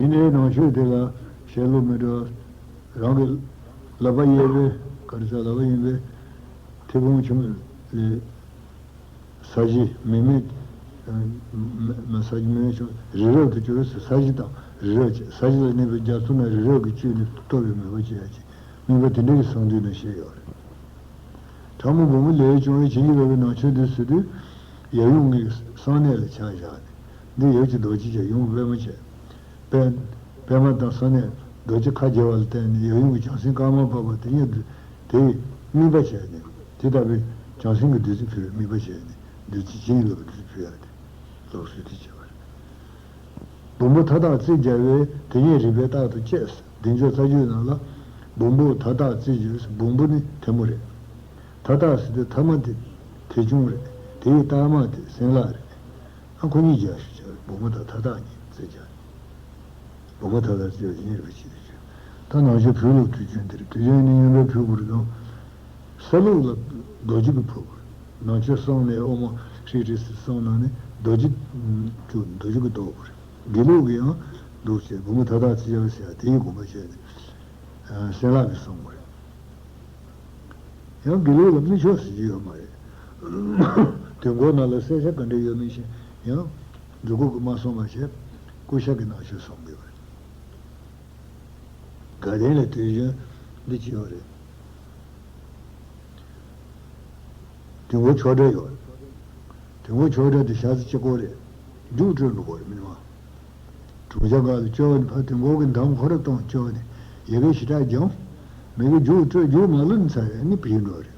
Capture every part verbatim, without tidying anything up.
དེ་འདྲའི་ནང་ཆོས་དེ་ལ་བཤད་ལུགས་མི་འདྲ། རང་གི་ལག་པ་གཡས་པའི་ག་རེ་ཟེར། ལག་པ་གཡས་པའི་མཐེ་བོང་ཆུང་ལས་ས་གཞི་མེ་མེ་མེ་ས་གཞི་མེ་མེ་ཆུང་རི་རབ་ཏུ་གྱུར་ས་གཞི་དང་རི་རབ་བཅས། ས་གཞི་ལ་གནས་པའི་རྒྱ་མཚོ་ན་རི་རབ་ཀྱི་བཅུད་ནི་སྟོབས་ཡོད་མོས་པ་བྱེད་ཡ་ཅིག་དམིགས་པ་དེ་འདྲ་གི་གསང་འདུས་ན་བཤད་ཡོད་རེད། ཕྲ་མོ་སྦོམ་པོ་ལས་བྱུང་བའི་བྱིན་གྱིས་བརླབས་པའི་ནང་ཆོས་འདི་ཟེར་དུས་ཡབ་ཡུམ་གྱི་གསང་གནས་ལ་ཆ་བཞག་ནས། འདི་ཡབ་ཀྱི་རྡོ་རྗེ་ཅན་ཡུམ་པདྨ་ཅན། པད་པདྨ་དང་གསང་གནས་རྡོ་རྗེ་ཁ་བརྒྱ་བ་ལ་བརྟེན་ནས་ཡབ་ཡུམ་གྱི་བྱང་སེམས་དཀར་དམར་འཕགས་པ་དེ་ཉིད་དུ་དེའི་དམིགས་པ་བྱས་ནས། དེ་ལྟ་བུའི་བྱང་སེམས་ཀྱི་བདུད་རྩི་ཕུལ་བའི་དམིགས་པ་བྱས་ནས་བདུད་རྩི་བྱིན་གྱིས་བརླབས་པའི་བདུད་རྩི་ཕུལ་ཡ་དེ་ལུགས་སྲོལ་དེ་བྱས་པ་རེད། སྦོམ་པོ་མཐའ་དག་རྩིས་བྱ་བའི་དེ་ཉིད་རིགས་པས་རྟག་ཏུ་དཔྱད། བདེ་མཆོག་རྩ་རྒྱུད་ནང་ལ་སྦོམ་པོ་མཐའ་དག་རྩིས་བྱ། སྦོམ་པོ་ནི་ཐལ་མོ་རེད། མཐའ་དག་ཟེར་དུས་ཐ་མ་དེ་ཐལ་ཆུང་རེད། དེའི་རྟགས་མ་དེ་སྲན་ལག་རེད། ཨ་ཁོ་གཉིས་རྒྱག་ཤུགས་བྱ། སྦོམ་པོ་དང་མཐའ་དག་གཉིས་རྩིས་བྱ། སྦོམ་པོ་མཐའ་དག་རྩིས་བྱ་ཉེར་བའི་ཕྱིར་དུ་བྱ། ད་ནང་ཆོས་ཕུལ་ལུགས་དུས་རྒྱུན་འདིར་དུས་རྒྱུན་ནི་ཡོན་པའི་ཕུལ་དགོས་རེད་དང་། ས་ལུགས་ལ་རྡོ་རྗེ་གི་ཕུལ་དགོས་རེད། ནང་ཆོས་གསུངས་ནས་དབུ་མ་ཧྲིལ་ཧྲིལ་ཟེར་གསུངས་ན་ནི་རྡོ་རྗེ་ཅུ་རྡོ་རྗེ་གི་རྡོ་དགོས་རེད། དགེ་ལུགས་ཀྱི་ཡང་འདུག་ཅེས་སྦོམ་པོ་མཐའ་དག་རྩིས་བྱ་བ་ཟེར་ཡ་དེའི་དགོངས་པ་བྱས་ནས་སྲན་ལག་གིས་གསུངས་པ་རེད། ཡང་དགེ་ལུགས་ལ་དམིགས་ཆོག་ཟེར་གྱི་ཡོད་མ་རེད། དུས་འཁོར་ནང་ལ་གསལ་ཆ་ག་འདྲ་ཡོད་མིན་ཞིག་ཡང་འབྲུག་སྐུ་གིས་མ་གསུངས་པ་བྱས་ཀུ་ཤ་གི་ནང་ཆོས་གསུང་གི་ཡོད་རེད། དགའ་ལྡན་ལ་དུས་རྒྱུན་འདི་ཅི་ཡོད་རེད། དུས་འཁོར་ཆོག་འདྲ་ཡོད་རེད། དུས་འཁོར་ཆོག་འདྲ་དེ་ཞག་ཚི་གཅིག་པོ་རེད། རྒྱུགས་སྤྲོད་འགྲོ་དགོས་རེད་མི་མང་། གྲུབ་ཆ་སྒང་ལ་བཅོལ་བ་ནི་ཕར་དུས་འཁོར་གྱི་འདམ་ཁོ་ར་གཏོང་བཅོལ་བ་ནི་ཡ་གི་ཞེ་དྲག་འཇམ། མི་གི་རྒྱུགས་སྤྲོད་རྒྱུགས་མ་ལུས་ཚར་ཡ་ནི་བིས་འགྲོ་རེད།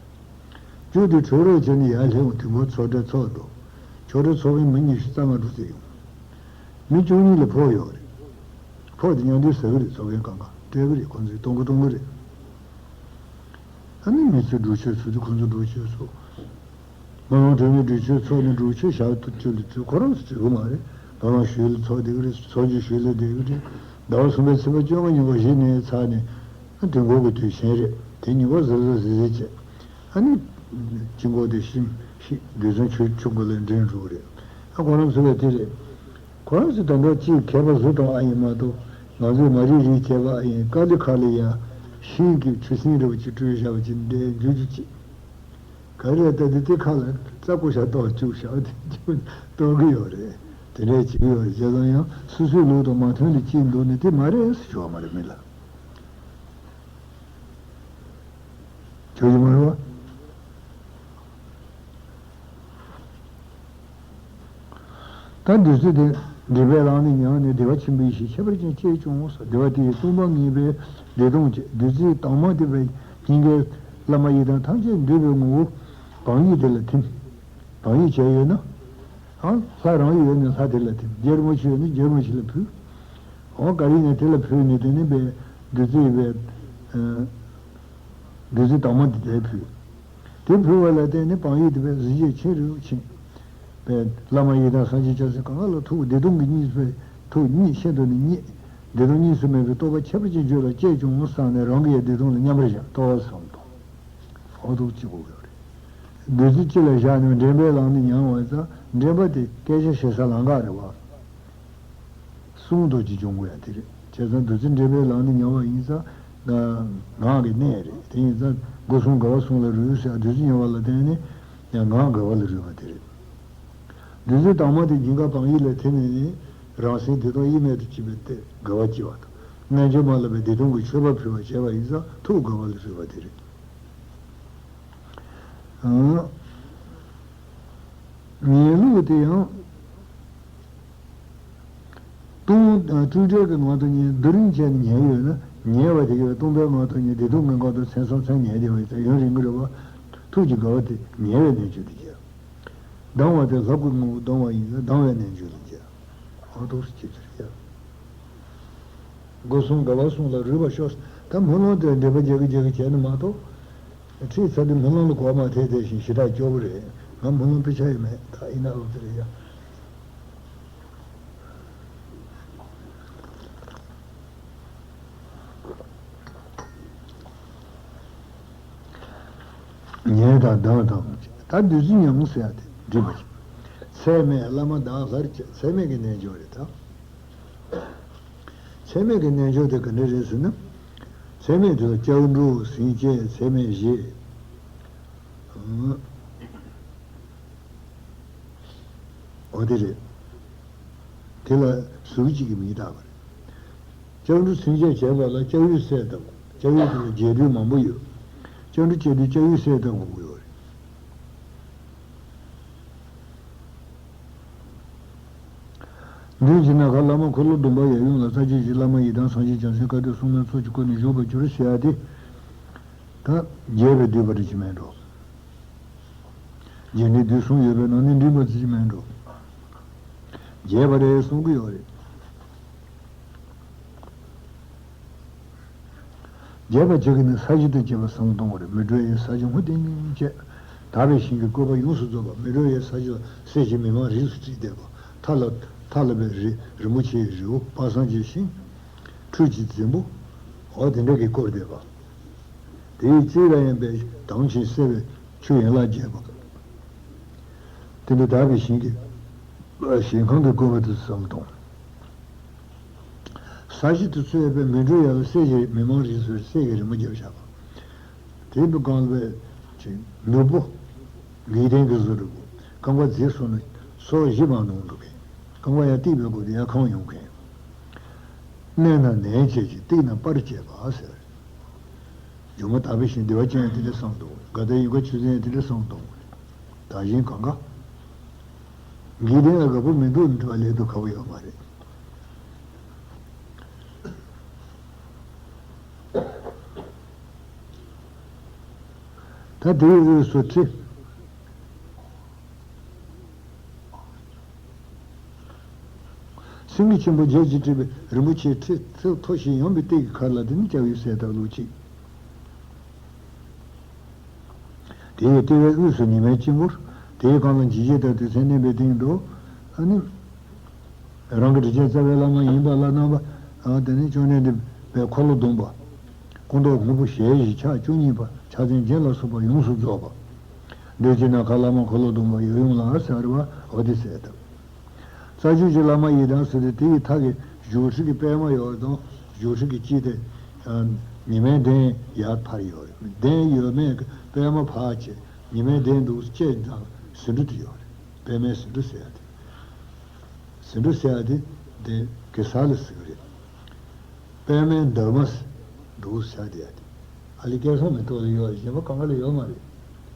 རྒྱུགས་དེ་འཕྲོ་རོལ་བྱས་ནས་ཡར་སླེབས་འོང་། དུས་འཁོར་ཚོགས་གྲལ་ཚོགས་འདུག་ཆོག་གྲལ་ཚོགས་མཁན་མི་ཉི་ཤུ་རྩ་ལྔ་འགྲོ་ཚར་ཡོང་། མི་བཅུ་གཉིས་ལ་ཕོགས་ཡོད་རེད། ཕོགས་དེ་མཉམ་འདུས་ཟ་གི་རེད། ཚོགས་མཁན་གང་ག་སྤྲད་གི་རེད། ཁོང་ཚོས་གཏོང་གི་གཏོང་གི་རེད། ཨ་ནི་མི་ཚོས་སྒྲུབ་མཆོད་ཚུགས་དུས་ཁོང་ཚོས་སྒྲུབ་མཆོད་ཚུགས། སྨོན་ལམ་གྲངས་མེད་སྒྲུབ་མཆོད་ཚོགས་ནས་སྒྲུབ་མཆོད་ཞག་ཏུ་བཅུ་ལ་བཅུ་ཁོ་རང་ཚོ་བྱེད་གི་མ་རེད། སྨོན་ལམ་ཞུས་ལ་ཚོགས་བསྡད་གི་རེད། ཚོགས་མཆོད་ཞུས་ལ་བསྡད་གི་རེད། ཟླ་བ་གསུམ་པའི་ཚེས་པ་བཅོ་ལྔ་ཉིན་གུང་གཞི་ནས་ཚར་ནས་ཨ་དུས་འཁོར་གྱི་དུས་ཆེན་རེད། དེ་ཉིན་གུང་གཟབ་གཟབ་གཟབ་གཟབ་བྱས། ཨ་ནི་དཀྱིལ་འཁོར་དེ་ཤིང་ཤིང་རྡུལ་ཚོན་ཆུ་ཆུ་མགོ་ལ་འདྲེན་འགྲོ་གི་རེད། ཨ་ཁོ་རང་ཚོ་ལ་དེ་རེད། ཁོ་རང་ཚོ་ད་ལྟ་ཅིག་མཁས་པ་བཟོ་གཏོང་ཨ་ཡིན་མ་གཏོགས་ང་ཚོས་མ་རིག་རིག་བྱས་པ་ཨ་ཡིན། ཀ་ལི་ཁ་ལི་ཡ་ཤིང་གི་ཆུ་སྲིན་རེ་བ་ཅིག་སྤྲུལ་བཞག་པ་ཅིག་འདྲའི་འཇུ་འཇུ་ཅིག་ག་རེ་ལྟ་དུས་དེ་ཁ་ལ་རྩྭ་ཀུ་ཤ་གཏོར་བཅུག་བཞག་པ་དེ་གཏོར་གི་ཡོད་རེད། དེ་འདྲས་བྱེད་ཀྱི་ཡོད་རེད། བྱས་ཙང་ཡང་སོ་སོའི་ལུགས་དང་མ་མཐུན་ལ་ཅིག་འདུག་ནས་དེ་མ་རེད་ཟེར་ཆོག་མ་རེད་མི་ལ། ཆོག་གི་མ་རེད་བ། ད་བདུད་རྩི་དེ་འགྲིམ་པས་བླངས་ནས་མྱངས་ནས་བདེ་བ་ཆེན་པོའི་ཡེ་ཤེས་ཁྱད་པར་ཅན་སྐྱེས་བྱུང་ཟེར། བདེ་བ་དེ་ཡིས་སྟོང་པ་ངེས་པའི་བདེ་སྟོང་སྐྱེ། བདུད་རྩིའི་དྭངས་མ་དེ་བས་སྙིང་གའི་བླ་མ་ཡི་དམ་ཐམས་ཅད་འདུས་པའི་ངོ་བོ་བག་ཡིད་དེ་ལ་ཐིམ། བག་ཡིད་བྱས་ཡོད་ན། ཨང་ལྷ་རང་ཡོད་ན་ལྷ་དེ་ལ་ཐིམ། རྒྱལ་བུ་ཆེ་ཡོད་ན་རྒྱལ་བུ་ཆེ་ལ་ཕུལ། འོ་ག་རེ་ཡིན་ན་དེ་ལ་ཕུལ་ནས་དེ་ནི་བས་བདུད་རྩི་བས། བདུད་རྩི་དྭངས་མ་འདི་དེ་ཕུལ། དེ་ཕུལ་བ་ལ་བརྟེན་ནས་བག་ཡིད་དེ་བས་གཟི་བརྗིད་ཆེ་རུ་ཕྱིན། བས་བླ་མ་ཡི་དམ་སངས་རྒྱས་བྱང་སེམས་གང་ག་ལ་ཐུགས་བདེ་སྟོང་གི་གཉིད་བས་ཐུགས་གཉིད་ཤིན་ཏུ་ནས་གཉིད། བདེ་སྟོང་གཉིས་སུ་མེད་པའི་རྟོགས་པ་ཁྱད་པར་ཅན་བརྗོད་པ་སྐྱེས་བྱུང་བསམ་ནས་རང་གི་ཡང་བདེ་སྟོང་ལ་མཉམ་པར་བཞག་རྟོགས་པ་སོང་དང་། འོ་འདུག་ཅིག་གོ་དགོས་རེད། བདུད་རྩི་ལྕེ་ལ་བཞག་ནས་འགྲེམས་པས་བླངས་ནས་མྱང་བ་ཙང་འགྲེམས་པ་དེ་སྐད་ཆ་བཤད་ས་ལམ་ཁ་རེད་བ། གསུང་རྡོ་རྗེ་འབྱུང་པོ་ཡང་དེ་རེད། བྱས་ཙང་བདུད་རྩི་འགྲེམས་པས་བླངས་ནས་མྱང་བ་ཡིན་ཙང་ང་ངག་གི་གནས་རེད། དེ་ཡིན་ཙང་སྒོ་གསུམ་དགའ་བ་གསུམ་ལ་རོལ་ཟེར། བདུད་རྩི་མྱང་བ་ལ་བརྟེན་ནས་ཡང་ངག་དགའ་བ་ལ་རོལ་བ་དེ་རེད། བདུད་རྩི་དྭངས་མ་དེ་སྙིང་ག་བག་ཡིད་ལ་ཐིམ་ནས་ནི་རང་སེམས་བདེ་སྟོང་དབྱེར་མེད་དུ་གཅིག་པའི་སྟེ་དགའ་བ་སྐྱེ་བ་དང་། རྣལ་འབྱོར་མ་ལ་བའི་བདེ་སྟོང་གི་མཆོད་པ་ཕུལ་བ་བྱས་པ་ཡིན་ཙང་ཐུགས་དགའ་བ་ལ་རོལ་བ་དེ་རེད། ཉལ་ལུགས་དེ་ཡང་། སྟོང་སྤྲོས་བྲལ་གྱི་ངང་དུ་ཉལ། རྡོ་རིང་བྱས་ནས་ཉལ་ཡོད་ན་ཉལ་བ་དེ་གས་སྟོང་པའི་ངང་དུ་ཉལ། བདེ་སྟོང་གི་ངང་དུ་མཚན་སོང་མཚན་ཉལ་བསྡད་པ་ཡིན་ཙང་ཡུན་རིང་གི་རེད་བ། ཐུགས་ཀྱི་དགའ་བ་དེ་ཉལ་བའི་རྣལ་འབྱོར་དུ་སྐྱེ། ལྡང་བ་དེ་ལྷ་སྐུའི་ངོ་བོ་ལྡང་བ་ཡིན་ཙང་ལྡང་བའི་རྣལ་འབྱོར་ལ་སྐྱེ། འོ་འདུག་སེ་སྐྱེ་ཚུལ་ཡ། སྒོ་གསུམ་དགའ་བ་གསུམ་ལ་རོལ་པར་ཤོག་ད་སྨོན་ལམ་དེ་འགྲེལ་པ་རྒྱག་གི་རྒྱག་གི་བྱས་ན་མ་གཏོགས། ཁྲིད་ཚར་དུས་སྨོན་ལམ་ལ་གོ་བ་མ་ཐེབས་དེ་བཞིན་ཞེ་དྲག་སྐྱོ་པོ་རེད། ང་སྨོན་ལམ་དཔེ་ཆ་ཡོད་མེད་ད་ཡིན་ན་ལོ་དེ་རེད་ཡ། ཉལ་དང་ལྡང་དང་། ད་བདུད་རྩི་མྱང་ཟེར་ཡ་དེ་འགྲིག་པ་ཞིག་ཚད་མེད་བླ་མ་དང་ལྷར་བཅས་ཚད་མེད་ཀྱི་རྣལ་འབྱོར་རེད་ད། ཚད་མེད་ཀྱི་རྣལ་འབྱོར་དེ་ག་འདྲ་རེད་ཟེར་ན། ཚད་མེད་དེ་ལ་ལྕགས་འབྲུག་སེང་ལྕེ་ཚད་མེད་བཞི། འོ་དེ་རེད། དེ་ལ་ཟུར་གཅིག་གི་མིང་བཏགས་པ་རེད། ལྕགས་འབྲུག་སེང་ལྕེ་བྱས་པ་ལ་ལྕགས་ཡོས་གསལ་ལྟ་བུ། ལྕགས་ཡོས་དེ་ལ་རྒྱས་འབྲུ་མང་པོ་ཡོད། ལྕགས་འབྲུག་ལྕགས་འབྲུག་ལྕགས་ཡོས་གསལ་ལྟ་བུ་ཡོད་རེད། མདུན་གྱི་ནམ་མཁར་བླ་མ་འཁོར་ལོ་སྡོམ་པ་ཡབ་ཡུམ་ལ། ས་བཅུད་ཀྱི་བླ་མ་ཡི་དམ་སངས་རྒྱས་བྱང་སེམས་བཀའ་དྲིན་གསུང་རྣམས་ཚོགས་ཀྱིས་བསྐོར་ནས་བཞུགས་པར་གྱུར་ཟེར་ཡ་དེ། ད་རྒྱས་པའི་བསྡུས་པ་རེད་ཅེས་མིན་འགྲོ། རྒྱས་འབྲིང་བསྡུས་གསུམ་ཡོད་པའི་ནང་ནས་འབྲིང་པ་ཅིག་མིན་འགྲོ། རྒྱས་པ་རེད་གསུང་གི་ཡོད་རེད། རྒྱས་པ་ཅིག་གིས་ནི་ས་གཞི་དང་བཅས་པ་བསམ་བློ་གཏོང་བ་རེད། མི་གྲོལ་བའི་ས་གཞི་ཧཱུྃ་ཏིང་ངེ་འཛིན་བཅས། དག་པའི་ཞིང་གི་བཀོད་པ་ཡོངས་སུ་རྫོགས་པ། མི་གྲོལ་བའི་ས་གཞི་ལ་སྲས་བཅས་མི་མང་རིས་སུ་བྲིས་བསྡད་པ། མཐའ་ལ་མཐའ་ལ་བའི་རི་རིན་པོ་ཆེའི་རི་བོ་དཔག་བསམ་གྱི་ཤིང་། ཁྲུས་ཀྱི་རྫིང་བུ། འོ་དེ་འདྲ་གིས་བསྐོར་བསྡད་པ། དེའི་རྩིབས་ལ་ཡང་པའི་དྭངས་ཤིང་གསལ་བའི་ཆུ་ཡན་ལག་བརྒྱད་པ། དེ་འདྲ་དག་པའི་ཞིང་གི་ཞིང་ཁམས་ཀྱི་བཀོད་པ་དེ་ཚོ་བསམ་བློ་གཏོང་། ས་གཞི་དེ་ཚོ་ཡོད་པའི་མི་གྲོལ་ཡ་ལ་སྲས་ཀྱི་མི་མང་རིས་སུ་སྲས་ཀྱི་རི་མོ་བརྒྱབ་བཞག་པ། དེ་འདུག་གང་ལ་བའི་ནོར་བུ། འཇིག་རྟེན་གྱི་བཟོ་འདྲ་བོ། རྐང་པ་མཛེས་སོང་ན་སོ་བཞི་མ་ནང་འགྲོ་མཁན། རྐང་པ་ཡར་བཏེགས་པའི་སྒོ་དེ་ཡར་འཁང་ཡོང་མཁན། མནན་ན་ནན་བྱེད་ཅིང་བཏེགས་ན་སྤར་བྱེད་པ་ཟེར། སྒྱུ་མ་དག་པའི་ཞིང་བདེ་བ་ཅན་ཡང་དེ་འདྲ་བསམ་བློ་གཏོང་། དགའ་ལྡན་ཡིད་འགུག་ཆུ་ཚན་ཡང་དེ་འདྲ་བསམ་བློ་གཏོང་། དག་ཞིང་གང་ག་འཇིག་རྟེན་ལ་དགའ་པོ་མི་འདུག་འདྲ་བ་ལས་དུ་ཁ་བོ་ཡོད་མ་རེད། ད་དེའི་དབུས་སུ་ཁྲི། སེང་གེ་ཆེན་པོ་བརྒྱད་ཀྱིས་སྤྲས་པའི་རིན་པོ་ཆེའི་ཁྲི་ཚེ་མཐོ་ཞིང་ཡངས་པའི་སྟེགས་ཀྱི་ཁར་ལ་དེ་ནི་ལྕགས་ཡོས་གསལ་ལྟ་བུ་གཅིག། དེའི་ལྟེ་བའི་དབུས་སུ་ཉི་མའི་དཀྱིལ་འཁོར། དེའི་སྒང་ལ་འཇིགས་བྱེད་དང་དུས་མཚན་མནན་པའི་སྟེང་དུ། ཨ་ནི། རང་གི་རིགས་ཅན་རྩ་བའི་བླ་མ་ཡིན་པ་ལ་རྣམ་པ། ཨ་དེ་ནི་བཅོམ་ལྡན་འདས་པའི་འཁོར་ལོ་སྡོམ་པ། སྐུ་མདོག་སྔོན་པོ་ཞལ་བཞི་ཕྱག་བཅུ་གཉིས་པ་ཕྱག་མཚན་བརྒྱད་ལ་སོགས་པ་ཡོངས་སུ་རྫོགས་པ། མདུན་གྱི་ནམ་མཁར་བླ་མ་འཁོར་ལོ་སྡོམ་པ་ཡབ་ཡུམ་ལ་ཟེར་བ་འོ་དེ་གསལ་བཏབ། རྩ་བརྒྱུད་ཀྱི་བླ་མ་ཡི་དམ་ཟེར་ཏེ་དེ་ཡི་མཐའ་གི་བཞུགས་ཁྲི་གི་པདྨ་ཡོད་དང་བཞུགས་ཁྲི་གི་དཀྱིལ་དེ། ཉི་མའི་གདན་ཡར་འཕར་ཡོད་རེད། གདན་ཡོད་མེད་ཀྱི་པདྨ་ཕར་བྱས་ཉི་མའི་གདན་འདུག་ཅེས་དང་ཟེར་འདྲ་དེ་ཡོད་རེད། པདྨའི་ཟེར་འདྲ་ཟེར་ཡ་དེ། ཟེར་འདྲ་ཟེར་ཡ་དེ་དེ་གེ་སར་ལ་ཟེར་གི་རེད། པདྨའི་འདབ་མ་འདུག་ཟེར་དེ་ཡ་དེ། ཨ་ལི་སྐལ་བཟང་མེ་ཏོག་ལ་ཡོད་རེད། གཞན་པ་གང་ག་ལ་ཡོད་མ་རེད།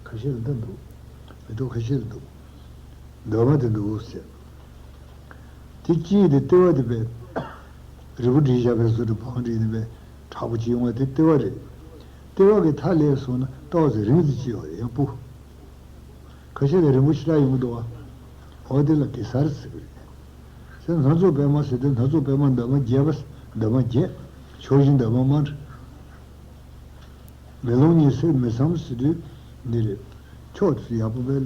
ཁ་ཤས་ལ་འདི་འདུག་མེ་ཏོག་ཁ་ཤས་ལ་འདུག་འདབ་མ་དེ་འདུག་ཟེར། དེ་དཀྱིལ་དེ་ལྟེ་བ་དེ་པའི་རིལ་བུ་བསྒྲིལ་བཞག་པའི་བཟོ་འདྲ་བང་བསྒྲིགས་ནས་པའི་མཁྲེགས་པོ་ཅིག་ཡོང་བ་དེ་ལྟེ་བ་རེད། ལྟེ་བ་གི་མཐའ་ལ་སོང་ན་ཏོག་ཙམ་རིང་ཙམ་ཅིག་ཡོད་རེད། ཡང་སྤུ། ཁ་ཤས་ལ་རིང་པོ་ཞེ་དྲག་ཡོང་གི་འདུག་བ། འོ་དེ་ལ་གེ་སར་ཟེར་གི་རེད། ཟེར་སྣ་ཚོགས་པད་མ་ཟེར་དུས་སྣ་ཚོགས་པད་མ་འདབ་མ་བརྒྱད་པ། འདབ་མ་བརྒྱད། ཕྱོགས་བཞི་འདབ་མ་དམར། མེ་ལོང་ཉི་ཟེར་མི་ཚངས་ཟེར་དུས་འདི་རེད། ཕྱོགས་དེ་ཚོ་ཡག་པོ་དཔེ་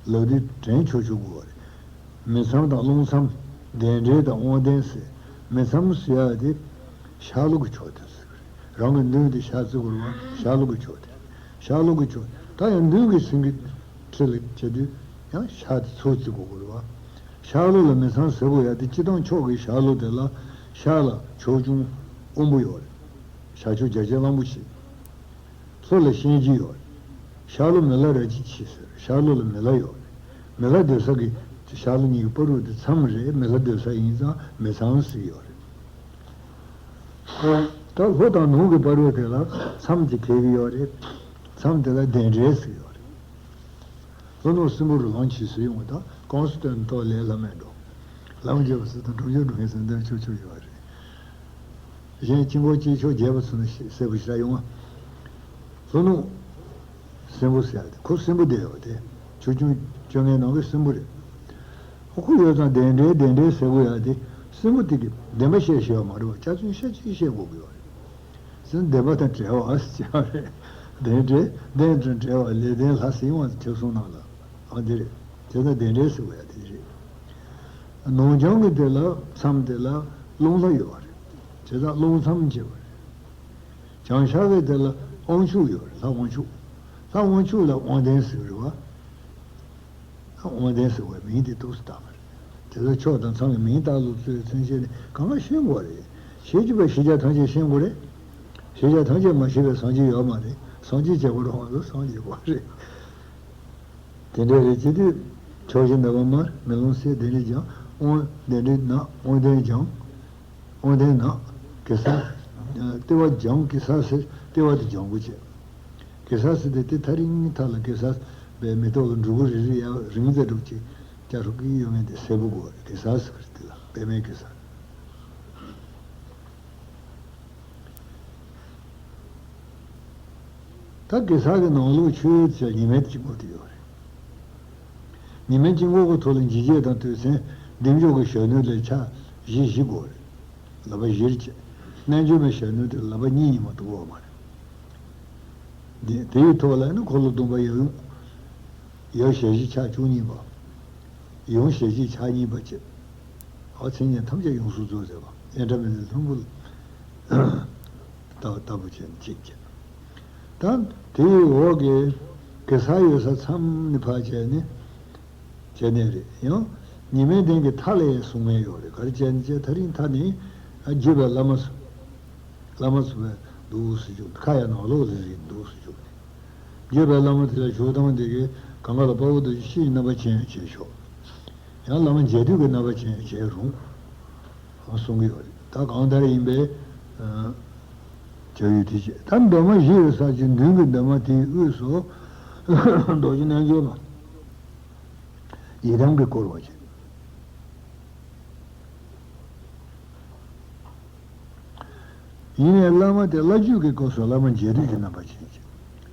ལབ་དུས་དྲན་ཆོག་ཆོག་དགོས་པ་རེད། མི་ཚངས་དང་རླུང་མཚམས། བདེན་བྲལ་དང་དབང་ལྡན་ཟེར། མི་མཚམས་ཟེར་ཡ་དེ་ཤར་ལྷོ་གི་ཕྱོགས་དེ་ཟེར་གི་རེད། རང་གི་མདུན་དེ་ཤར་བརྩི་དགོས་རེད་བ། ཤར་ལྷོ་གི་ཕྱོགས་དེ། ཤར་ལྷོ་གི་ཕྱོགས་ད་ཡང་མདུན་གྱི་སེང་གེ་ཁྲི་ལ་བྱེད་དུས་ཡང་ཤར་དེ་ཚུར་བརྩི་དགོས་རེད་བ། ཤར་ལྷོ་ལ་མི་མཚམས་ཟེར་དགོས་ཡ་དེ་སྤྱིར་བཏང་ཕྱོགས་ཀྱི་ཤར་ལྷོ་དེ་ལ་ཤར་ལ་ཕྱོགས་སྐྱོང་དབང་པོ་ཡོད་རེད། ཤར་ཕྱོགས་རྒྱ་ཆེ་གླང་པོ་ཆེ། ལྷོ་ལ་གཤིན་རྗེ་ཡོད་རེད། ཤར་ལྷོ་མི་ལ་རལ་གྲི་ཆེ་ཟེར། ཤར་ལྷོ་ལ་མི་ལ་ཡོད་རེད། མི་ལ་སྡོད་ས་གི་ཤར་ལྷོ་གཉིས་ཀྱི་བར་དུ་དེ་མཚམས་རེད། མི་ལ་སྡོད་ས་ཡིན་ཙང་མི་མཚམས་ཟེར་ཡོད་རེད། ད་ལྷོ་དང་ནུབ་ཀྱི་བར་དུ་དེ་ལ་མཚམས་ཀྱི་གེགས་ཡོད་རེད། མཚམས་དེ་ལ་གདན་འདྲེན་ཟེར་ཡོད་རེད། ལྷོ་ནུབ་སྲིན་པོ་རུ་ལངས་ཆེ་ཟེར་ཡོང་བ་དང་གོང་སུ་སྟོན་ཐོག་ལས་ལྷ་མེད་འགྲོ། ལམ་བརྒྱད་པ་ཟེར་དང་གྲོང་ཁྱེར་འགྲོ་མཁན་ཟེར་འདིར་ཆོག་ཆོག་ཡོད་རེད། གཞན་དཀྱིལ་འཁོར་དཀྱིལ་ཕྱོགས་རྒྱས་པ་ཚུན་ལ་གསལ་པོ་ཞེ་དྲག་ཡོང་བ། ལྷོ་ནུབ་སྲིན་པོ་ཟེར་ཡ་དེ་ཁོ་སྲིན་པོ་བསྡད་ཡོད་དེ། ཆོས་སྐྱོང་བཅོ་ལྔའི་ནང་གི་སྲིན་པོ་རེད། ཁོ་ཁོ་ཡོད་ཙང་གདན་འདྲེན་གདན་འདྲེན་ཟེར་དགོས་ཡ་དེ་སྲིན་པོ་དེ་གི་བདེན་པ་བཤད་ཤེས་པ་མ་རེད་བ། སྐྱག་རྫུན་བཤད་ཅིག་བཤད་དགོས་ཀྱི་ཡོད་རེད། ཟེར་ན་བདེན་པ་དང་བྲལ་བ་ཟེར་བ་རེད། གདན་འདྲེན་གདན་དང་བྲལ་བ་ལས་ལྡན་ལྷ་ཟེར་ཡོང་བ་ཐེག་གསུམ་ནང་ལ་ཨ་འདི་རེད། དེ་ལ་གདན་འདྲེན་ཟེར་བ་ཡ་དེ་རེད། ནང་བྱང་གི་དེ་ལ་མཚམས་དེ་ལ་རླུང་ལྷ་ཡོད་པ་རེད། དེ་དག་རླུང་མཚམས་བཅད་པ་རེད། བྱང་ཤར་གི་དེ་ལ་དབང་ཕྱུག་ཡོད་རེད། ལྷ་དབང་ཕྱུག་ལྷ་དབང་ཕྱུག་ལ་དབང་ལྡན་ཟེར་གི་རེད་བ། ལྷ་དབང་ལྡན་ཟེར་བའི་མིང་དེ་ཏོག་ཙམ་བཏགས་པ་རེད། དེ་ལ་ཕྱོགས་དང་མཚམས་ཀྱི་མིང་བཏགས་ལུགས་ཚུལ་མཚོན་བྱེད་ནི་གང་ག་ཤེས་དགོས་རེད། ཤེས་བྱ་པ་ཤེས་བྱ་ཐམས་ཅད་ཤེས་དགོས་རེད། ཤེས་བྱ་ཐམས་ཅད་མ་ཤེས་པའི་སངས་རྒྱས་ཡོད་མ་རེད། སངས་རྒྱས་བྱེད་པ་རང་ལ་སངས་རྒྱས་དགོས་རེད། དེ་འདྲ་རེད་ཅེས་དུས། ཕྱོགས་བཞི་ནམ་མཁའི་མར་མེ་ལོང་གསལ། དེ་ནས་སྦྱངས་དབང་ལྡན་འདྲེན་ནག་དབང་ལྡན་སྦྱངས། དབང་ལྡན་ནག་གེ་སར། ལྟེ་བ་སྦྱངས་གེ་སར་ཟེར་ལྟེ་བ་དེ་སྦྱང་དགོས་བྱས། གེ་སར་ཟེར་དེ་དེ་ཐག་རིང་ཐག་ལ་གེ་སར་བའི་མེ་ཏོག་ལ་འབྲུ་གུ་རེ་རེ་ཡར་རིང་ཙམ་འདྲ་པོ་ཅིག་སྐྱ་རུ་ཀི་ཡོད་མཁན་དེ་སེར་པོ་དགོས་རེད། གེ་སར་ཟེར་གི་རེད། དེ་ལ་པད་མའི་གེ་སར། ད་གེ་སར་གྱི་ནང་ལོགས་ཆོས་ཡོད་ཚད་ཉི་མའི་དཀྱིལ་འཁོར་དེ་ཡོད་རེད། ཉི་མའི་དཀྱིལ་འཁོར་གྱི་ཐོག་ལ་འཇིགས་བྱེད་དང་དུས་མཚན་བདེ་མཆོག་གི་ཞལ་སྣོད་ལ་ཕྱག་བཞི་བཞི་དགོས་རེད། ལག་པ་བཞིར་བྱས། རྣལ་འབྱོར་མའི་ཞལ་སྣོད་དེ་ལག་པ་གཉིས་ཡིན་མ་གཏོགས་ཡོད་མ་རེད། དེ་དེའི་ཐོག་ལ་ནི་འཁོར་ལོ་སྡོམ་པ་ཡབ་ཡུམ། ཡབ་ཞལ་བཞི་ཕྱག་བཅུ་གཉིས་པ། ཡུམ་ཞལ་བཞི་ཕྱག་གཉིས་པ་བཅས། ཨོ་མཚན་ཉིད་ཐམས་ཅད་ཡོངས་སུ་རྫོགས་མཛད་པ་ཨེ་འདྲ་མི་འདྲ་ལྷུན་པོ་ལ་ལྟ་ལྟ་བུ་བྱས་ནས་གཅིག་བྱས། ད་དེའི་འོག་གི་གེ་སར་ཡོད་ས་མཚམས་ནས་ཕར་བྱས་ནས་བྱས་ནས་རེད། ཡང་ཉི་མའི་གདན་གྱི་མཐའ་ལ་ཡང་གསུང་མཁན་ཡོད་རེད། ག་རེ་བྱས་ནས་བྱས་ཐག་རིང་ཐག་ནས་བརྒྱུད་པའི་བླ་མ་སུ། བླ་མ་ཚོ་བས་འདུག་སེ་བརྒྱུགས། ཁ་ཡ་ནང་ལོགས་ལ་རེད་འདུག་སེ་བརྒྱུགས་ནས། བརྒྱུད་པའི་བླ་མ་དེ་ལ་བཞུགས་སྟངས་དེ་གའི་གང་ག་ལ་དཔའ་བོ་རྡོ་རྗེ་ཤེས་རིག་རྣམ་པ་ཅན་ཡང་བྱས་ཤོག། ཡང་བླ་མ་མཇལ་དུས་ཀྱི་རྣམ་པ་ཅན་ཡང་བྱས་རུང་། གསུང་གི་ཡོད་རེད། ད་གང་ལྟར་ཡིན་པའི། བྱ་ཡུལ་དེ་བྱས། ད་འདབ་མ་བཞི་ཡོད་ས་ཀྱི་མདུན་གྱི་འདབ་མ་དེའི་དབུས་སུ། རྡོ་རྗེ་རྣལ་འབྱོར་མ། ཡི་དམ་གྱིས་བསྐོར་བ་བྱས། ཡིན་ནའི་བླ་མ་དེ་བླ་བརྒྱུད་ཀྱི་སྐབས་སུ་བླ་མ་མཇལ་དུས་ཀྱི་རྣམ་པ་ཅན་བྱས།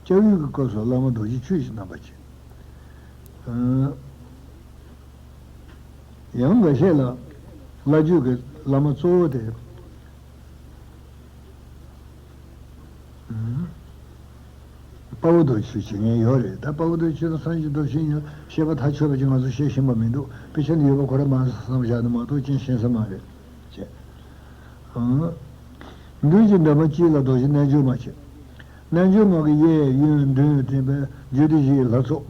སྐྱབས་ཡུལ་གྱི་སྐབས་སུ་བླ་མ་རྡོ་རྗེ་ཆོས་ཀྱི་རྣམ་པ་ཅན། ཡང་འགའ་ཤས་ལ་བླ་བརྒྱུད་ཀྱི་བླ་མ་གཙོ་བོ་དེ། དཔའ་བོ་རྡོ་རྗེ་ཆོས་བྱེད་མཁན་ཡོད་རེད། ད་དཔའ་བོ་རྡོ་རྗེ་ཆོས་དང་སངས་རྒྱས་རྡོ་རྗེ་ཡིན་ཡང་བཤད་པ་ཐག་ཆོད་པ་ཅིག་ང་ཚོ་བཤད་ཤེས་པ་མི་འདུག། དཔེ་ཆ་འདི་ཡོད་པ་ཁོ་རང་མ་བསམ་བཞག་ནི་མ་གཏོགས་ཅིག་ཤེས་ས་མ་རེད། བྱས། མདུན་གྱི་འདབ་མ་དཀྱིལ་ལ་རྡོ་རྗེ་རྣལ་འབྱོར་མ་བྱས། རྣལ་འབྱོར་མ་གི་གཡས་གཡོན་མདུན་དེ་བས་རྒྱུད་སྡེ་བཞིའི་ལྷ་ཚོགས།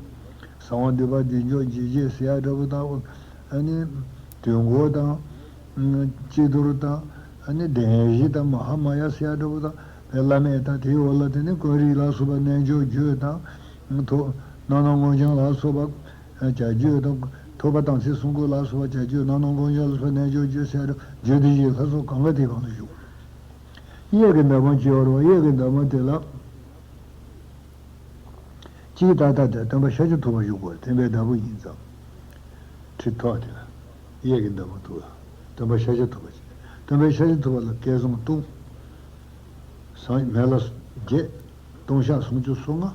གསང་བ་འདུས་པ་བདེ་མཆོག་འཇིགས་བྱེད་ཟེར་ཡ་འདྲ་པོ་དང་། ཨ་ནི། དུས་འཁོར་དང་། སྤྱི་དོར་དང་། ཨ་ནི་གདན་བཞི་དང་མ་ཧཱ་མ་ཡ་ཟེར་ཡ་འདྲ་པོ་དང་བླ་མེད་དང་དེའི་འོག་ལ་དེ་ནི་ཀུན་རིག་ལ་སོགས་པ་རྣལ་འབྱོར་རྒྱུད་དང་། ཐོ། སྣང་སྣང་མངོན་བྱང་ལ་སོགས་པ། བྱ་རྒྱུད་དང་ཐོས་པ་དམ་ཚིག་གསུང་རྒོད་ལ་སོགས་པ་བྱ་རྒྱུད་སྣང་སྣང་མངོན་བྱང་ལ་སོགས་པ་རྣལ་འབྱོར་རྒྱུད་ཟེར་ཡ་འདྲ་རྒྱུད་སྡེ་བཞིའི་ལྷ་ཚོགས་གང་ག་དེ་གང་དུ་བཞུགས། གཡས་ཀྱི་འདབ་མ་བྱས་པ་རེད་པ། གཡས་ཀྱི་འདབ་མ་དེ་ལ། གཅིག་ཏག་ཏག་དེ་སྟོན་པ་ཤཱཀྱ་ཐུབ་པ་བཞུགས་པ་རེད། སྟོན་པའི་བདག་པོ་ཡིན་ཙང་། ཁྲི་ཐོག་དེ་ལ། གཡས་ཀྱི་འདབ་མ་ཐུག་ལ། སྟོན་པ་ཤཱཀྱ་ཐུབ་པ་བྱས། སྟོན་པ་ཤཱཀྱ་ཐུབ་པ་ལ་བསྐལ་བཟང་སྟོང་། སངས་མེ་ལ་བརྒྱད། སྟོང་ཕྲག་སུམ་ཅུ་སོ་ལྔ།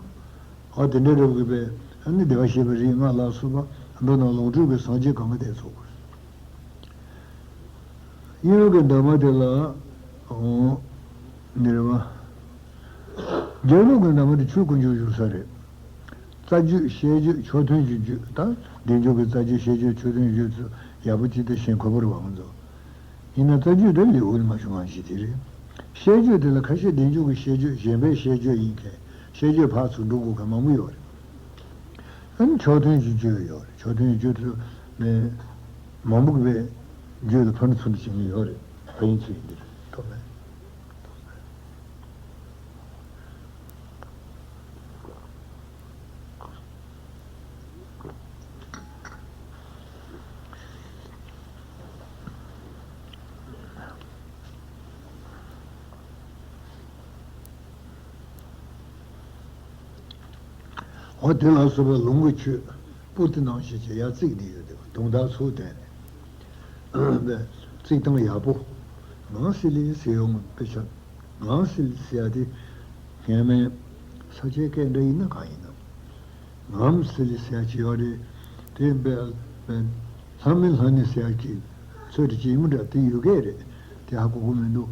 ཨ་དེ་འདྲའི་རབ་དགོས་པས་ཨ་ནི་བདེ་བར་གཤེགས་པའི་རིགས་ལྔ་ལ་སོགས་པ་འགྲོ་རྣམས་ལོངས་སྤྲུལ་གྱི་སངས་རྒྱས་གང་ག་དེ་ཚོགས་པ་རེད། གཡོན་གྱི་འདབ་མ་དེ་ལ། འོ། འདིར་བ། རྒྱབ་ལོགས་ཀྱི་འདབ་མ་དེ་ཆོས་དཀོན་མཆོག་བཞུགས་ས་རེད། རྩ་རྒྱུད་བཤད་རྒྱུད་ཕྱོགས་མཐུན་གྱི་རྒྱུད་ད། བདེ་མཆོག་གི་རྩ་རྒྱུད་བཤད་རྒྱུད་ཕྱོགས་མཐུན་རྒྱུད་ཚོ་ཡག་པོ་ཅིག་དེ་ཤེས་ཁོ་པར་བ་ང་ཚོ། ཡིན་ན་རྩ་རྒྱུད་དེ་ལེའུ་ནི་མ་བྱུང་ང་ཞིག་དེ་རེད། བཤད་རྒྱུད་དེ་ལ་ཁ་ཤས་བདེ་མཆོག་གི་བཤད་རྒྱུད་གཞན་པའི་བཤད་རྒྱུད་ཡིན་མཁན་བཤད་རྒྱུད་ཕར་ཚུར་འགྲོ་དགོས་མཁན་མང་པོ་ཡོད་རེད། ཨ་ནི་ཕྱོགས་མཐུན་གྱི་རྒྱུད་ཡོད་རེད། ཕྱོགས་མཐུན་གྱི་རྒྱུད་དུ་ནས་མང་པོ་གི་བའི་རྒྱུད་ལ་ཕན་ཚུན་དུ་བྱེད་ཀྱི་ཡོད་རེད། ཕ་ཡིན་ཚུལ་ཡིན་འདི་རེད་ཐོབ་མེད། འོ་དེ་ལ་སོགས་པའི་ལུང་གི་ཆོས་པོ་ཏི་ནང་བཞིན་བྱས་ཡར་བརྩིགས་ནས་ཡོད་དེ་དུང་ཐག་ཚུར་བསྡད་ནས་བརྩིགས་སྟངས་ཡག་པོ། ངང་སི་ལི་ཟེར་ཡོང་དཔེ་ཆ། ངང་སི་ལི་ཟེར་ཡ་དེ་སྔས་མའི་ས་སྐྱའི་སྐད་འདྲ་ཡིན་ན་གང་ཡིན་ནམ། ངམ་སི་ལི་ཟེར་ཡ་ཅིག་ཡོད་རེད། དེ་བས་ལྷ་མི་ལྷ་ནི་ཟེར་ཡ་ཅིག་ཚོད་དེ་ཅིག་ཡིན་མི་འདྲ་དེ་ཡོད་སྐད་རེད། དེ་ཧ་གོ་གི་མི་འདུག།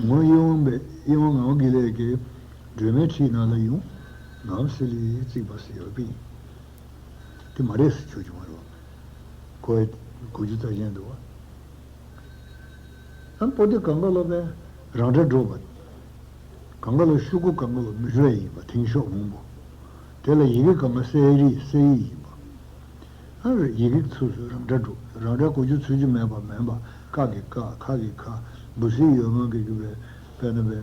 ངོ་ཡིད་དབང་པས་ཡིད་དབང་ངག་དབང་དགེ་ལེགས་ཀྱི་སྒྲོན་མེའི་ཁྲིད་ནང་ལ་ཡོང་། ངམ་སི་ལི་བརྩིགས་པ་ཟེར་ཡོད་པས། དེ་མ་རེད་ཟེར་ཆོག་གི་མ་རེད་བ། གོ་གོ་རྒྱུ་རྩ་ཆེན་འདུག་བ། ཨ་པོ་ཏི་གང་ག་ལོ་པས་རང་སྒྲ་སྒྲོག་པ། གང་ག་ལོ་ཤུ་གུ་གང་ག་ལོ་མི་རོས་ཡིན་པ་ཐེང་ཤོག་སྔོན་པོ། དེ་ལ་ཡི་གེ་གང་ག་གསལ་རིག་གསལ་ཡིག་ཡིན་པ། ཨ་ཡི་གེ་ཚུལ་སུ་རང་སྒྲ་སྒྲོག་རང་སྒྲ་གོ་རྒྱུ་ཚུལ་རྒྱུ་མེད་པ་མིན་པ་ཀ་གི་ཀ་ཁ་གི་ཁ་ འབུ་སྲིན་ཡོད་མཁན་གྱི་གི་བའི་དཔེར་ན་བའི་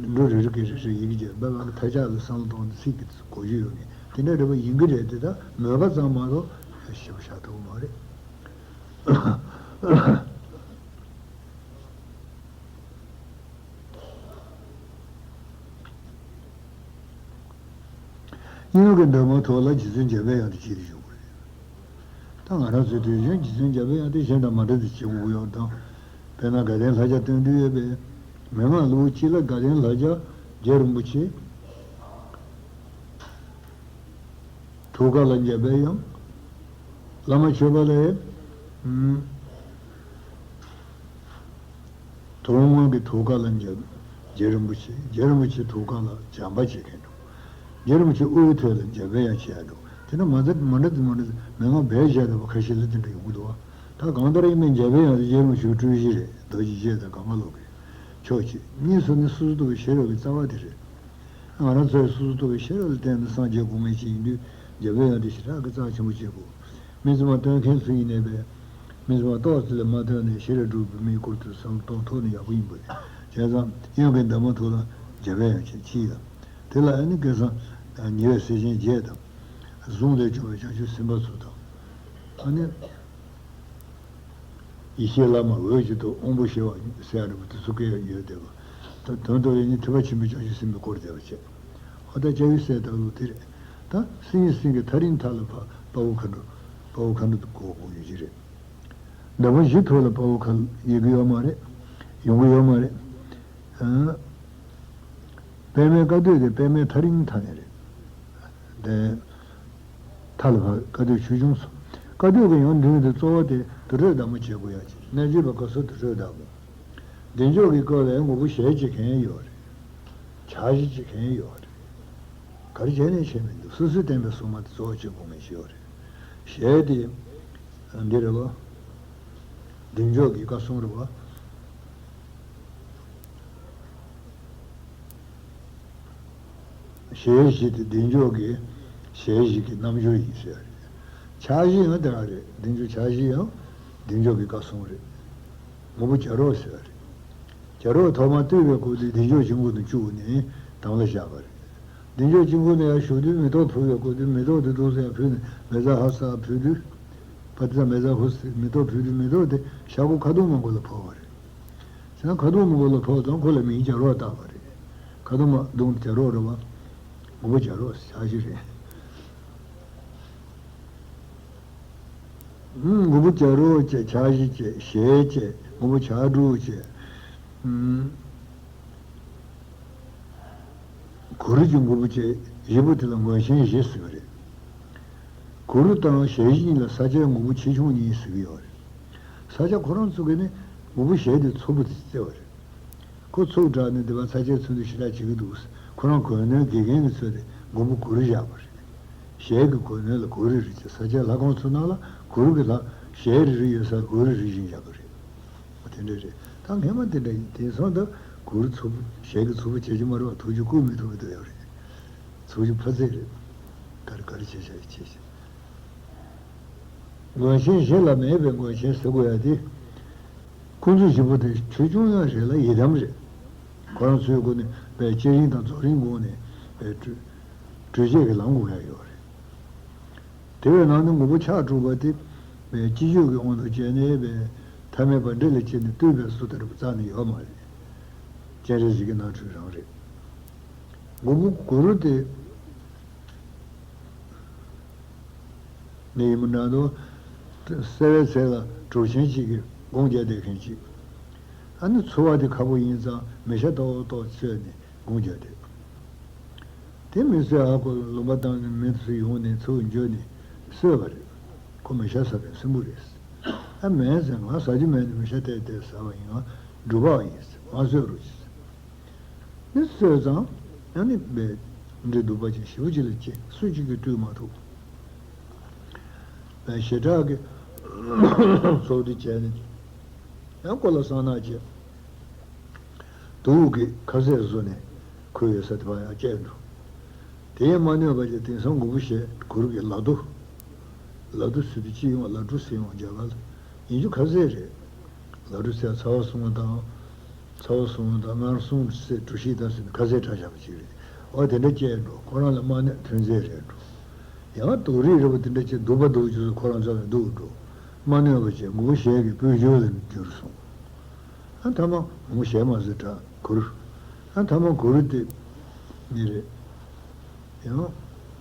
འབྲུ་རེ་རེ་གི་རེ་རེ་ཡི་གེ་བརྒྱབ་པ་ལ་ཐ་ཆག་ལ་བསམ་བློ་གཏོང་དུས་ཚིག་གི་གོ་རྒྱུ་ཡོད་མཁན་དེ་འདྲ་འདྲ་པོ་ཡིན་གྱི་རེད། དེ་དག་མོས་པ་ཙམ་མ་གཏོགས་ཞིབ་བཞག་ཐུབ་ཀྱི་མ་རེད། སྙན་ངག་གི་འདབ་མ་ཐོག་ལ་རྗེ་བཙུན་འཇམ་པའི་དབྱངས་དེ་གཅིག་ཏུ་བཞུགས་པ་རེད། ད་ང་རང་ཚོའི་དུས་རྒྱུན་རྗེ་བཙུན་འཇམ་པའི་དབྱངས་དེ་གཞན་དང་མ་འདྲ་དེ་བྱེད་དགོས་ཀྱི་ཡོད་དང་། དཔེར་ན་དགའ་ལྡན་ལྷ་བརྒྱ་སྟོན་དུས་ཡོད་པའི་མན་ངག་ལེའུ་གཅིག་ལ་དགའ་ལྡན་ལྷ་བརྒྱ་རྗེ་རིན་པོ་ཆེ། ཐུགས་ཀ་ལ་འཇམ་པའི་དབྱངས། བླ་མ་མཆོད་པ་ལས། ཨུམ། དོན་དངོས་ཀྱི་ཐུགས་ཀ་ལ་འཇམ། རྗེ་རིན་པོ་ཆེ། རྗེ་རིན་པོ་ཆེ་ཐུགས་ཀ་ལ་བྱམས་པ་བྱེད་མཁན་འདུག་རྗེ་རིན་པོ་ཆེ་དབུའི་ཐད་ལ་འཇམ་པའི་དབྱངས་བྱས་འདུག་དེ་ན་མ་འདྲ་མ་འདྲ་མ་འདྲ་མན་ངག་སྦས་བཞག་འདུག་པ་ཁ་ཤས་ལ་དེ་འདྲ་ཡོང་གི་འདུག་བ། ད་གང་ལྟར་ཡིན་མིན་འཇམ་པའི་དབྱངས་དེ་རྗེ་རིན་པོ་ཆེའི་སྤྲུལ་གཞི་རེད། རྡོ་རྗེ་རྗེ་དང་གང་ག་ལོག་གི་ཕྱོགས་གཅིག་གཉིས་སུ་ནི་སོ་སོར་རྟོག་པའི་ཤེས་རབ་ཀྱི་རྩ་བ་དེ་རེད། ང་རང་ཚོས་སོ་སོར་རྟོག་པའི་ཤེས་རབ་ལ་བརྟེན་ནས་སངས་རྒྱས་དགོས་ངེས་ཅིག་ཡིན་དུས་འཇམ་པའི་དབྱངས་དེ་ཞེ་དྲག་གི་རྩ་ཆེན་པོ་བྱེད་དགོས། སྨིན་མཚམས་སྟོན་མཁན་ཚོ་ཡིན་ནའི་བས། སྨིན་མཚམས་ཏོག་ཙམ་ལས་མ་སྟོན་ནས་ཤེས་རབ་སྒྲུབ་པའི་མིའི་སྐོར་དུ་བསམ་བློ་གཏོང་ཐུབ་ན་ཡག་པོ་ཡིན་པ་རེད། བྱས་ཙང་སྙན་ངག་གི་འདབ་མ་ཐོག་ལ་འཇམ་པའི་དབྱངས་ཅན་གཅིག་ལ། དེ་ལ་ཨ་ནི་སྐལ་བཟང་ཉེ་བའི་སྲས་ཆེན་བརྒྱད་དང་། གཟུངས་ལས་བྱུང་བའི་བྱང་ཆུབ་སེམས་དཔའ་ཚོ་དང་། ཨ་ནི། ཡེ་ཤེས་བླ་མ་འོད་ཀྱི་མདོག་དབང་པོ་ཞི་བ་ཟེར་ཡ་འདྲ་པོ་དེ་ཚོ་སྐད་ཡོད་བསྡད་པ། ད་དོན་དུ་ཡིན་ནི་ཐེག་པ་ཆེན་པོའི་བྱང་ཆུབ་སེམས་དཔའི་སྐོར་བསྡད་པ་བྱས། ཨོ་ད་སྐྱབས་ཡུལ་སྲས་དང་ལུགས་དེ་རེད། ད་སེམས་ཉིད་སེམས་ཀྱི་ཐག་རིང་མཐའ་ལ་བབ་དཔའ་བོ་མཁའ་འགྲོ། དཔའ་བོ་མཁའ་འགྲོ་དུ་གོ་དགོས་ཡོད་ཀྱི་རེད། འདབ་མ་བཞི་ཐོག་ལ་དཔའ་བོ་མཁའ་ཡོང་གི་ཡོད་མ་རེད། ཡོང་གི་ཡོད་མ་རེད། ཨ། པདྨའི་བཀའ་སྡོད་དེ་པདྨའི་ཐག་རིང་མཐའ་ནས་རེད། དེ། མཐའ་ལ་བབ་བཀའ་སྡོད་ཆོས་སྐྱོང་སོགས། བཀའ་སྡོད་ཀྱི་ཡང་མདུན་དུ་གཙོ་བོ་དེ་དུར་ཁྲོད་བདག་མོ་བྱེད་དགོས་ཡ་ཅིག་གནད་བརྗོད་པ་བཀའ་ཟུར་དུར་ཁྲོད་བདག་མོ། བདེ་མཆོག་གིས་བཀོད་པའི་ངོ་བོ་ཞལ་གཅིག་གན་ཡོད་རེད། ཕྱག་བཞི་གཅིག་གན་ཡོད་རེད། ག་རེ་བྱས་ནས་བྱས་མི་འདུག་སོ་སོས་བསྟན་པའི་སྲུང་མ་དེ་གཙོ་བོ་བྱེད་དགོས་ངེས་ཤིག་ཡོད་རེད། ཞལ་དེ། འདི་རེད་བ། བདེ་མཆོག་གི་བཀའ་སྲུང་རེད་བ། ཞལ་བཞི་དེ་བདེ་མཆོག་གི་ཞལ་བཞི་གི་རྣམ་འགྱུར་ཡིན་ཟེར་བ་རེད། ཕྱག་བཞི་ཡང་དེ་ག་རེད། བདེ་མཆོག་ཕྱག་བཞི་ཡང་བདེ་མཆོག་གི་བཀའ་སྲུང་རེད། ངོ་བོ་བྱ་རོག་ཟེར་བ་རེད། བྱ་རོག་ཐོག་མར་བཏུད་པའི་སྐབས་དེ་བདེ་མཆོག་དཀྱིལ་འཁོར་དུ་བཅུག་ནས་དམ་ལ་བཞག་པ་རེད། བདེ་མཆོག་དཀྱིལ་འཁོར་ནས་ཡར་ཞུགས་དུས་མེ་ཏོག་ཕུལ་བའི་སྐབས་དེ་མེ་ཏོག་དེ་འདུག་སེ་ཡར་ཕུལ་ནས་མེ་བཙའ་ཧ་སག་ཕུལ་དུས། པ་ཏི་ཙ་མེ་བཙའ་ཧུ་སི་མེ་ཏོག་ཕུལ་དུས་མེ་ཏོག་དེ་ཤ་ཁུ་ཁ་གདུང་མ་མགོ་ལ་ཕོག་པ་རེད། བྱས་ན་ཁ་གདུང་མ་མགོ་ལ་ཕོག་ཙང་ཁོ་ལ་མིང་བྱ་རོག་བཏགས་པ་རེད། ཁ་གདུང་མ་གདུང་བྱ་རོག་རེད་བ། ངོ་བོ་བྱ་རོག་ཕྱག་བཞི་རེད། ངོ་བོ་བྱ་རོག་བཅས་ཕྱག་བཞི་བཅས་ཞལ་བཅས་ངོ་བོ་བྱ་དྲུག་བཅས། གུ་རུ་གྱི་ངོ་བོ་བཅས་བཞི་པོ་དེ་ལ་མངོན་ཞེན་བཞི་ཟེར་བ་རེད། གུ་རུ་དང་ཞལ་བཞི་གཉིས་ལ་ས་སྐྱའི་ངོ་བོ་ཆེ་ཆུང་གཉིས་ཟེར་གྱི་ཡོད་རེད། ས་སྐྱ་ཁོ་རང་ཚོ་གིས་ནི་ངོ་བོ་ཞལ་དེ་མཚུར་པོ་དེ་བརྩི་བ་རེད། ཁོ་མཚུར་དྲགས་ནས་འདི་པར་ཚ་ཆེ་ཚུལ་འདི་ཞེ་དྲག་བྱེད་ཀྱི་འདུག་ཁོ་རང་གོས་སྣོད་དགེ་རྒན་གྱི་ཚུལ་དེ་མགོན་པོ་གུ་རུ་བཞག་པ་རེད། ཞལ་གྱི་གོས་སྣོད་ལ་གུ་རུ་རེ་བྱས། ས་སྐྱའི་ལྷ་ཁང་ཚོ་ནང་ལ་གུ་རུ་གྱི་ལྷ་ཞལ་རེ་རེ་ཡོད་སར་གུ་རུ་རེ་བཞེངས་བཞག་གི་རེད། དེ་འདྲ་རེད། ད་སྔན་མ་དེ་འདྲ་ཡིན། དེང་སང་ད་གུ་རུ་མཚུར་པོ་ཞལ་གྱི་མཚུར་པོ་བྱེད་ཀྱི་མ་རེད་བ། ཐུགས་རྒྱུད་བསྐུལ་མི་ཐུབ་ཀྱི་འདུག་ཡོད་རེད། ཚུགས་ཀྱི་ཕ་ཚིག་རེད། ག་རེ་ག་རེ་བྱས་བྱས་བྱས་བྱས། མངོན་ཞེན་གཞན་ལ་མེད་པའི་མངོན་ཞེན་ཟེར་དགོས་ཡ་དེ། ཁོང་ཚོ་བཞི་པོ་དེ་ཆོས་སྐྱོང་ཡང་རེད་ལ་ཡི་དམ་རེད། ཁོ་རང་ཚོའི་སྒོ་ནས་པའི་བསྐྱེད་རིམ་དང་རྫོགས་རིམ་སྒོ་ནས་པའི་སྤྲོས་སྤྲོས་བཅས་ཀྱི་ལམ་སྒོམ་ཡ་ཡོད་རེད། དེ་བས་ནང་ནས་ངོ་བོ་ཕྱག་དྲུག་པ་དེ་པའི་སྤྱི་ཆོས་ཀྱི་དབང་དུ་བྱས་ནས་པའི་ཐ་མལ་པ་འདྲེ་ལ་སྐྱེས་ནས་བཏུལ་བའི་བཟོ་ལྟར་རྩ་ནས་ཡོད་མ་རེད། སྤྱན་རས་གཟིགས་ཀྱི་རྣམ་འཕྲུལ་རང་རེད། མགོན་པོ་གུ་རུ་དེ། ནི་ཡིན་མིན་འདྲ་འདུག་གསལ་བའི་ཚལ་ལ་གྲུབ་ཆེན་གཅིག་གིས་དགོངས་བརྒྱབ་བསྡད་མཁན་གཅིག་ཨ་ནི་ཚུར་བ་དེ་ཁ་པོ་ཡིན་ཙང་མེ་ཤ་ཏོག་ཏོག་བཙོས་ནས་དགོངས་བརྒྱབ་བསྡད། དེ་མི་ཚོས་ཨ་ཁོ་ལུང་པ་བཏང་ནས་མི་ཚོ་ཡོང་ནས་ཚུར་འགྱོ་ནས་གསོས་པ་རེད། ཁོ་མེ་ཤ་ཟ་མཁན་སྲིན་པོ་རེད། ཨ་མེད་ཟེར། ང་ཟ་རྒྱུ་མེད་ནས་མེ་ཤ་བལྟས་བལྟས་ཟ་བ་ཡིན། ང་སྒྲུབ་པ་ཡིན་ཟེར། ང་གསོད་རོགས་གྱིས་ཟེར། ནི་གསོས་ཙང་ཡང་ནི་འབད་འདྲེ་གདུག་པ་ཅན་ཞེ་པོ་ཅིག་ལ་སྐྱེས། སུ་གཅིག་གིས་བཏུལ་མ་ཐུབ། ཞེ་དྲག་གི་ཚོགས་འདུ་བྱས་ནས་ཡང་ཁོ་ལ་གསང་ནག་བྱས། དུག་གིས་ཁ་ཟས་བཟོས་ནས་ཁོའི་ཡོད་ས་དེ་བ་ཡང་བཅད་འགྲོ། དེས་མ་གནོད་པ་ཅིག་དེང་སང་མགོན་པོ་ཞེས་གུ་རུ་གི་ལ་རྡོ། ལ་རྡོ་ཟེར་དུས་སྤྱི་ཡོངས་ལ་གྲུ་ཟེར་ཡོང་རྒྱ་གར་ལ་ཡིན་རྒྱུ་ཁ་ཟས་རེད། ལ་གྲུ་ཟེར་ཚ་བ་གསུམ་དང་ ཚ་བ་གསུམ་དང་མངར་གསུམ་ཟེར་གྲོ་ཞིབ་དང་ཟེར་ནས་ཁ་ཟས་ཁྲག་ཞག་པ་ཅིག་རེད། འོ་དེ་འདྲ་སྐྱེས་འགྲོ། ཁོ་རང་ལ་དམག་ནད་ཐོན་རྫས་རེད་འགྲོ། ཡང་དུག་རིགས་རེད་པ། དེ་འདྲ་ཅིག་སྡུག་པ་འདུག་ཅུ་ཁོ་རང་ཚོ་ལ་འདུག་འགྲོ། མ་གནོད་པ་བྱས། མགོ་བོ་ཞལ་གྱི་སྤོས་སྦྱོར་ལ་འགྱུར་སོང་། ཨ་མཐའ་མ་མགོ་བོ་ཞལ་མ་ཟེར་གྲྭ་གུར། ཨ་མཐའ་མ་གུར་དེ་ནི་རེད། ཡང་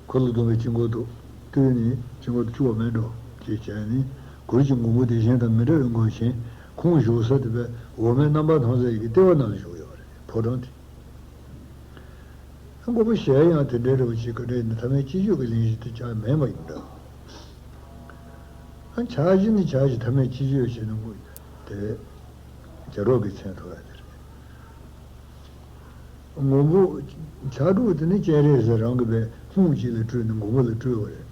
འཁོར་ལོ་སྡོམ་པའི་དཀྱིལ་འཁོར་དུ་བཏུད་ནས། དཀྱིལ་འཁོར་དུ་བཅུག་པ་མེད་འགྲོ་ཅེས་བྱས་ནས། གུར་གྱི་མགོན་པོ་བདེ་ཆེན་དང་མི་འབྲལ་བའི་མགོན་ཆེན་ཁོང་བཞུགས་ས་དེ་བས་འོ་མའི་རྣམ་པ་མཐོང་ས་ཡི་གི་ལྟེ་བ་ནང་ལ་བཞུགས་ཡོད་རེད། ཕོ་བྲང་དེ། ཨ་མགོན་པོ་ཞལ་ཡང་དེ་འདྲའི་རེ་བ་བྱེད་ག་འདྲ་ཡིན་ན། ཐ་མའི་སྤྱི་སྤྱོད་ཀྱི་གླེང་གཞི་དེ་ཅང་མེད་པ་ཡིན་འདྲ། ཨ་ཕྱག་བཞི་ནི་ཕྱག་བཞི་ཐ་མའི་སྤྱི་སྤྱོད་བྱས་ན་དེ་བྱ་རོག་གི་མཚན་ཐོགས་ཡ་དེ་རེད། མགོན་པོ་ཕྱག་དྲུག་དེ་ནི་སྤྱན་རས་གཟིགས་རང་གི་པའི་ཧཱུྃ་གཅིག་ལ་སྤྲུལ་ནས་མགོན་པོ་ལ་སྤྲུལ་བ་རེད།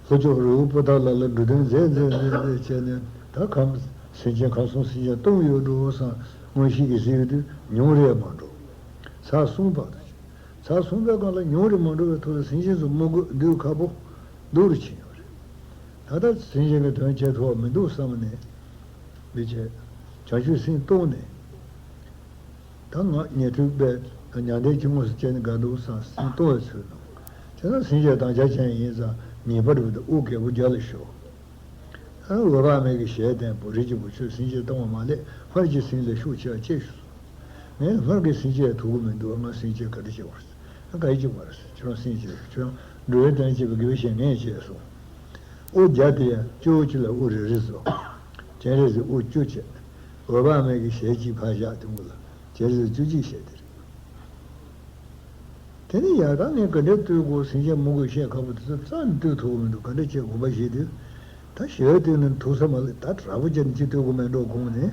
ལྷོ་ཕྱོགས་རི་བོ་པོ་ཏ་ལ་ལ་འགྲོ་དོན་མཛད་མཛད་མཛད་མཛད་བྱས་ནས། ད་ཁམས་སེམས་ཅན་ཁམས་གསུམ་སེམས་ཅན་སྟོང་ཡོད་འགྲོ་བསམ། མངོན་ཤེས་ཀྱིས་གཟིགས་དུས་ཉུང་རེ་མ་འགྲོ། ཚར་གསུམ་བར་དུ་ཕྱིན། ཚར་གསུམ་པའི་སྒང་ལ་ཉུང་རེ་མ་འགྲོ་བའི་ཐོག་ལ་སེམས་ཅན་ཚོ་དམུ་རྒོད་སྡུག་ཁ་པོ་སྡུག་རུ་ཕྱིན་ཡོད་རེད། ད་ལྟ་སེམས་ཅན་གྱི་དོན་བྱེད་ཐུབ་པ་མི་འདུག་བསམ་ནས། འདི་བྱས། བྱང་ཆུབ་སེམས་སྟོང་ནས། ད་ང་ཉན་ཐོས་པས་མྱང་འདས་ཀྱི་དངོས་སུ་སྐྱེས་ནས་དགའ་འདུག་བསམ། སེམས་སྟོང་བའི་ཚུལ་གནང་། བྱས་ན་སེམས་ཅན་དམ་བཅའ་ཅན་ཡིན་ཙང་ཉེས་པར་འབད་དེ་དབུ་རྒྱལ་པོ་རྒྱ་ལ་ཤོར། ཨ་འོད་དཔག་མེད་ཀྱི་ཞལ་བསྟན་པོ། རིགས་ཀྱི་བུ་ཁྱོད་སེམས་ཅན་སྟོང་བ་མ་ལེགས། སྔར་གྱི་སེམས་ལས་ཤུགས་ཆེ་བ་ཅི་ཞུ་གསུངས། ངས་སྔར་གྱི་སེམས་ཅན་ཐུབ་ཀྱི་མི་འདུག། ང་སེམས་ཅན་ག་འདྲ་བྱེད་དགོས། ཨ་ག་ཡི་བྱེད་དགོས་རེད། ཁྱོད་རང་སེམས་ཅན་ཁྱོད་འགྲོ་བའི་དོན་བྱེད་པའི་དགེ་བའི་བཤེས་གཉེན་བྱས་སོང་། དབུ་བརྒྱ་དེ་ཡང་བཅུ་བོ་གཅིག་ལ་དབུ་རེ་རེ་བཟོ། སྤྱན་རས་གཟིགས་དབུ་བཅུ་བྱས། འོད་དཔག་མེད་ཀྱི་ཞལ་གཅིག་ཕར་བཞག་དེ་མགོ་ལ། སྤྱན་རས་གཟིགས་བཅུ་གཅིག་ཞལ་དེ་རེད། དེ་ནས་ཡར་ད་ངས་ག་འདྲས་བཏུལ་དགོས། སེམས་ཅན་མང་པོས་བཤད་ཁག་པོ་དེ་ཚོ་རྩ་ནས་བཏུལ་ཐུབ་ཀྱི་མི་འདུག། ག་འདྲས་བྱས་དགོངས་པ་བཞེས་དུས། ད་ཞལ་བཏུལ་ནས་ཐུག་ས་མ་ལེགས། ད་དྲག་པོ་བྱས་ནས་ཅི་བཏུལ་དགོས་མེད་འགྲོ་དགོངས་ནས།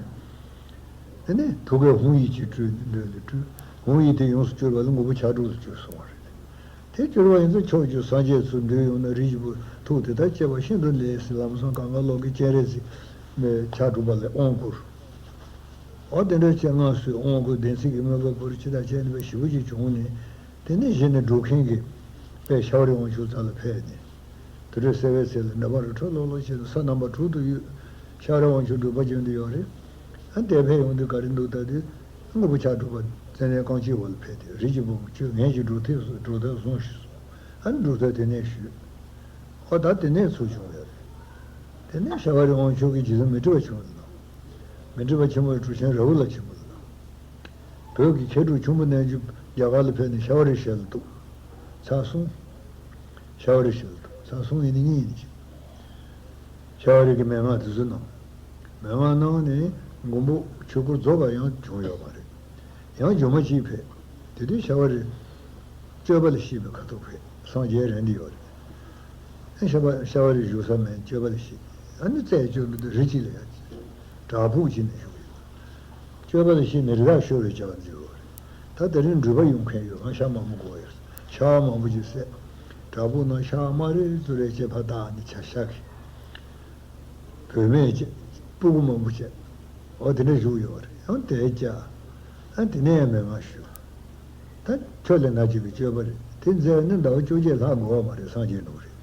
དེ་ནས་ཐུགས་ཀའི་ཧཱུྃ་ཡིག་ཅིག་སྤྲུལ་ནས་འདོད་ལ་སྤྲུལ། ཧཱུྃ་ཡིག་དེ་ཡོངས་སུ་གྱུར་པ་ལ་མགོན་པོ་ཕྱག་དྲུག་ལ་གྱུར་སོང་བ་རེད། དེ་གྱུར་པ་ཡིན་ཙང་ཕྱོགས་བཅུའི་སངས་རྒྱས་ཚུར་འདུས་ཡོང་ན། རིགས་ཀྱི་བུ་ཐུགས་དེ་ལྟར་བསྐྱེད་པ་ཤིན་ཏུ་ལེགས་ཟེར། ལམ་སང་གང་ག་ལོག་གི་སྤྱན་རས་གཟིགས་ཕྱག་དྲུག་པ་ལ་དབང་བསྐུར། འོ་དེ་འདྲ་བྱས་སྔགས་སུ་དབང་བསྐུར། བདེན་ཚིག་གི་མོས་པ་ཕུལ། ཇི་ལྟར་བྱས་ནས་པའི་ཞེ་པོ་ཅིག་བྱུང་ནས། དེ་ནས་གཞི་ནས་སྒྲུབ་མཁན་གྱི་དཔལ་ཤཱ་རིའི་དབང་ཕྱུག་རྩ་ལ་ཕེབས་ནས། དུར་ཁྲོད་གསལ་བའི་ཚལ་ལ་འདྲ་པར་རི་ཁྲོད་ལོག་ལོག་བྱས་ནས་ས་རྣམ་པ་དྲུག་ཏུ་གཡུགས། ཤཱ་ར་དབང་ཕྱུག་སྒྲུབ་པ་བྱོན་དུ་ཡོད་རེད། ཨ་དེ་ཕེབས་ཡོང་དུས་ག་རེ་འདུག་ལྟ་དུས། མགོན་པོ་ཕྱག་དྲུག་པ་ཙནྡན་རྐང་གཅིག་འོག་ལ་ཕེབས་ཏེ། རིགས་ཀྱི་བུ་ཁྱོད་ངེད་ཀྱི་སྒྲུབ་ཐབས་སྒྲུབ་ཐབས་ཟུངས་ཤིག་གསུངས། ཨ་ནི་སྒྲུབ་ཐབས་དེ་ནས་ཞུས། ཨོ་ད་དེ་ནས་ཚུར་བྱུང་ཡོད་རེད། དེ་ནས་ཤཱ་ར་རི་དབང་ཕྱུག་གིས་རྗེ་བཙུན་མཻ་ཏྲི་པ་ཆེན་པོ་ལ་གནང་། མཻ་ཏྲི་པ་ཆེན་པོས་གྲུབ་ཆེན་རཱ་ཧུ་ལ་ཆེན་པོ་ལ་གནང་། བོད་ཀྱི་མཁས་གྲུབ་ཁྱུང་པོ་རྣལ་འབྱོར་རྒྱ་གར་ལ་ཕེབས་ནས་ཤཱ་བ་རིའི་ཞལ་ལ་གཏུགས། ཚར་གསུམ། ཤཱ་བ་རིའི་ཞལ་ལ་གཏུགས། ཚར་གསུམ་ཡིན་ནི་གཉིས་ཡིན་ནི་ཅིག། ཤཱ་བ་རི་གི་མན་ངག་དེ་ཚོ་གནང་། མན་ངག་གནང་ནས་མགོན་པོ་ཆོས་སྐུ་རྫོགས་པ་ཡང་བྱུང་ཡོད་མ་རེད། ཡང་སྒྱུ་མ་གཅིག་ཕེབས། དེ་དུས་ཤཱ་བ་རི་སྤྱོད་པ་ལ་སྐྱིད་པའི་ཁ་ཐུག་ཕེབས། སངས་རྒྱས་རན་འདི་ཡོད་རེད། ཨ་ཤཱ་བ་ཤཱ་བ་རི་བཞུགས་ས་མེད། སྤྱོད་པ་ལ་སྐྱིད། ཨ་ནི་རྩད་གཅོད་འདི་དུས་རི་གཅིག་ལ་ཡང་བྲག་ཕུག་གཅིག་ནས་བཞུགས་ཡོད། སྤྱོད་པ་ལ་སྐྱིད་ནས་རི་དྭགས་ཤོར་བའི་བྱ་བ་མཛད་ཡོད་རེད། ད་དེ་རིང་འགྲུལ་པ་ཡོང་མཁན་ཡོད། ང་ཤ་མང་པོ་དགོས་ཡོད། ཤ་བ་མང་པོ་ཅིག་བསད། བྲག་ཕུག་ནང་ཤ་བ་དམར་རེ་ཙུ་རེ་བྱས་ཕར་བཏགས་ནས་ཆ་ཤ་གི་བུད་མེད་ཅིག་སྤུ་གུ་མང་པོ་བྱས། འོ་དེ་འདྲ་བཞུགས་ཡོད་རེད། ཡང་དེ་བྱས། ཨ་དེ་ནས་ཡང་མན་ངག་ཞུ། ད་ཁྱོད་ལས་སྣ་གཅིག་གི་སྤྱོད་པ་རེད། དེ་མཛད་ནི་ཟླ་བ་བཅོ་བརྒྱད་ལྷག་འགོར་བ་མ་རེད། སངས་རྒྱས་འགྲོ་གི་རེད།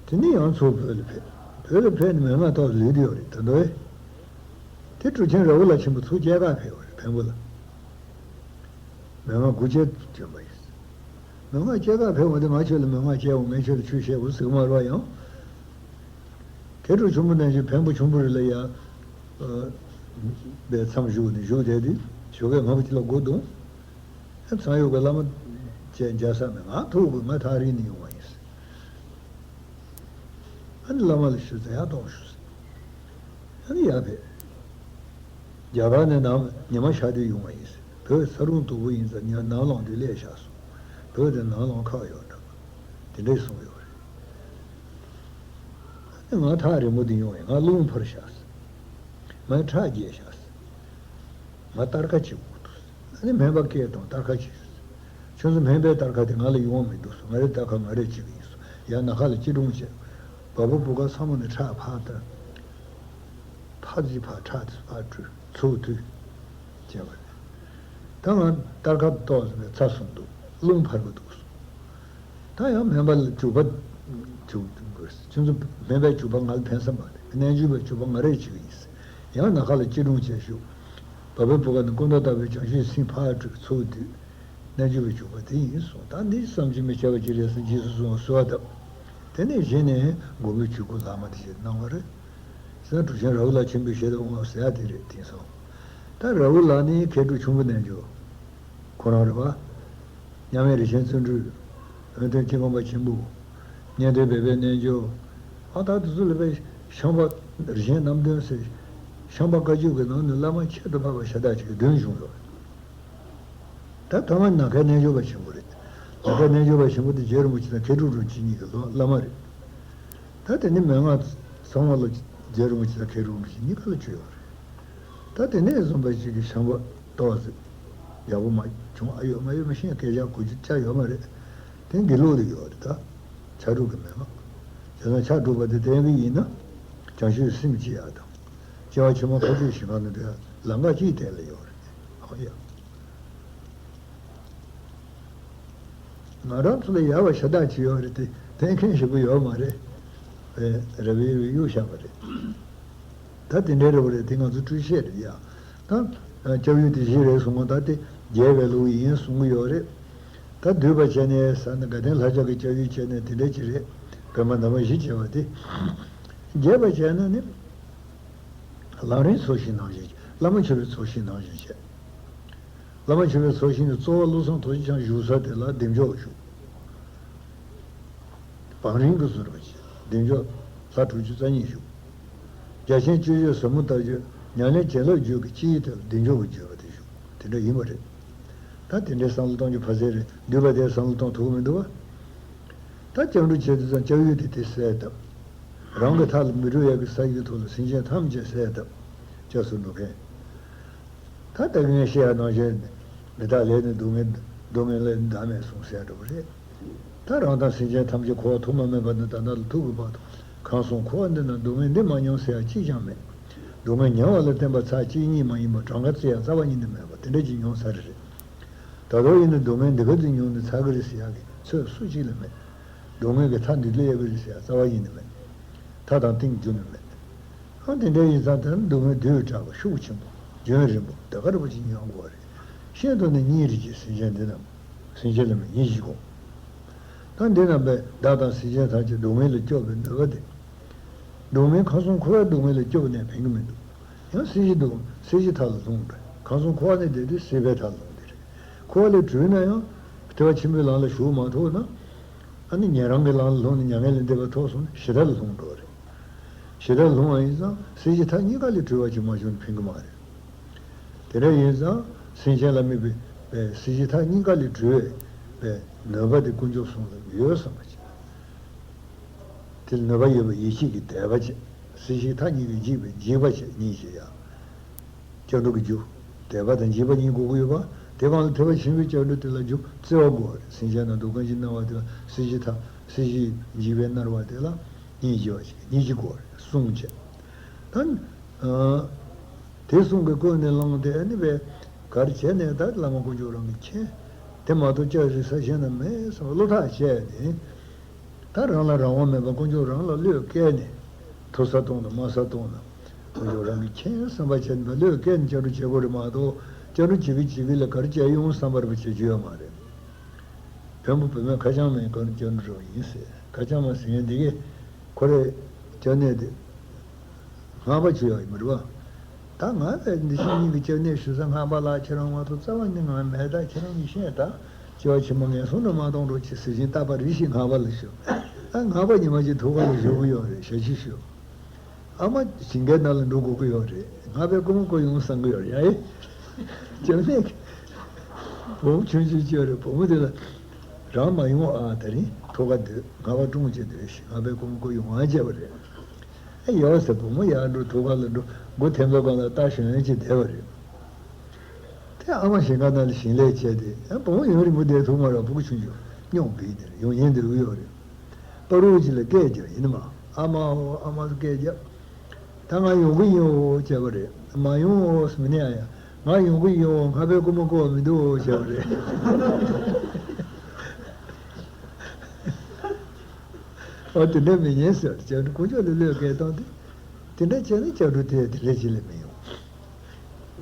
དེ་ནས་ཡང་ཚུར་བོད་ལ་ཕེབས། བོད་ལ་ཕེབས་ནས་མན་ངག་ཐོག་ལུས་བསྡད་ཡོད་རེད། ད་དུང་། དེ་གྲུབ་ཆེན་རཱ་ཧུ་ལ་ཆེན་པོ་ཚུར་སྐྱེལ་གར་ཕེབས་པ་རེད། བོན་པོ་ལ། མན་ངག་དགུ་བཅུ་བྱོན་པ་ཡིན། མན་ངག་སྐྱེལ་གར་ཕེབས་པ་དེ། ང་ཁྱོད་ལ་མན་ངག་སྐྱེལ་འོང་། ངས་ཁྱོད་ལ་ཆོས་བཤད་འོང་ཟེར་གི་མ་རེད་པ། ཡང་། མཁས་གྲུབ་ཆེན་པོ་རྣལ་འབྱོར་བོན་པོ་ཆུང་པོ་རེ་ལ་ཡ། ཨ། པའི་མཚམས་བཞུགས་ནས་བཞུགས་བསྡད་དུས་ཞོགས་ཀས་སྔ་པོ་ཅིག་ལ་སྒོ་རྡུང་། ཨ་མཚམས་ཡོད་པའི་བླ་མ་བཅས་མཇལ་ས་མེད། ང་ཐུག་དགོས། ང་ཐག་རིང་ནས་ཡོང་བ་ཡིན། ཨ་ནི་བླ་མ་ལ་ཞུས་ཙང་ཡར་གཏོང་ཞུས། ཨ་ནི་ཡར་ཕེབས། རྒྱ་གར་ནས་ནམ་ཉི་མ་ཤར་དུས་ཡོང་བ་ཡིན། བོད་ས་རུང་སྟུག་པོ་ཡིན་ཙང་ཉ་ནམ་ལངས་དུས་སླེབས་བཞག་སོང་། བོད་དེ་ནམ་ལངས་ཁག་ཡོད་འདྲ། དེ་འདྲས་གསུངས་ཡོད་རེད། ཨ་ནི་ང་ཐག་རིང་པོ་དེ་ཡོང་ཡིན། ང་རླུང་འཕར་བཞག་སོང་། ང་ཁྲག་རྒྱས་བཞག་སོང་། ང་སྟར་ཁ་བྱེད་དགོས་འདུག། ཨ་ནི་སྨན་པ་སྐད་བཏང་། སྟར་ཁ་བྱེད། ཁྱོད་ཚོ་སྨན་པའི་སྟར་ཁ་དེ་ང་ལ་ཡོང་མི་འདུག་སོང་། ང་རའི་སྟར་ཁ་ང་རས་བྱེད་ཀྱི་ཡིན་སོང་། ཡང་ན་ཁ་ལ་སྐྱིལ་ཀྲུང་བྱས། བ་སྤུ་བུ་ག་ཚང་མ་ནས་ཁྲག་ཕར་བཏང་། ཕར་ཅིག་ཕར་ཁྲག་དེ་ཕར་བཀྲུས། ཚུར་བཏུས། བྱས་པ་རེད། ད་ང་སྟར་ཁ་ཏོག་ཙམ་ཚ་སོང་འདུག། རླུང་འཕར་གི་འདུག་སོང་། ད་ཡང་སྨན་པ་ལ་བྱུག་པ་བྱུག་དགོས། ཁྱོད་ཚོ་སྨན་པའི་བྱུག་པ་ང་ལ་ཕན་ས་མ་རེད། རྣལ་འབྱོར་པའི་བྱུག་པ་ང་རས་བྱེད་ཀྱི་ཡིན། ཡང་ནམ་མཁའ་ལ་སྐྱིལ་ཀྲུང་བྱས་བཞུགས། བ་སྤུའི་བུ་ག་ནས་སྐུ་མདོག་ལྟ་བུའི་བྱང་ཆུབ་སེམས་ཕར་སྤྲུལ་ཚུར་བསྡུས། རྣལ་འབྱོར་པའི་སྤྱོད་པ་དེ་ཡིན་གསུངས། ད་འདི་བསམ་གྱིས་མི་ཁྱབ་པ་ཅིག་རེད་ཟེར། རྗེས་སུ་བཟུང་བ་གསོལ་བ་བཏབ། དེ་ནས་གཞི་ནས་མགོན་པོའི་ཆོས་སྐུ་ལྷག་མ་དེ་བཞིན་གནང་བ་རེད། ས་གྲུབ་ཆེན་ར་ཧུ་ལ་ཆེན་པོའི་ཞལ་དུ་དབང་ཟེར་ཡ་དེ་རེད། དེང་སང་ད་ར་ཧུ་ལ་ནི་མཁས་གྲུབ་ཁྱུང་པོ་རྣལ་འབྱོར་ཁོ་རང་རེད་པ། མཉམ་མེད་རིན་ཆེན་བརྩོན་འགྲུས། ཡོན་ཏན་ཅན་ཁང་པ་ཆེན་པོ། གཉེན་སྟོན་སྦས་པའི་རྣལ་འབྱོར། ཨ། ད་དེ་ཚོ་ལ་བས་ཤངས་པ་རིན་ཆེན་རྣམ་གྲོལ་ཟེར། ཤངས་པ་བཀའ་བརྒྱུད་ཀྱི་ནང་ནས་བླ་མ་ཁྱད་དུ་འཕགས་པ་ཤ་སྟག་ཅིག་གི་གདུང་བྱུང་ཡོད། ད་ཐོག་མ་ནམ་མཁའི་རྣལ་འབྱོར་པ་ཆེན་པོ་རེད། ནམ་མཁའི་རྣལ་འབྱོར་པ་ཆེན་པོ་དེ་རྗེ་རིན་པོ་ཆེ་དང་མཁས་གྲུབ་རིན་པོ་ཆེ་གཉིས་ཀྱི་སློབ་བླ་མ་རེད། ད་དེ་ནི་མན་ངག་ཚང་མ་ལ་རྗེ་རིན་པོ་ཆེ་དང་མཁས་གྲུབ་རིན་པོ་ཆེ་གཉིས་ཀ་ལ་བྱོན་ཡོད་རེད། ད་དེ་ནས་བཟུང་བ་ཞིག་གི་ཤངས་པ་ཏོག་ཙམ་ཡག་པོ་མ་བྱུང་། ཨ་ཡོད་མ་ཡོད་མི་ཤེས། སྐད་ཆ་གོ་རྒྱུ་ཆ་ཡོད་མ་རེད། དེ་དགེ་ལུགས་ལ་ཡོད་རེད། ད་ཕྱག་དྲུག་གི་མན་ངག་བྱས་ཙང་ཕྱག་དྲུག་པ་དེ་བསྟེན་གི་ཡིན་ན་བྱང་ཆུབ་སེམས་སྐྱེ་ཡག་དང་། སྐྱེ་བ་ཕྱི་མ་འཁོར་སྡུག་ཞིང་ཁམས་ནས་འདྲེན་ཡག་ལམ་ཁ་གཅིག་དེ་ལ་ཡོད་རེད། ཨོ་ཡ། ང་རང་ཚོ་ལ་ཡག་པ་ཤ་སྟག་ཅིག་ཡོད་རེད་དེ། བསྟེན་མཁན་ཞེ་པོ་ཡོད་མ་རེད། རབ་དབྱེ་བའི་གཡུག་བཞག་པ་རེད། ད་དེ་འདྲའི་རེད་པ་རེད། དེ་ང་ཚོ་སྤྲོས་བཤད་རེད་ཡ། ད་སྐྱབས་ཡུལ་དེ་བཞི་རེད་གསུངས་པ། ད་དེ་རྒྱས་པའི་ལུགས་ཡིན་གསུང་གི་ཡོད་རེད། ད་འདུས་པ་བྱས་ནས་ཟེར་ན་དགའ་ལྡན་ལྷ་ལྕམ་གྱི་སྐྱབས་ཡུལ་བྱས་ནས་དེ་འདྲ་ཅིག་རེད། བོད་མ་ནང་པ་བཞི་བྱས་པ་དེ། རྒྱས་པ་བྱས་ན་ནི་ལམ་རིམ་ཚོགས་ཞིང་ནང་བཞིན་བྱས། བླ་མ་མཆོད་པའི་ཚོགས་ཞིང་ནང་བཞིན་བྱས། བླ་མ་མཆོད་པའི་ཚོགས་ཞིང་གི་གཙོ་བོ་བློ་བཟང་རྡོ་རྗེ་འཆང་བཞུགས་ས་དེ་ལ་བདེ་མཆོག་བཞུགས། བང་རིམ་གྱི་བཟོ་འདྲ་བྱས། བདེ་མཆོག་ལྷ་དྲུག་ཅུ་རྩ་གཉིས་བཞུགས། རྒྱ་ཆེན་སྤྱོད་བརྒྱུད་ཟབ་མོ་ལྟ་བརྒྱུད་ཉམས་ལེན་བྱིན་རླབས་བརྒྱུད་ཀྱི་སྤྱི་ཡི་དེ་ལ་བདེ་མཆོག་གི་བརྗོད་པ་དེ་བཞུགས། དེ་འདྲ་ཡིན་པ་རེད། ད་དེ་འདྲའི་བསམ་བློ་གཏོང་རྒྱུ་ཕལ་ཆེར་རེད། འདུས་པ་དེར་བསམ་བློ་གཏོང་ཐུབ་ཀྱི་མི་འདུག་བ། ད་སྐྱབས་འགྲོ་བྱེད་དུས་ཙང་སྐྱབས་ཡུལ་དེ་དེ་གསལ་བཏབ། རང་གི་མཐའ་ལ་མི་འགྲོ་ཡག་གི་ས་ཡི་ཐོག་ལ་སེམས་ཅན་ཐམས་ཅད་གསལ་བཏབ། སྐྱབས་སུ་འགྲོ་མཁན། ད་ལྟ་ངས་བཤད་ཡ་ནང་བཞིན་མི་རྟག་ལས་ནི་སྡུག་བསྔལ། སྡུག་བསྔལ་ལས་ནི་བདག་མེད་གསུངས་ཟེར་འགྲོ་བ་རེད། ད་རང་དང་སེམས་ཅན་ཐམས་ཅད་འཁོར་བ་ཐོག་མ་མེད་པ་ནས་ད་ལྟ་ལ་ཐུག་གི་བར་དུ་གང་སོང་འཁོར་བ་འདི་ན་སྡུག་བསྔལ་འདི་མ་མྱོང་ཟེར་ཡ་གཅིག་ཀྱང་མེད། སྡུག་བསྔལ་མྱོང་བ་ལ་བརྟེན་པ་ཚར་གཅིག་གཉིས་མ་ཡིན་པར་གྲངས་ཀ་བརྩི་ཡ་རྩ་བ་ཉིད་ནས་མེད་པ་དེ་འདྲ་ཅིག་མྱོང་ཚར་རེད། ད་དུང་ཡིན་ན་སྡུག་བསྔལ་འདི་ག་ཚོད་མྱོང་ནས་ཚར་གི་རེད་ཟེར་ཡག་གི་ཚོད་སུ་གཅིག་ལ་མེད། སྡུག་བསྔལ་གྱི་མཐའ་འདི་ལ་ཡོད་གི་རེད་ཟེར་ཡག་རྩ་བ་ཉིད་ནས་མེད། མཐའ་དང་གཏིང་རྒྱུན་ནས་མེད། ཨ། དེ་འདྲ་ཡིན་ཙང་དེ་ནི་སྡུག་བསྔལ་རྡུལ་དྲག་པ་ཤུགས་ཆེན་པོ་རྒྱུན་རིང་པོ་ད་ག་རེ་བ་ཅིག་མྱོང་དགོས་རེད། ཤིན་ཏུ་ནས་སྙིང་རེ་རྗེ། སེམས་ཅན་འདི་རྣམས་སེམས་ཅན་ལ་མི་སྙིང་རྗེ་དགོས། ད་འདི་རྣམས་པས་བདག་དང་སེམས་ཅན་ཐམས་ཅད་སྡུག་བསྔལ་ལས་སྐྱོབ་པའི་ནུས་པ་དེ། སྡུག་བསྔལ་ཁམས་གསུམ་འཁོར་བའི་སྡུག་བསྔལ་ལས་སྐྱོབ་ནས་ཕན་གྱི་མི་འདུག། ཡང་སྲིད་ཞི་སྡུག་སྲིད་ཞི་མཐའ་ལ་ལྷུང་འགྲོ། ཁམས་གསུམ་འཁོར་བ་ནས་བསྡད་དུས་སྲིད་པའི་མཐའ་ལ་ལྷུང་འདི་རེད། འཁོར་བ་ལས་གྲོལ་ན་ཡང་བདེ་བ་ཆེན་པོའི་ལམ་ལ་ཞུགས་མ་ཐུབ་ན། ཨ་ནི་ཉན་རང་གི་ལམ་ལ་ལྷུང་ནས་མྱ་ངན་ལས་འདས་པ་ཐོབ་སོང་ན་ཞི་མཐའ་ལ་ལྷུང་འགྲོ་བ་རེད། ཞི་མཐའ་ལ་ལྷུང་བ་ཡིན་ཙང་སྲིད་ཞི་མཐའ་གཉིས་ཀ་ལས་གྲོལ་བ་ཅིག་མ་བྱུང་ན་ཕན་གྱི་མ་རེད། དེ་འདྲ་ཡིན་ཙང་སེམས་ཅན་ལ་དམིགས་པའི་པའི་སྲིད་ཞི་མཐའ་གཉིས་ཀ་ལས་གྲོལ་བའི་ནུས་པ་དེ་དཀོན་མཆོག་གསུམ་ལ་ཡོད་བསམ་པ་ཅིག། དེ་ལ་ནུས་པ་ཡོད་པའི་ཡེ་ཤེས་ཀྱི་དད་པ་བྱེད། སྲིད་ཞིའི་མཐའ་གཉིས་ཀྱིས་འཇིགས་པའི་འཇིགས་པ་བྱེད་གཉིས་བྱེད་ཡ། སྐྱབས་འགྲོ་གི་རྒྱུ། དད་པ་དང་འཇིགས་པ་གཉིས་དགོས་ཀྱི་ཡོད་པ། དེ་སྒང་ལ་ཐེག་པ་ཆེན་པོའི་སྐྱབས་འགྲོ་དེ་ལ་རྒྱུ་བརྩེ་བ་དགོས་པ་རེད། སེམས་ཅན་རྣམས་སྡུག་གང་ཞིག་གནང་བ་དེ་ལ་སྲིད་ཞིའི་མཐའ། སྲིད་ཞིའི་འཇིགས་པས་མནར་བ་དེ་ལ་སྙིང་རྗེ་བ་ཞིག་སྙིང་རྗེ་དགོས་པ་རེད། གསུམ་བྱེད། ད་ཨ། དེ་གསུམ་གྱིས་ཀུན་ནས་བསླངས་ཏེ་ཨ་ནི་བས་ག་རེ་བྱས་ནས་ད་བླ་མ་དཀོན་མཆོག་རང་གིས་མཁྱེན། དེ་མ་གཏོགས་སྐྱབས་རེ་ས་གཞན་ན་མེད་བསམ་བློ་ཐག་བཅད་ནས། ད་རང་ལ་རང་དབང་མེད་པར་དཀོན་མཆོག་རང་ལ་བློས་བཀལ་ནས། ཐུབ་ས་གཏོང་དང་དམའ་ས་གཏོང་དང་། དཀོན་མཆོག་རང་གིས་མཁྱེན་བསམ་པ་བྱས་ནས་བློས་བཀལ་ནས་སྐྱབས་འགྲོ་བྱེད་དགོས་རེད་མ་གཏོགས། སྐྱབས་འགྲོ་བྱེད་ཀྱི་བྱེད་ཀྱི་ལ་ག་རེ་བྱས་ཡོང་བསམ་པར་བྱེད་རྒྱུ་ཡོད་མ་རེད། བོན་པོ་བུད་མེད་ཁ་བྱང་མའི་སྐབས་ནས་སྐྱབས་འགྲོ་འགྲོ་བ་ཡིན་ཟེར། ཁ་བྱང་མ་ཟེར་མཁན་འདི་གས་ཁོ་རེ་སྐྱབས་གནས་དེ་སྔགས་པ་བྱེད་ཡག་ཡིན་པ་རེད་པ། ད་ང་བས་འདི་ཕྱི་གཉིས་ཀྱི་སྐྱབས་གནས་ཞུ་ས་སྔགས་པ་ལགས་ཁྱེད་རང་མ་གཏོགས་རྩ་བ་ནས་ང་མེད། ད་ཁྱེད་རང་གིས་ཤེས་ད། སྐྱེ་བ་ཕྱི་མ་ངན་སོང་དུ་མ་གཏོང་རོགས་གྱིས་ཟེར་བཞིན་རྟག་པར་རེ་ཞིག་སྔགས་པ་ལ་ཞུ། ད་སྔགས་པ་ཉི་མ་གཅིག་ཐུགས་ཁ་ལ་བཞུགས་ཀྱི་ཡོད་རེད། ཞལ་ཆད་ཞུ། ཨ་མ་ཞིང་ཁའི་ནང་ལ་འགྲོ་དགོས་ཀྱི་ཡོད་རེད། སྔགས་པའི་སྐུ་མི་སྐུ་ཡོང་བསམ་གྱི་ཡོད་རེད་ཡ། ཨེ། སྐྱབས་གནས་ཀྱི་བུ་མོ་ཆུང་ཆུང་ཅིག་ཡོད་རེད། བུ་མོ་དེ་ལ་རང་མ་ཡོང་ཨ། དེ་རིང་ཐུགས་ཁ་སྡོད། སྔགས་པ་སྲུང་བྱེད་སྡོད་ཞེས་སྔགས་པའི་སྐུ་མི་སྐུ་ཡོང་ཨ་བྱས་པ་རེད། ཨེ་ཡོད་ཟེར། བུ་མོ་ཡར་འགྲོ། ཐུགས་ཁ་ལ་འགྲོ། མགོ་ཐེམ་ཐོ་སྒང་ལ་ལྟ་ཞོན་ཅིག་བསྡད་པ་རེད། དེ་ཨ་མ་ཞིང་ཁ་ནང་ལ་ཞིང་ལས་བྱས་ཏེ། ཨ། བུ་མོ་ཡུན་རིང་པོ་བསྡད་ཐུབ་མ་རེད། ཕྲུ་གུ་ཆུང་ཆུང་སྙོམས་པའི་དེར་ཡོང་ཉེན་འདོད་ཀྱི་ཡོད་རེད། པ་རུ་ཅིག་ལ་སྐད་རྒྱག་ཡིན་ནམ། ཨ་མའོ། ཨ་མ་སྐད་རྒྱག་ད་ང་ཡོང་གི་ཡིན་འོ་བྱས་པ་རེད། མ་ཡོང་འོ་ཟེར་མི་ནས་ཨ་ཡ། ང་ཡོང་གི་ཡིན་འོ། སྔགས་པའི་སྐུ་མི་སྐུ་བ་མི་འདུག་འོ་བྱས་པ་རེད། ཨོ། དེ་འདྲ་མི་ཉན་ཟེར། སྐྱབས་འགྲོ་དཀོན་མཆོག་ལ་བློས་བཀལ་བཏང་སྟེ། དེ་འདྲ་བྱས་ན་སྐྱབས་འགྲོ་དེ་དེ་འདྲ་ཅིག་ལས་མི་ཡོང་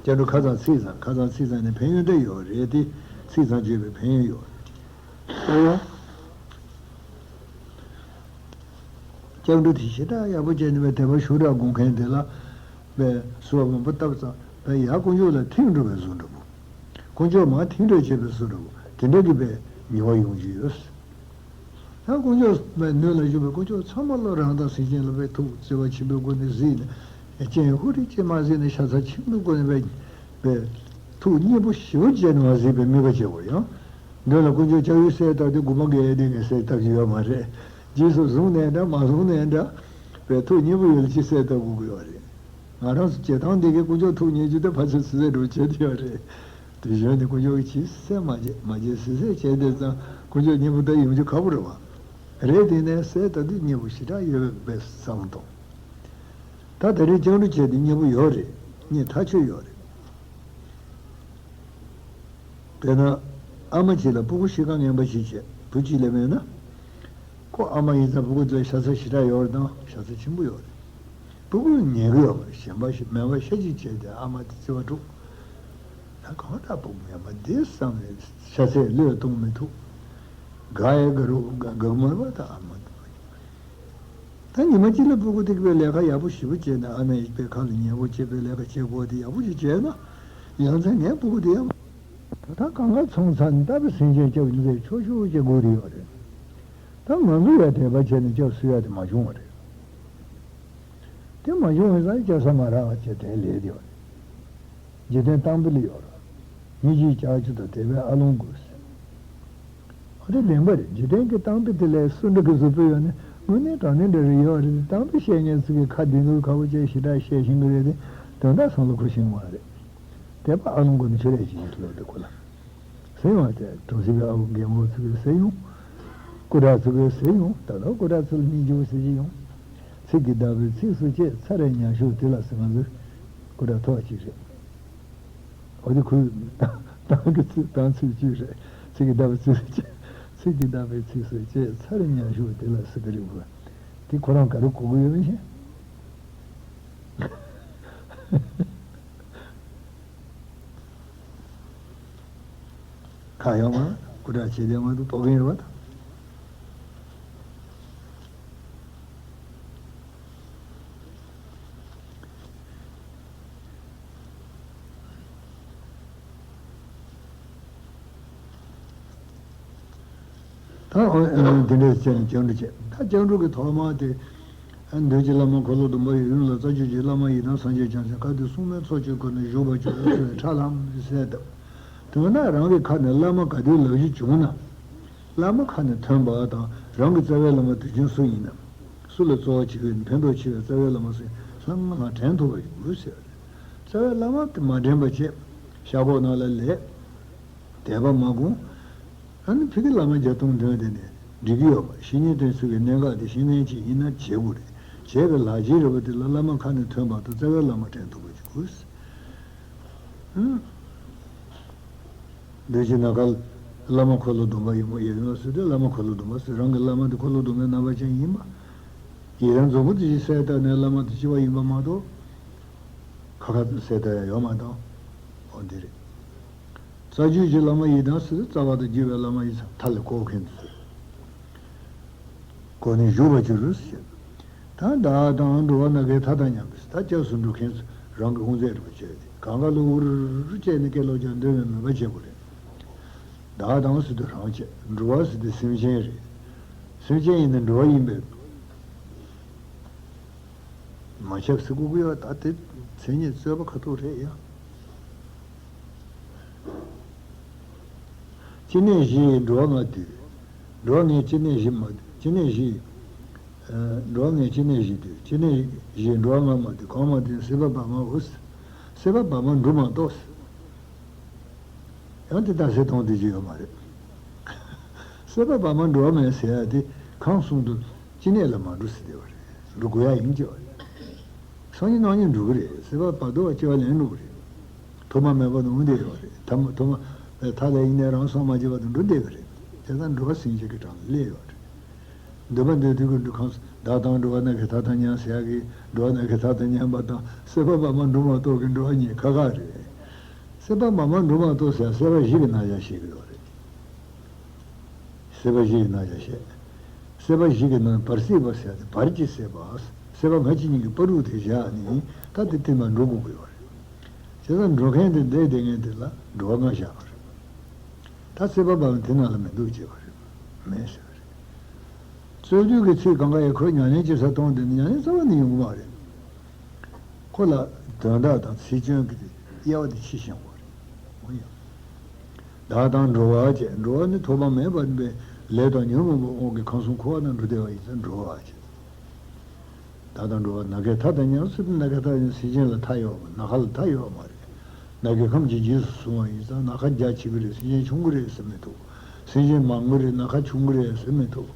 སྐྱབས་འགྲོ་ཁ་ཚང་ཚིག་ཚང་ཁ་ཚང་ཚིག་ཚང་ནས་ཕན་ཡོན་འདྲ་ཡོད་རེད་དེ། ཚིག་ཚང་བརྗོད་པའི་ཕན་ཡོན་ཡོད་རེད། སྐྱབས་འགྲོ་དེ་ཞེ་དྲག་ཡག་པོ་བྱས་ནས་བས་དད་པ་ཤུགས་དྲག་སྒོམ་མཁན་དེ་ལ་བས་གསོལ་བ་མང་པོ་བཏབ་ཙང་བས་ཡར་དཀོན་མཆོག་ལ་ཐིམ་འགྲོ་བའི་བཟོ་འདྲ་པོ། དཀོན་མཆོག་མར་ཐིམ་འགྲོ་བྱེད་པའི་བཟོ་འདྲ་པོ་དེ་འདྲ་གི་བས་ཉེ་བ་ཡོང་རྒྱུ་ཡོད། ད་དཀོན་མཆོག་བས་སྣོད་ལ་བཞུགས་པའི་དཀོན་མཆོག་ཚང་མ་ལ་རང་དང་སེམས་ཅན་ལ་བས་ཐུགས་བརྩེ་བ་ཆེན་པོའི་སྒོ་ནས་གཟིགས་ནས་སྤྱན་ཧུ་རི་ཅེས་མ་གཟིགས་ནས་ཤ་ཚ་ཆེན་པོའི་སྒོ་ནས་བས་བས་ཐུགས་མཉེས་པོ་ཞེ་པོ་བྱས་ནས་མ་གཟིགས་པའི་དམིགས་པ་བྱེད་དགོས་ཡང་། མདུན་ལ་དཀོན་མཆོག་ལྕགས་ཡོས་གསེར་བཏབ་དུས་དགུ་མ་འགལ་ཡས་དེ་ངས་གསེར་བཏབ་ཀྱི་ཡོད་མ་རེད། རྗེས་སུ་བཟུང་ནའི་འདྲ་མ་བཟུང་ནའི་འདྲ། བས་ཐུགས་མཉེས་པོ་ཡོད་ལ་ཅི་གསེར་བཏབ་དགོས་ཀྱི་ཡོད་རེད། ང་རང་ཚོ་བྱེད་སྟངས་འདི་གས་དཀོན་མཆོག་ཐུགས་མཉེས་རྒྱུ་དེ་ཕལ་ཆེར་སུ་གསེར་འགྲོ་བྱེད་དེ་ཡོད་རེད། དེ་གཞོན་ནས་དཀོན་མཆོག་གིས་ཅི་གསེར་མ་བྱེད་མ་བྱེད་སུ་གསེར་བྱེད་དེ་ཙང་དཀོན་མཆོག་མཉེས་པོ་ད་ཡོང་རྒྱུ་ཁག་པོ་རེད་བ། རེད་དེ་ནས་གསེར་ད་དུས་མཉེས་པོ་ཞེ་དྲག་ཡོད་པའི་བསམ་བློ་གཏོང་། ད་དེ་རིང་སྐྱབས་འགྲོ་བྱས་ཏེ་མཉེས་པོ་ཡོད་རེད། མཉེས་ཐག་ཆོད་ཡོད་རེད། དཔེར་ན། ཨ་མ་གཅིག་ལ་སྤུ་གུ་གཤིས་ཀ་ངན་པ་ཞིག་བྱས་བུ་གཅིག་ལས་མེད་ན། ཁོ་ཨ་མ་ཡིན་ཙང་སྤུ་གུ་དེ་ལ་ཤ་ཚ་ཞེ་དྲག་ཡོད་རེད་དང་ཤ་ཚ་ཆེན་པོ་ཡོད་རེད། སྤུ་གུ་ཉན་གི་ཡོད་མ་རེད། གཞན་པ་ཞིག་མེད་པ་ཤ་གཅིག་བྱས་ཏེ་ཨ་མ་དེ་བརྩི་བ་འཁྲུག་ད་གང་ལྟར་སྤུ་གུ་ངན་པ་འདི་བསམ་ནས་ཤ་ཚས་བློས་གཏོང་མི་ཐུབ། དགའ་ཡང་དགའ་རུ་དགའ་དགའ་མ་རུ་བ་ད་ཨ་མ་དེ། ད་ཉི་མ་གཅིག་ལ་སྤུ་གུ་དེ་གི་བའི་ལས་ཀ་ཡག་པོ་ཞེ་པོ་བྱས་ན་ཨ་མས་པའི་ཁ་ལ་ཉན་པོ་བྱེད་པའི་ལས་ཀ་བྱེད་དགོས་དེ་ཡག་པོ་ཞིག་བྱས་ན། ཡང་ཚན་ངའི་སྤུ་གུ་དེ་ཡག་པོ། ད་གང་ག་ཚོང་ཚ་ནི་ལྟ་བུ་སེམས་ཅན་སྐྱབས་མཛད་ཆོག་ཆོག་བྱེད་དགོས་དེ་ཡོད་རེད། ད་ང་ཚོ་ཡང་དད་པ་བྱས་ནས་སྐྱབས་སུ་ཡ་དེ་མ་བྱུང་བ་རེད། དེ་མ་བྱུང་བའི་སང་སྐྱབས་ས་མ་རག་བ་བྱས་དེ་ལས་དེ་ཡོད་རེད། འཇིག་རྟེན་གཏམ་དཔེ་ལ་ཡོད་རེད། སྙིང་རྗེའི་ལྕགས་ཀྱུ་དང་དད་པའི་ཨ་ལོང་དགོས། ཨ་དེ་བདེན་པ་རེད། འཇིག་རྟེན་གྱི་གཏམ་དཔེ་དེ་ལས་སུ་འདྲ་གི་བཟོ་དཔེ་ཡོད་ནི་དངོས་གནས་དྲང་གནས་འདྲ་རེ་ཡོད་རེད། གཏམ་དཔེ་བཤད་མཁན་ཚོ་གི་ཁ་བདེ་འདུག་ཁ་བོ་ཅན་ཞེ་དྲག་བཤད་ཤེས་གི་རེད་དེ་དོན་དག་བསམ་བློ་འཁོར་ཤེས་མ་རེད། དད་པ་ཨ་ལོང་དགོས་ནི་ཆོས་ལས་ཤིག་ཡིན་ཐུབ་ཡོད་དེ་ཁོ་ལ། ཟེར་ཡོང་བ་དེ་གྲོང་གསེབ་ཀྱི་ཨ་བུ་རྒན་མོ་ཚོ་གི་ཟེར་ཡོང་། སྐུ་དྲག་ཚོ་གི་ཟེར་ཡོང་། ད་ལྟ་སྐུ་དྲག་ཚོ་ལ་སྙིང་རྗེ་བོ་ཟེར་གྱི་ཡོང་། ཚིག་གིས་བདག་པོའི་ཚིགས་སུ་བཅད། ཚར་རེ་ཉར་ཞོག་དེ་ལ་ཟེར། ང་ཚོའི་སྐུ་དྲག་ཐོག་གཅིག་རེད། འོ་དེ་ཁོའི་ཏང་གི་ཚིག་ཏང་ཚིག་གཅིག་རེད། ཚིག་གིས་བདག་པོའི་ཚིགས་སུ་བཅད། ཚིག་གིས་བདག་པོའི་ཚིགས་སུ་བཅད། ཚར་རེ་ཉར་ཞོག་དེ་ལ་ཟེར་གི་རེད་བ། དེ་ཁོ་རང་ག་རེ་གོ་གི་ཡོད་མི་ཤེས། ཁ་ཡོང་བ་སྐུ་དྲག་བྱེད་བདེ་མ་འདུག་དོགས་ཀྱིན་ཡོད་པ་དང་། ད་འོ་དེ་འདྲས་བྱས་ནས་སྐྱབས་འགྲོ་བྱས། ད་སྐྱབས་འགྲོ་གི་ཐོག་མ་དེ། འདོད་ཀྱི་བླ་མ་འཁོར་ལོ་སྡོམ་པ་ཡི་ཡུམ་ལ། རྩ་བརྒྱུད་ཀྱི་བླ་མ་ཡི་དམ་སངས་རྒྱས་བྱང་སེམས། བཀའ་བསྡུ་སྲུང་མའི་ཚོགས་ཀྱིས་བསྐོར་ནས་བཞུགས་པར་གྱུར་ཅིག་ཁྲ་ལམ་ཟེར་ཏེ། དོན་དག་རང་གི་ཁ་ནས་བླ་མ་ག་དུས་ལབ་རྒྱུ་བྱུང་ན། བླ་མ་ཁ་ནས་ཐོན་པ་དང་རང་གི་རྩ་བའི་བླ་མ་དུས་རྒྱུན་སུ་ཡིན་ནམ། སུ་ལ་གཙོ་བོ་བྱེད་ཀྱི་ཡོད་ན་ཕན་ཐོགས་ཆེ་བའི་རྩ་བའི་བླ་མ་སུ་ཡིན་ལྷང་ལྷང་དྲན་ཐུབ་པ་ཡོང་དགོས་ཟེར་བ་རེད། རྩ་བའི་བླ་མ་དེ་མ་དྲན་པ་བྱས། ཤག་ཁོག་ནང་ལ་ལས། དད་པ་མ་སྒོམ། ཨ་ནི་ཕ་གི་བླ་མ་བརྒྱ་སྟོང་འདོན་དེ་ནས་འགྲིག་གི་ཡོད་མ་རེད། བཤེས་གཉེན་དེ་ཚོ་གི་གནད་འགག་དེ་བཤེས་གཉེན་ཅིག་ཡིན་ན་བྱེད་དགོས་རེད། བྱས་པའི་ལག་རྗེས་རེད་པ། དེ་ལ་བླ་མ་ཁ་ནས་ཐོན་པ་དང་རྩ་བའི་བླ་མ་དྲན་ཐུབ་པ་ཅིག་དགོས། ཨང་། འདོད་ཀྱི་ན་ག་བླ་མ་འཁོར་ལོ་སྡོམ་པ་ཡིན་མོ་ཡིན་ལ་ཟེར་ཏེ་བླ་མ་འཁོར་ལོ་སྡོམ་པ་ཟེར། རང་གི་བླ་མ་དེ་འཁོར་ལོ་སྡོམ་པའི་རྣམ་པ་ཅན་ཡིན་པ། ཡི་དམ་རྫོང་པོ་དེ་ཞིག་གསལ་བཏབ་ནས་བླ་མ་དེ་གཅིག་པ་ཡིན་པ་མ་གཏོགས། ཁ་ཁ་གསལ་བཏབ་ཡ་ཡོད་མ་གཏོགས། འོ་འདི་རེད། རྩ་བརྒྱུད་ཀྱི་བླ་མ་ཡི་དམ་ཟེར་ཏེ་རྩ་བ་དང་བརྒྱུད་པའི་བླ་མ་ཡི་དམ་མཐའ་ལས་བསྐོར་མཁན་དེ་ཚོ་རེད། གོ་ནས་བཞུགས་པར་གྱུར་ཟེར། ད་བདག་དང་འགྲོ་བ་སྣ་ཁའི་མཐའ་དང་མཉམ་པའི་ད་སྐྱབས་སུ་འགྲོ་མཁན་ཚོ་རང་གི་དབུ་མཛད་རུ་བྱས་ཏེ་གང་ག་ལུ་འུར་བྱས་ནས་སྐད་ལོག་ཀྱང་འདོན་པའི་མོས་པ་བྱེད་དགོས་རེད། བདག་དང་ཟེར་དུས་རང་བྱས། འགྲོ་བ་ཟེར་དུས་སེམས་ཅན་རེད། སེམས་ཅན་ཡིན་ན་འགྲོ་བ་ཡིན་པས། མ་ཁྱབ་ཟེར་དགོས་ཀྱི་ཡོད། ད་དེ་མཚན་ཉིད་རྩོད་པ་ཁ་ཐུག་རེད་ཡ། ཅི་ནས་བཞི་ཡི་འགྲོ་བ་ལྔ་འདུས། འགྲོ་བ་ལྔའི་ཅི་ནས་བཞི་མ་འདུས། ཅི་ནས་བཞི་ཡི། ཨ། འགྲོ་བ་ལྔའི་ཅི་ནས་བཞི་འདུས། ཅི་ནས་བཞི་ཡི་འགྲོ་བ་ལྔ་མ་འདུས། གང་མ་འདུས་ན་སྲིད་པ་བར་མའོ། སྲིད་པ་བར་མ་འགྲོ་མ་གཏོགས། ཡང་དེ་ལྟར་ཟེར་གཏོང་བསྡད་ཀྱི་ཡོད་མ་རེད། སྲིད་པ་བར་མ་འགྲོ་བ་མེད་ཟེར་ཡ་དེ་གང་གསུང་དུ་ཅི་ནས་ལ་མ་འགྲོ་ཟེར་བསྡད་པ་རེད། འགྲོ་དགོས་ཡ་ཡིན་གྱི་བ་རེད། སང་ཉིན་གནངས་ཉིན་འགྲོ་གི་རེད། སྲིད་པ་བར་དོ་བ་སྐྱེ་བ་ལེན་འགྲོ་གི་རེད། ཐོག་མ་མེད་པ་ནས་འོང་བསྡད་ཡོད་རེད། ཐ་མ་ཐོག་མ་མཐའ་ལ་ཡིན་ནའི་རང་སངས་མ་རྒྱས་བར་དུ་འགྲོ་བསྡད་ཀྱི་རེད། དེ་ལྟར་འགྲོ་བ་སེམས་ཅན་གྱི་གྲངས་ལ་སླེབས་ཡོད་རེད། འདོད་པ་འདོད་དུས་ཀྱི་འགྲོ་ཁམས་བདག་དང་འགྲོ་བ་སྣ་ཁའི་མཐའ་དང་མཉམ་ཟེར་ཡག་གི་འགྲོ་བ་སྣ་ཁའི་མཐའ་དང་མཉམ་པ་དང་སྲིད་པ་བར་མ་འགྲོ་མ་གཏོགས་ཀྱི་འགྲོ་བ་གཉིས་ཁ་ཁ་རེད། སྲེད་པ་མ་མ་འགྲོ་མ་གཏོགས་ཟེར་སྲེད་པ་བཞི་གི་རྣམ་གཞག་བཤད་ཀྱི་ཡོད་རེད། སྲེད་པ་བཞི་གི་རྣམ་གཞག་བཤད། སྲེད་པ་བཞི་གི་ནང་བར་སྲིད་པ་ཟེར་ཏེ་བར་གྱི་སྲེད་པ། སྲེད་པ་སྔ་ཕྱི་གཉིས་ཀྱི་བར་དུ་དེ་བཞག་ནས་ད་དེ་མཐུན་པར་འགྲོ་དགོས་ཀྱི་ཡོད་རེད། བྱས་ཙང་འགྲོ་མཁན་དེ་བསྡད་བསྡད་མཁན་དེ་ལ་འགྲོ་བ་ལྔ་བཞག་པ་རེད། ད་སྲེད་པ་བབ་ནས་དེ་ནང་ལ་མི་འདུག་ཅེས་པ་རེད། མེད་ཟེར་བ་རེད། རྩོད་དུས་ཀྱི་ཚིག་གང་ག་ཡང་ཁོས་ཉམས་ལེན་བྱེད་ས་གཏོང་དེ་ནི་ཉམས་ལེན་རྩ་བ་ནས་ཡོང་གི་མ་རེད། ཁོ་ལ་དོན་དག་དང་ཚིག་སྐྱོན་གྱི་དབྱེ་བ་དེ་ཕྱེ་ཤེས་དགོས་རེད། འོ་ཡ། བདག་དང་འགྲོ་བ་བཅས། འགྲོ་བ་ནི་ཐོག་མ་མེད་པ་ནས་ལས་དང་ཉོན་མོངས་པའི་དབང་གིས་ཁམས་གསུམ་འཁོར་བ་ན་འགྲོ་བསྡད་པ་ཡིན་ཙང་འགྲོ་བ་བཅས། བདག་དང་འགྲོ་བ་ནམ་མཁའི་མཐའ་དང་མཉམ་ཟེར་དུས་ནམ་མཁའི་མཐའ་ཡང་སེམས་ཅན་ལ་མཐའ་ཡོད་མ་རེད། ནམ་མཁའི་ཁམས་ཀྱི་རྗེས་སུ་བཟུང་བ་ཡིན་ཙང་ནམ་མཁའ་རྒྱ་ཆེ་གི་རེད། སེམས་ཅན་ཆུང་གི་རེད་ཟེར་མི་ཐུབ། སེམས་ཅན་མང་གི་རེད། ནམ་མཁའ་ཆུང་གི་རེད་ཟེར་མི་ཐུབ།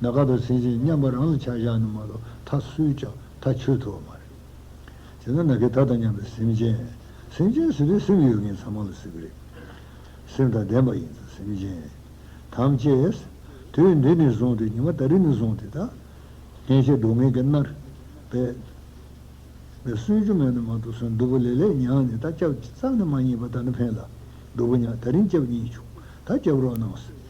ནམ་མཁའ་དང་སེམས་ཅན་མཉམ་པ་རང་ལ་ཆ་བཞག་ནས་མ་གཏོགས་མཐའ་སུས་ཀྱང་མཐའ་ཆོད་ཐུབ་པ་མ་རེད། བྱས་ན་ནམ་མཁའི་མཐའ་དང་མཉམ་པའི་སེམས་ཅན། སེམས་ཅན་ཟེར་དུས་སེམས་ཡོད་མཁན་ཚང་མ་ལ་ཟེར་གི་རེད། སེམས་དང་ལྡན་པ་ཡིན་ཙང་སེམས་ཅན། ཐམས་ཅད། དུས་འདི་ནས་བཟུང་སྟེ་ཉི་མ་ད་རིང་ནས་བཟུང་སྟེ་ད། སྙན་ཤལ་སྒྲོན་མེ་གིས་མནར། བས། བས་སུན་རྒྱུ་མེད་ན་མ་གཏོགས་སུན་སྡུག་པོ་ལེ་ལེ་མྱངས་ནས་ད་སྐྱབས་རྩ་ནས་མ་རྙེད་པ་ད་ནི་ཕན་ལ། སྡུག་པོ་མྱངས་ད་རིང་སྐྱབས་རྙེད་བྱུང་ད་སྐྱབས་རོགས་གནང་ཟེར།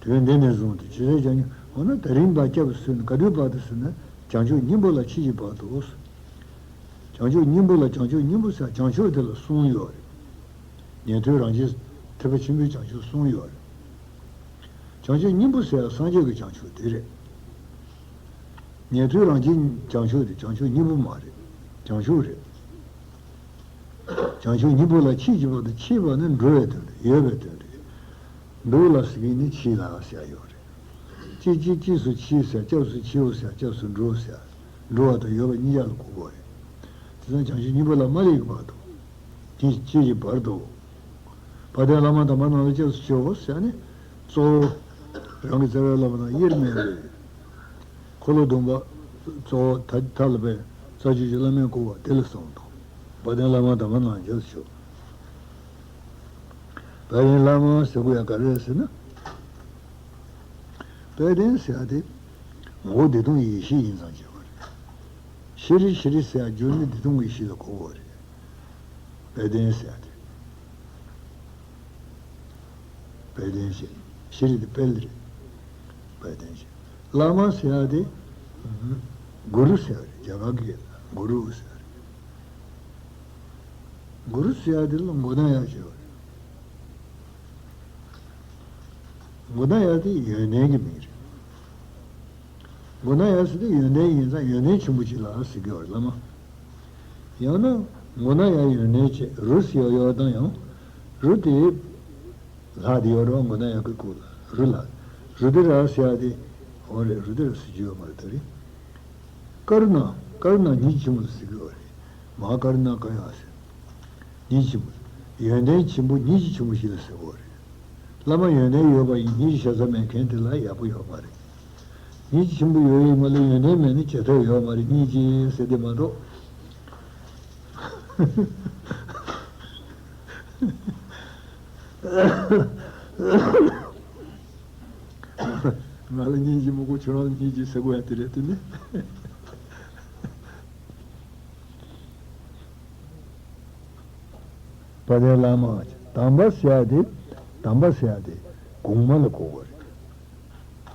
དུས་འདི་ནས་བཟུང་སྟེ་ཇི་སྲིད་བྱང་ཆུབ་འོ་ན་ད་རིང་བར་སྐྱབས་སུ་ག་དུས་བར་དུ་ཟེར་ན་བྱང་ཆུབ་སྙིང་པོ་ལ་མཆིས་ཀྱི་བར་དུ། བྱང་ཆུབ་སྙིང་པོ་ལ་བྱང་ཆུབ་སྙིང་པོ་ཟེར་བྱང་ཆུབ་དེ་ལ་གསུམ་ཡོད་རེད། ཉན་ཐོས་རང་བཞིན་ཐེག་པ་ཆེན་པོའི་བྱང་ཆུབ་གསུམ་ཡོད་རེད། བྱང་ཆུབ་སྙིང་པོ་ཟེར་ཡ་སངས་རྒྱས་ཀྱི་བྱང་ཆུབ་དེ་རེད། ཉན་ཐོས་རང་བཞིན་བྱང་ཆུབ་དེ་བྱང་ཆུབ་སྙིང་པོ་མ་རེད། བྱང་ཆུབ་རེད། བྱང་ཆུབ་སྙིང་པོ་ལ་མཆིས་ཀྱི་བར་དུ་མཆིས་པ་ནི་འགྲོ་བའི་དོན་རེད། ཡོད་པའི་དོན་རེད། འདུག་ལ་ཟེར་གྱི་ནི་མཆིས་ལ་ཟེར་ཡ་ཡོད་རེད། གཅིག་གཅིག་གཅིག་སུ་མཆིས་ཟེར་སྐྱབས་སུ་མཆིའོ་ཟེར་སྐྱབས་སུ་འགྲོ་ཟེར། འགྲོ་བ་དང་ཡོད་པ་གཉིས་ཆར་ལ་གོ་དགོས་རེད། དེ་ཙང་བྱང་ཆུབ་སྙིང་པོ་ལ་མ་སླེབས་ཀྱི་བར་དུ། དེ་ཅི་ཡི་བར་དུ། དཔལ་ལྡན་བླ་མ་དམ་པ་རྣམས་ལ་སྐྱབས་སུ་མཆིའོ་ཟེར་ནས་གཙོ་བོ། རང་གི་རྩ་བའི་བླ་མ་དང་དབྱེར་མེད་པའི། འཁོར་ལོ་སྡོམ་པ། གཙོ་བོ་ཐ་ཐ་ལ་པའི་རྩ་བརྒྱུད་ཀྱི་བླ་མའི་སྐུ་པར་དེ་ལ་གསུངས་དང་། དཔལ་ལྡན་བླ་མ་དམ་པ་རྣམས་ལ་སྐྱབས་སུ་མཆིའོ། དཔལ་ལྡན་བླ་མ་ཟེར་དགོས་ཡ་ག་རེ་རེད་ཟེར་ན། དཔལ་ལྡན་ཟེར་ཡ་དེ། ངོ་བོ་བདེ་སྟོང་གི་ཡེ་ཤེས་ཡིན་ཙང་བྱས་པ་རེད། ཤྲཱི་ཤྲཱི་ཟེར་ཡ་རྒྱུ་ནི་བདེ་སྟོང་གི་ཡེ་ཤེས་ལ་གོ་དགོས་རེད། དཔལ་ལྡན་ཟེར་ཡ་དེ། དཔལ་ལྡན་ཟེར། ཤྲཱི་དེ་དཔལ་རེད། དཔལ་ལྡན་ཟེར། བླ་མ་ཟེར་ཡ་དེ། གུ་རུ་ཟེར་བ་རེད། རྒྱ་གར་གྱི་སྐད་ལ་གུ་རུ་ཟེར་བ་རེད། གུ་རུ་ཟེར་ཡ་དེ་ལ་མགོ་ན་ཡ་ཟེར་བ་རེད། མགོ་ན་ཡ་དེ་ཡོན་ཏན་གྱི་མིང་རེད། མགོ་ན་ཡ་ཟེར་དུས་ཡོན་ཏན་ཡིན་ཙང་ཡོན་ཏན་ཆེན་པོ་ཅིག་ལ་ཟེར་གྱི་ཡོད་རེད་བླ་མ། ཡང་ན། མགོ་ན་ཡ་ཡོན་ཏན་ཅན་རུ་ཟེར་ཡོད་ཡོད་དང་ཡང་། རུ་དེ། ལྷ་དེ་ཡོད་རེད་བ་མགོ་ན་ཡ་གི་སྐུ་ལ་རུ་ལ། རུ་དྷི་ར་ཟེར་ཡ་དེ། འོ་རེད་རུ་དྷི་ར་ཟེར་རྒྱུ་ཡོད་མ་རེད་ད་རེད། ཀ་རུ་ཎ་ཀ་རུ་ཎ་སྙིང་རྗེ་ཆེན་མོ་ལ་ཟེར་གྱི་ཡོད་རེད། མ་ཧཱ་ཀ་རུ་ཎ་ཀ་ཡ་ཟེར། སྙིང་རྗེ་ཆེན་པོ། ཡོན་ཏན་ཆེན་པོ་སྙིང་རྗེ་ཆེན་པོ་ཞིག་ལ་ཟེར་དགོས་རེད། བླ་མ་ཡོན་ཏན་ཡོད་པ་ཡིན་སྙིང་རྗེ་ཤ་ཚ་མེད་མཁན་དེ་ལ་ཡག་པོ་ཡོད་མ་རེད། སྙིང་རྗེ་ཆེན་པོ་ཡོད་ཡིན་མ་གཏོགས་ཡོན་ཏན་མེད་ན་བྱེད་ཐབས་ཡོད་མ་རེད་སྙིང་རྗེ་ཟེར་དེ་མ་གཏོགས། ང་ལ་སྙིང་རྗེ་མི་དགོས་ཁྱོད་རང་ལ་སྙིང་རྗེ་ཟེར་དགོས་ཡ་དེ་རེད་དེ་ནི། དཔལ་ལྡན་བླ་མ། དམ་པ་ཟེར་ཡ་དེ། དམ་པ་ཟེར་ཡ་དེ་གོང་མ་ལ་གོ་དགོས་རེད།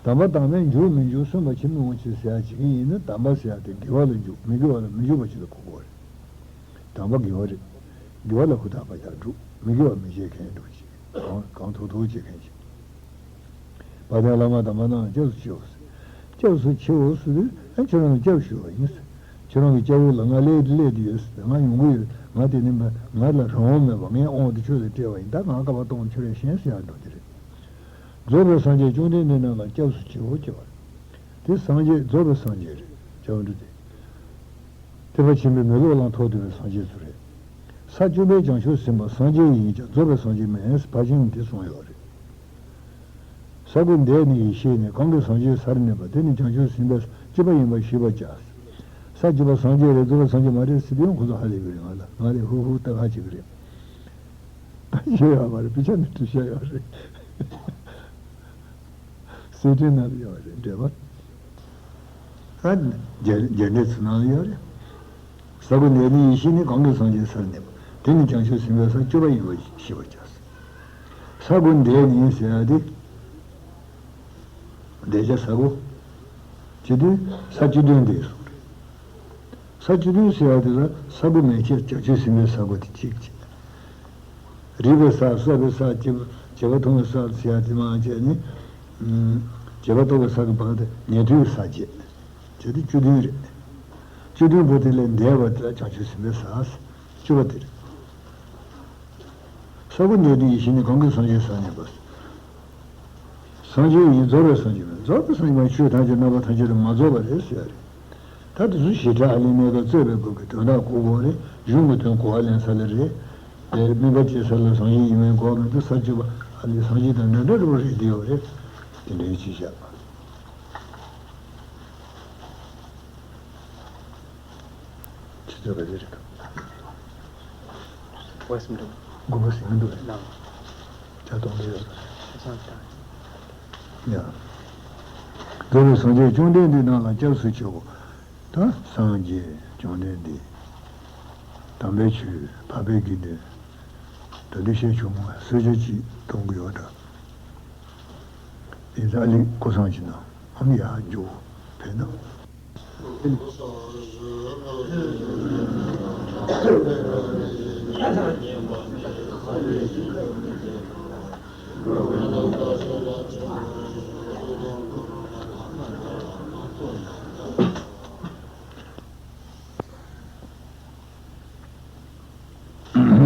དམ་པ་དམ་པས་འཇུག་མི་འཇུག་སུན་པ་ཕྱིར་མི་འོང་ཕྱིར་ཟེར་ཡ་ཅིག་ཡིན་ན་དམ་པ་ཟེར་ཡ་དེ་དགེ་བ་ལ་འཇུག་མི་དགེ་བ་ལ་མི་འཇུག་པ་ཅིག་ལ་གོ་དགོས་རེད། དམ་པ་དགེ་བ་རེད། དགེ་བ་ལ་ཧུར་ཐག་པ་ཡར་སྒྲུབ་མི་དགེ་བ་མི་བྱེད་མཁན་འགྲོ་ཅིག་གང་གང་ཐུབ་ཐུབ་བྱེད་མཁན་ཅིག་དཔལ་ལྡན་བླ་མ་དམ་པ་རྣམས་སྐྱབས་སུ་མཆིའོ། སྐྱབས་སུ་མཆིའོ་ཟེར་དུས་ཨ་ཁྱོད་རང་སྐྱབས་ཞུ་བ་ཡིན། ཁྱོད་རང་གི་སྐྱབས་འོག་ལ་ང་སླེབས་སླེབས་ཏེ་ཡོད། ང་ཡོང་གི་ཡོད། ང་དེ་ནི་ང་ལ་རང་དབང་མེད་པ་ངའི་དབང་དུ་ཁྱོད་ལ་སྤྲད་པ་ཡིན། ད་ང་བཀའ་བཏང་ཁྱོད་རས་ཤེས་ཟེར་ཡ་འགྲོ་དེ་རེད། རྫོགས་པའི་སངས་རྒྱས་བཅོམ་ལྡན་འདས་རྣམས་ལ་སྐྱབས་སུ་མཆིའོ་ཅེས་པ་རེད། དེ་སངས་རྒྱས་རྫོགས་པའི་སངས་རྒྱས་རེད། སྐྱབས་འགྲོ་དེ། ཐེག་པ་ཆེན་པོའི་མི་ལུས་ལ་ཐོགས་ཐུབ་པའི་སངས་རྒྱས་ཚོ་རེད། ས་བཅུ་པའི་བྱང་ཆུབ་སེམས་དཔའ་སངས་རྒྱས་ཡིན་ཀྱང་རྫོགས་པའི་སངས་རྒྱས་མིན་ཕར་ཕྱིན་འདི་གསུངས་ཡོད་རེད། ས་དགུ་འདས་ནས་ཡེ་ཤེས་ནི། གང་གིས་སངས་རྒྱས་སར་གནས་པ། དེ་ནི་བྱང་ཆུབ་སེམས་དཔའ་སྤྱོད་པ་ཡིན་པར་ཤེས་པར་བྱ། ས་བཅུ་པ་སངས་རྒྱས་རེད་རྫོགས་པའི་སངས་རྒྱས་མ་རེད་ཟེར་དུས་ཡང་ཁོ་ཚོ་ཧ་ལས་ཀྱི་རེད། ང་ལ་ང་ལས་ཧུར་ཧུར་ལྟ་ག་བྱེད་ཀྱི་རེད། ད་བཤད་ཡོད་མ་རེད། དཔེ་ཆ་ནས་བྲིས་བཤད་ཡོད་རེད། གསེར་ཕྲེང་ནང་ལ་ཡོད་རེད་འགྲེལ་པ། ཨ་རྒྱ་རྒྱ་འགྲེལ་ཚོ་ནང་ལ་ཡོད་རེད། ས་དགུ་འདས་ནས་ཡེ་ཤེས་ནི། གང་གིས་སངས་རྒྱས་སར་གནས་པ། དེ་ནི་བྱང་ཆུབ་སེམས་དཔའི་ས་བཅུ་པ་ཡིན་པར་ཤེས་པར་བྱ། ས་དགུ་འདས་ནས་ཟེར་ཡ་དེ། འདས་བྱ་ས་དགུ། བྱེད་དུས་ས་བཅུ་བདུན་འདས་སོང་རེད། ས་བཅུ་བདུན་ཟེར་ཡ་དེ་ལ་ས་དགུ་མན་ཆད། བྱང་ཆུབ་སེམས་དཔའི་ས་དགུ་དེ་གཅིག་བྱས། རིག་པའི་ས། བསགས་པའི་ས། བྱེད་པ་བྱེད་པ་མཐོང་བའི་ས་ཟེར་ཡ་དེ་མ་བྱས་ནས། བྱེད་པ་རྟོགས་པའི་ས་གི་བར་དུ་ཉན་ཐོས་ཀྱི་ས་བྱས། བྱས་ཏེ་བཅུ་བདུན་རེད། བཅུ་བདུན་པོ་དེ་ལས་འདས་པ་དེ་ལ་བྱང་ཆུབ་སེམས་དཔའི་ས། བཅུ་པ་དེ་རེད། ས་དགུ་འདས་དུས་ཡེ་ཤེས་ནི་གང་གིས་སངས་རྒྱས་སར་གནས་པ། སངས་རྒྱས་ཡིན། རྫོགས་པའི་སངས་རྒྱས་མིན། རྫོགས་པའི་སངས་རྒྱས་མ་ཆོས་ཐམས་ཅད་རྣམ་པ་ཐམས་ཅད་ལས་མ་རྫོགས་པ་རེད་ཟེར་ཡ་རེད། ད་དེ་ཚོ་ཞེ་དྲག་ཨ་ལི་གནས་སྐབས་རྩོད་པའི་སྐབས་ཀྱི་དོན་དག་གོ་དགོས་རེད། གཞུང་གི་དོན་གོ་བ་ལེན་ས་ལ་རེད། དེར་སྨོན་པ་སྐྱེ་ས་ལ་སངས་རྒྱས་ཡིན་མིན་གོ་མི་འདུག་ས་བཅུ་པ་ཨ་ལི་སངས་རྒྱས་དང་འདྲ་འདྲ་རེད་པ་རེད། དེ་ཡོད་རེད། དེ་འདྲའི་ཅི་བྱ། ཆུ་ཚོད་ག་ཚོད་རེད་ག་ཝེ་སི་མི་འདུག་དགུ་པ་ཟིན་འདུག་ལགས། ཆ་གཏོང་གི་ཡོད་པ་རེད། ཆ་ཚང་དང་། ཡ། རྫོགས་པའི་སངས་རྒྱས་བཅོམ་ལྡན་འདས་རྣམས་ལ་སྐྱབས་སུ་མཆིའོ། ད་སངས་རྒྱས་བཅོམ་ལྡན་འདས། དམ་པའི་ཆོས། འཕགས་པའི་དགེ་འདུན། ད་འདི་བཤད་ཆོག་མོད། གསོལ་ཇ་གཅིག་གཏོང་གི་ཡོད་འདྲ། ཡིན་ཙང་ཨ་ལི་ཀོ་སང་ཅི་ན་ཨམ་ཡ་འཇུ་ཕེ་ན།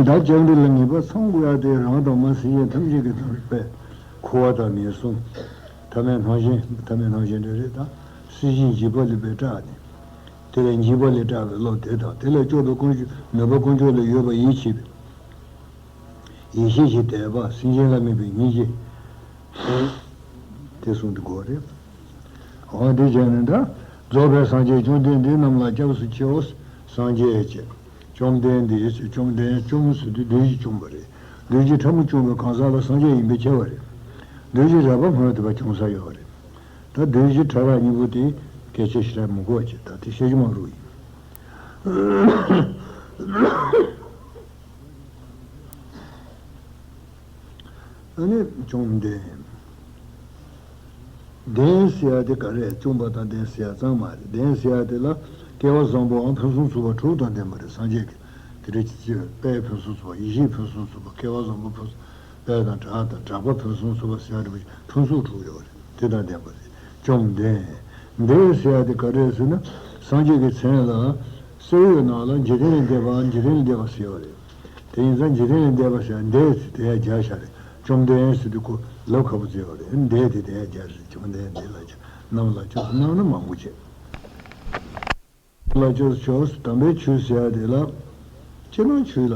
བདག་ཅག་འདི་ལ་ངེས་པར་ཚང་དགོས་ཡ་དེ་རང་དང་མ་སེམས་ཅན་ཐམས་ཅད་ཀྱི་དོན་པས་འཁོར་བ་དང་ངན་སོང་། ཐ་མལ་སྣང་ཞེན། ཐ་མལ་སྣང་ཞེན་འདྲ་རེད་ད། སྲིད་ཞིའི་འཇིགས་པ་ལས་པའི་སྐྲག་ནས། དེ་ལས་འཇིགས་པ་ལས་སྐྲག་པའི་བློ་དེ་དང་། དེ་ལས་སྐྱོབ་པའི་དཀོན་མཆོག་མོས་པ་དཀོན་མཆོག་ལ་ཡོད་པ་ཡིད་ཆེས་པའི། ཡིད་ཆེས་ཀྱི་དད་པ། སེམས་ཅན་ལ་དམིགས་པའི་སྙིང་རྗེ། དེ་གསུམ་དེ་དགོས་རེད། འོ་དེ་བྱས་ནས་ད། རྫོགས་པའི་སངས་རྒྱས་བཅོམ་ལྡན་འདས་རྣམས་ལ་སྐྱབས་སུ་མཆིའོ། སངས་རྒྱས་ཀྱི། བཅོམ་ལྡན་འདས་ཀྱི། བཅོམ་ལྡན། བཅོམ་ཟེར་དུས་བདུད་བཞི་བཅོམ་པ་རེད། བདུད་བཞི་ཕྲ་མོ་བཅོམ་པའི་གང་ཟག་ལ་སངས་རྒྱས་ཡིན་པས་ཁྱབ་པ་རེད། བདུད་བཞི་རགས་པ་སྨོས་ཏེ་བ་བཅོམ་ས་ཡོད་རེད། ད་བདུད་བཞི་ཕྲ་རགས་གཉིས་པོ་དེ་སྐད་ཆ་ཞེ་དྲག་མི་གོ་བྱས། ད་དེ་བཤད་རྒྱུ་མང་རུ་ཡིན། ཨ་ནི་བཅོམ་ལྡན། ལྡན་ཟེར་ཡ་དེ་ག་རེ། བཅོམ་པ་དང་ལྡན་ཟེར་ཡ་གཙང་མ་རེད། ལྡན་ཟེར་ཡ་དེ་ལ་སྐལ་བ་བཟང་པོའམ་ཕུན་སུམ་ཚོགས་པ་དྲུག་དང་ལྡན་པ་རེད། སངས་རྒྱས་ཀྱི་དེ་རེད། ཅི་ཅི་དཔལ་ཕུན་སུམ་ཚོགས་པ། ཡེ་ཤེས་ཕུན་སུམ་ཚོགས་པ། སྐལ་བ་བཟང་པོ་ཕུན་སུམ། དཔལ་དང་གྲགས་དང་གྲགས་པ་ཕུན་སུམ་ཚོགས་པ་ཟེར་ཡ་དེ་ཕུན་སུམ་དྲུག་ཡོད་རེད། དེ་དང་ལྡན་པ་རེད། བཅོམ་ལྡན། ལྡན་ཟེར་ཡ་དེ་ག་རེ་ཟེར་ན། སངས་རྒྱས་ཀྱི་མཚན་ལ་གསེར་འོད་ནང་ལ་འཇིག་རྟེན་ལས་འདས་པའམ་འཇིག་རྟེན་ལས་འདས་པ་ཟེར་ཡོད་རེད། དེ་ཡིན་ཙང་འཇིག་རྟེན་ལས་འདས་པ་ཟེར་ཡ་འདས་ཟེར་དེ་ཡ་སྦྱར་བཞག་རེད། བཅོམ་ལྡན་ཟེར་དུས་ཁོ་ལབ་ཁག་པོ་བརྩི་ཡོད་རེད། འདས་དེ་དེ་ཡ་སྦྱར་རེད། བཅོམ་ལྡན་འདས་ལ་སྦྱར། རྣམས་ལ་སྐྱབས་སུ། རྣམས་ནི་མང་པོ་བྱས། ལ་སྐྱབས་སུ་མཆིའོ། དམ་པའི་ཆོས་ཟེར་ཡ་དེ་ལ་སྤྱིར་ན་ཆོས་ལ་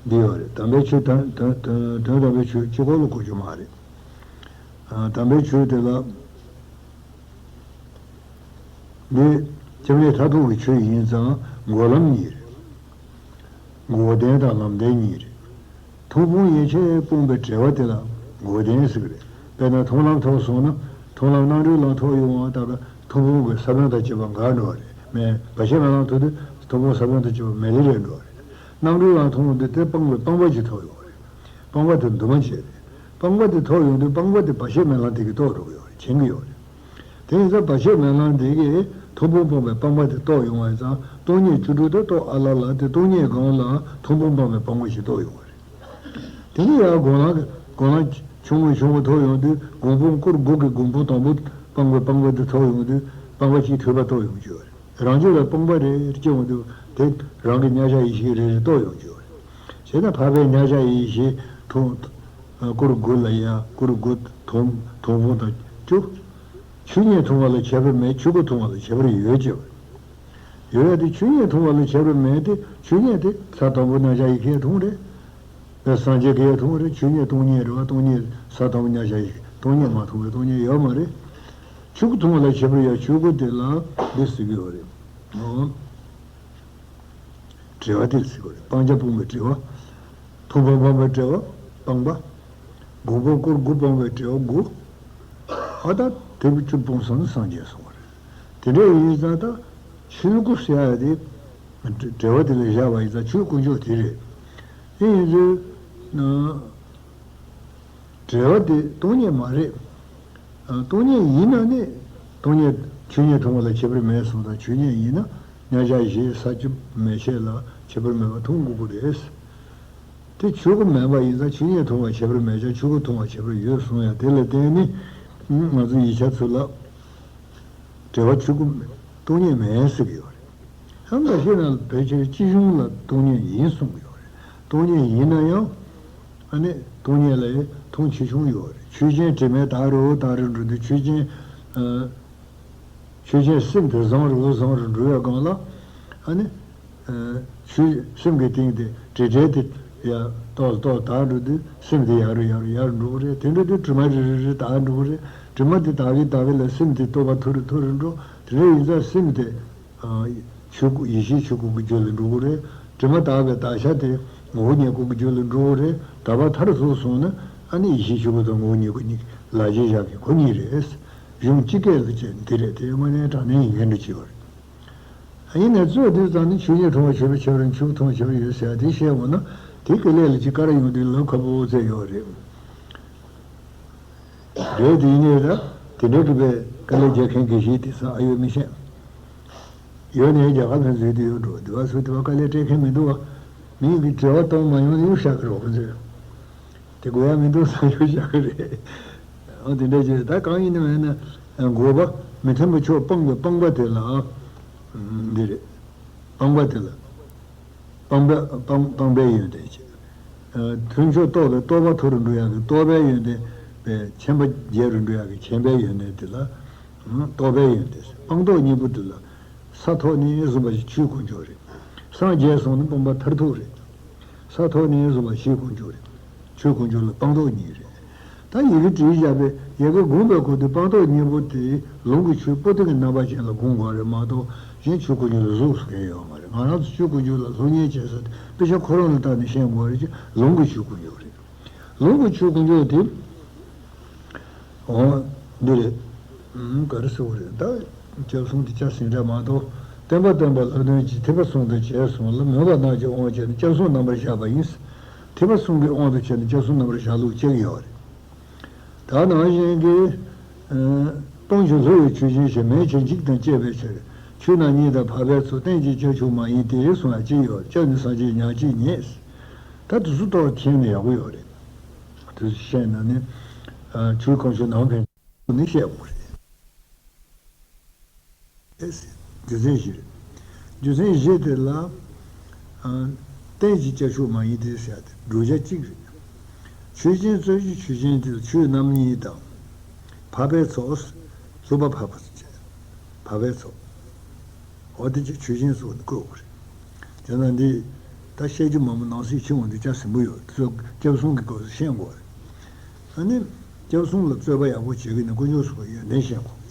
འདི་ཡོད་རེད། དམ་པའི་ཆོས་དོན་དོན་དོན་དོན་དམ་པའི་ཆོས་སྤྱི་ཁོག་ལ་གོ་རྒྱུ་མ་རེད། ཨ། དམ་པའི་ཆོས་དེ་ལ། འདི་སྐྱབས་གནས་མཐར་ཐུག་གི་ཆོས་ཡིན་ཙང་འགོག་ལམ་གཉིས་རེད། འགོག་བདེན་དང་ལམ་བདེན་གཉིས་རེད། མཐོང་སྤང་ཡན་ཆད་སྤངས་པའི་བྲལ་བ་དེ་ལ་འགོག་བདེན་ཟེར་གི་རེད། དཔེར་ན་མཐོང་ལམ་ཐོབ་སོང་ན། མཐོང་ལམ་རྣམ་གྲོལ་ལམ་ཐོབ་ཡོང་བ་ལྟ་བུ། མཐོང་སྤང་གི་ས་བོན་དང་བཅས་པ་འགག་འགྲོ་བ་རེད། མེད། བར་ཆད་མེད་ལམ་ཐོབ་དུས་མཐོང་སྤང་ས་བོན་དང་བཅས་པ་མེད་ལེ་རེད་འགྲོ་བ་རེད། རྣམ་གྲོལ་ལམ་ཐོབ་འོང་དུས་དེ་སྤངས་པའི་སྤངས་པ་ཅིག་ཐོབ་ཡོང་བ་རེད། སྤངས་པ་དེ་འདུས་མ་བྱས་རེད། སྤངས་པ་དེ་ཐོབ་ཡོང་དུས་སྤངས་པ་དེ་བར་ཆད་མེད་ལམ་དེ་གིས་རྟོགས་འགྲོ་གི་ཡོད་རེད། མཁྱེན་གི་ཡོད་རེད། དེ་ཡིན་ཙང་བར་ཆད་མེད་ལམ་དེ་གིས་མཐོང་སྤང་སྤངས་པའི་སྤངས་པ་དེ་རྟོགས་ཡོང་བ་ཡིན་ཙང་སྟོང་ཉིད་བཅུ་དྲུག་དེ་རྟོགས་ཨ་ལ་ལ་དེ་སྟོང་ཉིད་སྒང་ལ་མཐོང་སྤང་སྤངས་པའི་སྤངས་པ་ཞིག་རྟོགས་ཡོང་བ་རེད། དེ་ནས་ཡང་སྒོམ་ལམ་སྒོམ་ལམ་ཆུང་ངུ་ཆུང་ངུ་ཐོབ་ཡོང་དུས་སྒོམ་སྤང་སྐོར་དགུ་གི་སྒོམ་སྤང་དང་པོ་སྤངས་པའི་སྤངས་པ་དེ་ཐོབ་ཡོང་དུས་སྤངས་པ་གཅིག་ཐོབ་པ་རྟོགས་ཡོང་རྒྱུ་ཡོད་རེད། རང་རྒྱུད་ལ་སྤངས་པ་རེ་རེ་སྐྱེ་འོང་དུས་དེ་རང་གི་མཉམ་གཞག་ཡེ་ཤེས་རེ་རེ་རྟོགས་ཡོང་རྒྱུ་ཡོད་རེད། བྱས་ན་འཕགས་པའི་མཉམ་གཞག་ཡེ་ཤེས་མཐོང་། སྐོར་དགུ་ལ་ཡང་སྐོར་དགུ་མཐོང་མཐོང་སྤང་དང་བཅུ། ཆོས་ཉིད་མཐོང་བ་ལ་ཁྱད་པར་མེད། ཆོས་སྐུ་མཐོང་བ་ལ་ཁྱད་པར་ཡོད་ཅེས་པ། ཡོད་ཡ་དེ་ཆོས་ཉིད་མཐོང་བ་ལ་ཁྱད་པར་མེད་དེ། ཆོས་ཉིད་དེ་ས་དང་པོ་མཉམ་གཞག་ཡེ་ཤེས་མཐོང་རེད། དེ་སངས་རྒྱས་ཀྱིས་མཐོང་རེད། ཆོས་ཉིད་སྟོང་ཉིད་རེད་བ། སྟོང་ཉིད་ས་དང་པོ་མཉམ་གཞག་ཡེ་ཤེས། སྟོང་ཉིད་མ་མཐོང་བའི་སྟོང་ཉིད་ཡོད་མ་རེད། ཆོས་སྐུ་མཐོང་བ་ལ་ཁྱད་པར་ཡོད། ཆོས་སྐུ་དེ་ལ་འདི་ཟེར་གྱི་ཡོད་རེད། འོ། བྲལ་བ་དེ་ཟེར་གྱི་རེད། སྤང་བྱ་སྤངས་པའི་བྲལ་བ། མཐོང་སྤང་སྤངས་པའི་བྲལ་བ། སྤངས་པ། སྒོམ་སྤང་སྐོར་དགུ་སྤངས་པའི་བྲལ་བ་དགུ། ཨ་ད་དེ་བཅུ་སྤངས་སོང་ན་སངས་རྒྱས་སོང་བ་རེད། དེ་འདྲ་ཡིན་ཙང་ད་ཆོས་སྐུ་ཟེར་ཡ་དེ། འབྲེལ་བ་དེ་ལ་བཞག་པ་ཡིན་ཙང་ཆོས་དཀོན་མཆོག་དེ་རེད། དེ་ཡིན་ཚུལ། འབྲེལ་བ་དེ་སྟོང་ཉིད་མ་རེད། སྟོང་ཉིད་ཡིན་ན་ནི། སྟོང་ཉིད་ཆོས་ཉིད་མཐོང་བ་ལ་ཁྱད་པར་མེད་གསུངས་དང་། ཆོས་ཉིད་ཡིན་ན་མཉམ་གཞག་གཞི་ས་བཅུ་མེད་ཕྱེད་ལ་ཁྱད་པར་མེད་པ་མཐོང་དགོས་ཀྱི་རེད། དེ་ཆོས་སྐུ་མིན་པ་ཡིན་ཙང་ཆོས་ཉིད་མཐོང་བ་ཁྱད་པར་མེད་ཀྱང་ཆོས་སྐུ་མཐོང་བ་ཁྱད་པར་ཡོད་གསུངས་ཡ་དེ་ལ་བརྟེན་ནས། ང་ཚོ་ཡིག་ཆ་ཚོ་ལ་འབྲེལ་བ་ཆོས་སྐུ་སྟོང་ཉིད་མེད་ཟེར་གྱི་ཡོད་རེད། ཡང་འགའ་ཤས་ན་ཕལ་ཆེར་སྤྱི་གཞུང་ལ་སྟོང་ཉིད་ཡིན་གསུང་གི་ཡོད་རེད། སྟོང་ཉིད་ཡིན་ན་ཡང་ཨ་ནི་སྟོང་ཉིད་ལ་མཐོང་ཆེ་ཆུང་ཡོད་རེད། ཆོས་ཅན་དྲི་མེད་དག་རུ་དག་རུ་འགྲོ་དུས་ཆོས་ཅན། ཆོས་ཅན་སེམས་དེ་བཟང་རུ་བཟང་རུ་འགྲོ་བའི་སྒང་ལ། ཨ་ནི། ཆོས་སེམས་ཀྱི་སྟེང་དེ་དྲི་བྲལ་དེ་ཡ་ཏོག་ཏོག་དག་འགྲོ་དུས་སེམས་དེ་ཡར་རུ་ཡར་རུ་ཡར་འགྲོ་གི་རེད། དེ་འགྲོ་དུས་དྲི་མ་རེ་རེ་རེ་དག་འགྲོ་གི་རེད། དྲི་མ་དེ་དག་གི་དག་གི་ལ་སེམས་དེ་རྟོགས་པ་མཐོ་རུ་མཐོ་རུ་འགྲོ། དེ་འདྲ་ཡིན་ཙང་སེམས་དེ། ཆོས་སྐུ་ཡེ་ཤེས་ཆོས་སྐུ་གི་རྒྱུད་ལ་འགྲོ་གི་རེད། དྲི་མ་དག་པའི་དག་བྱ་དེ་ངོ་བོ་ཉིད་སྐུ་གི་རྒྱུད་ལ་འགྲོ་གི་རེད། དག་པ་མཐར་ཐུག་སོང་ན་ཨ་ནི་ཡེ་ཤེས་ཆོས་སྐུ་དང་ངོ་བོ་ཉིད་སྐུ་གཉིས་ལ་རྗེས་བཞག་གི་ཁོ་གཉིས་རེད། གཞུང་སྤྱི་སྐད་ལ་བྱས་འདི་རེད། དེ་དངོས་གནས་དྲང་གནས་ཡིན་མཁན་འདྲ་ཅིག་ཡོད་རེད། ཡིན་ནའི་གཙོ་བོ་དེ་ཙམ་ནི་ཆོས་ཉིད་མཐོང་བ་ཁྱད་པར་ཁྱད་པར་ཆོས་མཐོང་ཁྱད་པར་ཡོད་ཟེར་ཡ་དེ་བཤད་འོང་ན་དེ་དཀའ་ལས་ལ་ཅིག་དཀའ་ར་ཡོང་དུས་ལམ་ཁ་པོ་བཙལ་ཡོད་རེད། རེད་དེ་ཡིན་ནའི་ད་དེ་འདྲ་གི་པའི་དཀའ་ལས་རྒྱག་མཁན་དགེ་བཤེས་དེ་ཚོ་ཨ་ཡོད་མི་ཤེས། ཡོད་ནའི་རྒྱ་གར་ཕན་ཚུན་དུ་ཡོད་འགྲོ། དེ་བ་ཚོ་དེ་བ་དཀའ་ལས་སྤྲད་མཁན་མི་འདུག་བ། མི་གི་དྲི་བ་གཏོང་མ་ཡོང་ན་གཡུག་བཞག་གི་རོགས་ཕན་ཚུན། དེ་དགོས་ཡ་མི་འདུག་བསམ་གཡུག་བཞག་གི་རེད། འོ་དེ་འདྲ་བྱས་ད་གང་ཡིན་ནའི་མེད་ན་འགོག་པ་མི་མཐུན་པ་ཕྱོགས་སྤངས་པའི་སྤངས་པ་དེ་ལ། འདི་རེད། སྤངས་པ་དེ་ལ། སྤངས་པ་སྤངས་སྤངས་པའི་ཡོན་ཏན་བྱས། མཐུན་ཕྱོགས་རྟོགས་པའི་རྟོགས་པ་མཐོ་རུ་འགྲོ་ཡག་གི་རྟོགས་པའི་ཡོན་ཏན། པའི་མཁྱེན་པ་རྒྱས་རུ་འགྲོ་ཡག་གི་མཁྱེན་པའི་ཡོན་ཏན་དེ་ལ། རྟོགས་པའི་ཡོན་ཏན། སྤངས་རྟོགས་གཉིས་པོ་དེ་ལ། ས་ཐོབ་ནས་བཟུང་བ་ཞིག་ཆོས་དཀོན་མཆོག་རེད། སངས་རྒྱས་སོང་ན་སྤངས་པ་མཐར་ཐུག་རེད། ས་ཐོབ་ནས་བཟུང་བ་ཆོས་དཀོན་མཆོག་རེད། ཆོས་དཀོན་མཆོག་ལ་སྤངས་རྟོགས་གཉིས་རེད། ད་ཡི་གེ་བྲིས་བཞག་པའི་ཡི་གེ་དགོངས་པའི་སྐོར་དུ་སྤངས་རྟོགས་གཉིས་པོ་དེ་ལུང་གི་ཆོས་པོ་ཏི་གི་རྣམ་པ་ཅན་ལ་དགོངས་དགོས་རེད་མ་གཏོགས་གཞན་ཆོས་དཀོན་མཆོག་ལ་གཟུགས་སུ་གང་ཡོད་མ་རེད། ང་རང་ཚོ་ཆོས་དཀོན་མཆོག་ལ་སློབ་གཉེར་བྱེད་ས་དེ་དཔེ་ཆ་ཁོ་རང་ལ་བལྟས་ནས་ཤེས་དགོས་རེད་ཅེ་ལུང་གི་ཆོས་དཀོན་མཆོག་རེད། ལུང་གི་ཆོས་དཀོན་མཆོག་དེ། འོ། འདི་རེད། ཨུམ། ག་རེ་ཟེར་བ་རེད་ད། སྐྱབས་གསུམ་དེ་སྐྱབས་ཟིན་འདྲ་མ་གཏོགས། བསྟན་པ་སྟོན་པ་སློབ་སྟོན་གྱི་ཐེག་པ་གསུམ་དུ་བྱས་སོང་ལ་མོས་པ་རྣམས་ཀྱི་དབང་བྱས་ནས་སྐྱབས་གསུམ་རྣམ་པར་བཞག་པ་ཡིན། ཐེག་པ་གསུམ་གྱི་དབང་དུ་བྱས་ནས་སྐྱབས་གསུམ་རྣམ་པར་བཞག་ལུགས་གཅིག་ཡོད་རེད། ད་ནང་བཞིན་གྱི། སྟོང་ཞིང་ལྷུང་བའི་ཆོས་ཅན་ཞེས་མེད་ཕྱིར་འཇིག་དང་བཅས་པའི་ཕྱིར། ཆོས་རྣམས་ཉིད་དང་འཕགས་པའི་ཚོགས། རྟེན་ཅིང་ཁྱབ་ཆོས་མ་ཡིན་ཏེ་གསུང་ཡང་གཅིག་ཡོད། སྐྱབས་ནི་སངས་རྒྱས་ཉག་གཅིག་ཉིད། ད་དེ་ཚོ་ཏོག་མཁྱེན་ནས་ཡག་པོ་ཡོད་རེད། དེ་ཚོ་བཤད་ན་ནི། ཆོས་དཀོན་མཆོག་ནང་ཕན་ཚུན་ནི་བཤད་དགོས་རེད། རྒྱུ་མཚན་བཞི་རེད། རྒྱུ་མཚན་བཞི་དེ་ལ། རྟེན་ཅིང་ཁྱབ་ཆོས་མ་ཡིན་ཏེ་ཟེར་ཏེ་བསྒྲུབ་བྱ་གཅིག་རེད། ཆོས་ཅན་རྩོད་གཞི་ཆོས་ཅན་དེ་ལ་ཆོས་རྣམ་གཉིས་དང་། འཕགས་པའི་ཚོགས། ལྷུང་བ་འཕགས་པ་བཅས། འཕགས་པའི་ཚོགས། འོ་དེ་ཅིག་ཆོས་ཅན་སོགས་ནི་བཀོད་དགོས་རེད། དེ་ན་འདི། ད་བཤད་རྒྱུ་མང་པོ་ནང་གསེས་ཕྱི་འོང་དུས་སྐྱ་ཟིན་པོ་ཡོད་དེ་ཚོ་སྐྱབས་གསུམ་གྱི་སྐབས་སུ་ཤེས་དགོས་རེད། ཨ་ནི། སྐྱབས་གསུམ་ལ་རྩོད་པ་ཡག་པོ་བྱེད་ཀྱི་ནི་དཀོན་མཆོག་གསུམ་པོ་ཡོན་ཏན་ཤེས་དགོས།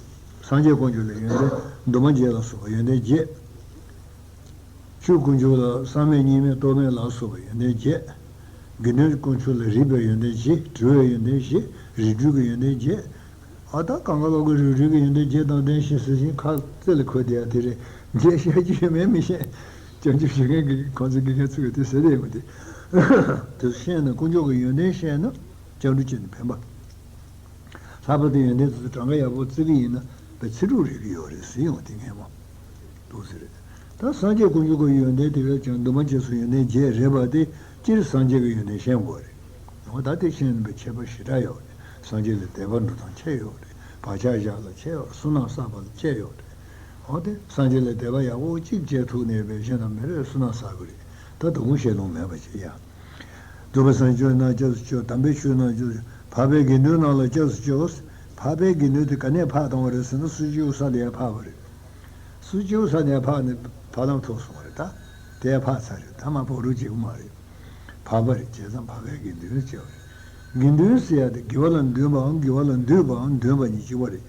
སངས་རྒྱས་དཀོན་མཆོག་ལ་ཡོན་ཏན་འདུས་མ་བྱས་ལ་སོགས་པ་ཡོན་ཏན་བརྒྱད། ཆོས་དཀོན་མཆོག་ལ་བསམ་མེད་གཉིས་མེད་རྟོག་མེད་ལ་སོགས་པའི་ཡོན་ཏན་བརྒྱད། དགེ་འདུན་དཀོན་མཆོག་ལ་རིག་པའི་ཡོན་ཏན་བཞི། དྲི་བའི་ཡོན་ཏན་བཞི། རིགས་འགྲོས་ཀྱི་ཡོན་ཏན་བརྒྱད། ཨ་ད་གང་ག་ལོག་གི་རིགས་རུས་ཀྱི་ཡོན་ཏན་བརྒྱད་དང་ལྡན་ཞིང་ཟེར་ཞིང་ཁ་རྩེ་ལ་འཁོད་བསྡད་ཡ་དེ་རེད། བརྒྱད་བཤད་རྒྱུ་ཡོད་མེད་མི་ཤེས། སྐྱབས་འཇུག་ཞུ་མཁན་གྱི་ཁོང་ཚོ་དགེ་རྒན་ཚོས་དེ་ཟེར་བསྡད་ཡོད་དེ། དེ་ཚོ་ཤེས་ན་དཀོན་མཆོག་གི་ཡོན་ཏན་ཤེས་ན་སྐྱབས་འགྲོ་བྱས་ནས་ཕན་པ། ལྷག་པར་དུ་ཡོན་ཏན་དེ་ཚོ་གྲངས་ཀ་ཡག་པོ་བརྩི་གི་ཡིན་ན་དཔེ་ཚིག་གྲོགས་རེག་གི་ཡོད་རེད་ཟེར་ཡོང་དེ་སྔན་མ། འདུག་ཟེར་རེད། ད་སངས་རྒྱས་དཀོན་མཆོག་གི་ཡོན་ཏན་དེ་བས་ཀྱང་འདུས་མ་བྱས་སུ་ཡོན་ཏན་བརྒྱད་རེད་པ་དེ་སྤྱིར་སངས་རྒྱས་ཀྱི་ཡོན་ཏན་ཤེས་དགོས་རེད། འོ་ད་དེ་ཤེས་ན་པའི་ཁྱད་པར་ཞེ་དྲག་ཡོད་རེད། སངས་རྒྱས་ལ་དད་པ་འགྲོ་སྟངས་ཁྱད་ཡོད་རེད། བག་ཆགས་བཞག་ལ་ཁྱད་ཡོད་རེད། བསོད་ནམས་བསགས་པ་ལ་ཁྱད་ཡོད་རེད། འོ་དེ་སངས་རྒྱས་ལ་དད་པ་ཡག་པོ་གཅིག་བྱས་ཐུབ་ནས་པའི་གཞན་དང་མི་རེ་བསོད་ནམས་བསགས་དགོས་རེད། ད་དོ་དགོང་བཤད་ལོང་མེད་པ་ཅིག་ཡ། རྫོགས་པའི་སངས་རྒྱས་རྣམས་སྐྱབས་སུ་མཆིའོ། དམ་པའི་ཆོས་རྣམས་སྐྱབས་སུ། འཕགས་པའི་དགེ་འདུན་རྣམས་ལ་སྐྱབས་སུ་མཆིའོ། འཕགས་པའི་དགེ་འདུན་དེ་ག་ནས་འཕགས་བཏང་བ་རེད་ཟེར་ན་སུ་སྐྱེ་བོ་ས་ནས་འཕགས་པ་རེད། སུ་སྐྱེ་བོ་ས་ནས་འཕགས་ནས་འཕགས་ལམ་ཐོབ་སོང་བ་རེད་ད། དེ་འཕགས་ཚར་རེད་ད་མ་འཕགས་རོགས་བྱེད་ཀྱི་མ་རེད། འཕགས་པ་རེད་བྱས་ཙང་འཕགས་པའི་དགེ་འདུན་ཟེར་བ་རེད། དགེ་འདུན་ཟེར་ཡ་དེ་དགེ་བ་ལ་འདུན་པའམ་དགེ་བ་ལ་འདུས་པའམ་འདུན་པ་གཉིས་གཅིག་པ་རེད།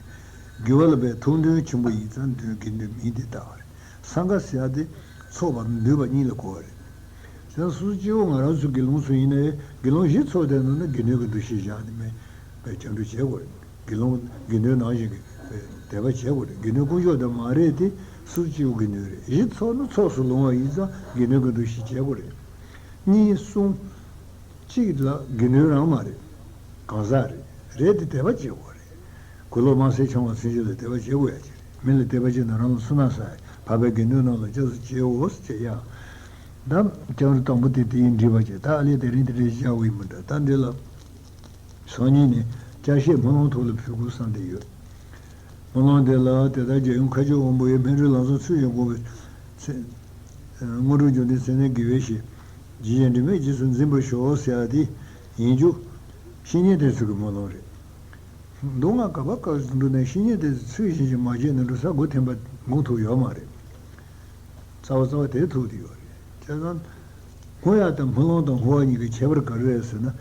དགེ་བ་ལ་བས་ཐུགས་འདུན་ཆེན་པོ་ཡིན་ཙང་འདུན་དགེ་འདུན་མིང་དེ་བཏགས་པ་རེད། སངས་རྒྱས་ཟེར་ཡ་དེ་ཚོགས་པ་འདུས་པ་གཉིས་ལ་གོ་བ་རེད། དེ་སུ་སྐྱེ་བོ་ང་རང་ཚོ་དགེ་སློང་ཚོ་ཡིན་ནའི་དགེ་སློང་བཞི་ཚོགས་དེ་ནང་ན་དགེ་འདུན་གྱི་འདུ་ཤེས་བཞག་ནས་མེད་པའི་སྐྱབས་འགྲོ་བྱེད་དགོས་རེད། དགེ་སློང་དགེ་འདུན་ནང་བཞིན་གྱི་དད་པ་བྱེད་དགོས་རེད། དགེ་འདུན་དཀོན་མཆོག་དེ་མ་རེད་དེ། སུ་སྐྱེ་བོ་དགེ་འདུན་རེད། གཞི་ཚོགས་ནི་ཚོགས་སུ་ལོངས་པ་ཡིན་ཙང་དགེ་འདུན་གྱི་འདུ་ཤེས་བྱེད་དགོས་རེད། གཉིས་གསུམ། གཅིག་ལ་དགེ་འདུན་རང་མ་རེད། གང་ཟག་རེད། རེད་དེ་དད་པ་བྱེད་དགོས་རེད། གུ་ལོ་དམར་སེར་ཆང་བ་ཚིལ་ཆུ་ལ་དད་པ་བྱེད་དགོས་ཡ་ཅིག་རེད། མི་ལ་དད་པ་བྱེད་ན་རང་ལ་སུན་སྣང་ཟ་ཡ། འཕགས་པའི་དགེ་འདུན་རྣམས་ལ་སྐྱབས་སུ་མཆིའོ་ཟེར་ཡ། ད་སྐྱབས་རེ་དང་པོ་དེ་དེ་ཡིན་འདྲི་བ་བྱེད། ད་ཨ་ལས་དེ་རིང་དེ་འདྲའི་བྱ་བ་ཡིན་མི་འདྲ། ད་འདི་ལ། སང་ཉིན་ནས་ཅ་ཤེས་སྨོན་ལམ་ཐོག་ལ་ཕུལ་དགོས་བསམ་བསྡད་ཡོད། སྨོན་ལམ་དེ་ལ་དེ་ལྟར་རྒྱལ་ཡུམ་མཁའ་སྤྱོད་དབང་པོ་ཡི། སྨིན་གྲོལ་ལམ་བཟང་ཚུལ་བཞིན་བསྒོམས་པའི་ཚེ། དངོས་གྲུབ་འབྱུང་ལྡན་ཚེ་རྣལ་དགེ་བའི་བཤེས། ཇི་བཞིན་དྲི་མེད་རྗེས་སུ་འཛིན་པར་ཤོག་ཟེར་ཡ་དེ་ཡིན་རྒྱུ། བཤེས་གཉེན་དེ་ཚོ་གི་སྨོན་ལམ་རེད། མདོ་སྔགས་ག་པ་ག་ཟེར་འགྲོ་ནས་བཤེས་གཉེན་དེ་ཚོ་ཚུལ་བཞིན་གྱིས་མ་བྱས་ན་འགྲོ་ས་སྒོ་ཐེམ་པ་སྒོང་ཐུག་ཡོད་མ་རེད། རྩ་བ་རྩ་བ་དེ་ཐུག་དེ་ཡོད་རེད། བྱས་ཙང་། བསྔོ་ཡག་དང་སྨོན་ལམ་དང་བསྔོ་བ་གཉིས་ཀྱི་ཁྱད་པར་ག་རེ་རེད་ཟེར་ན།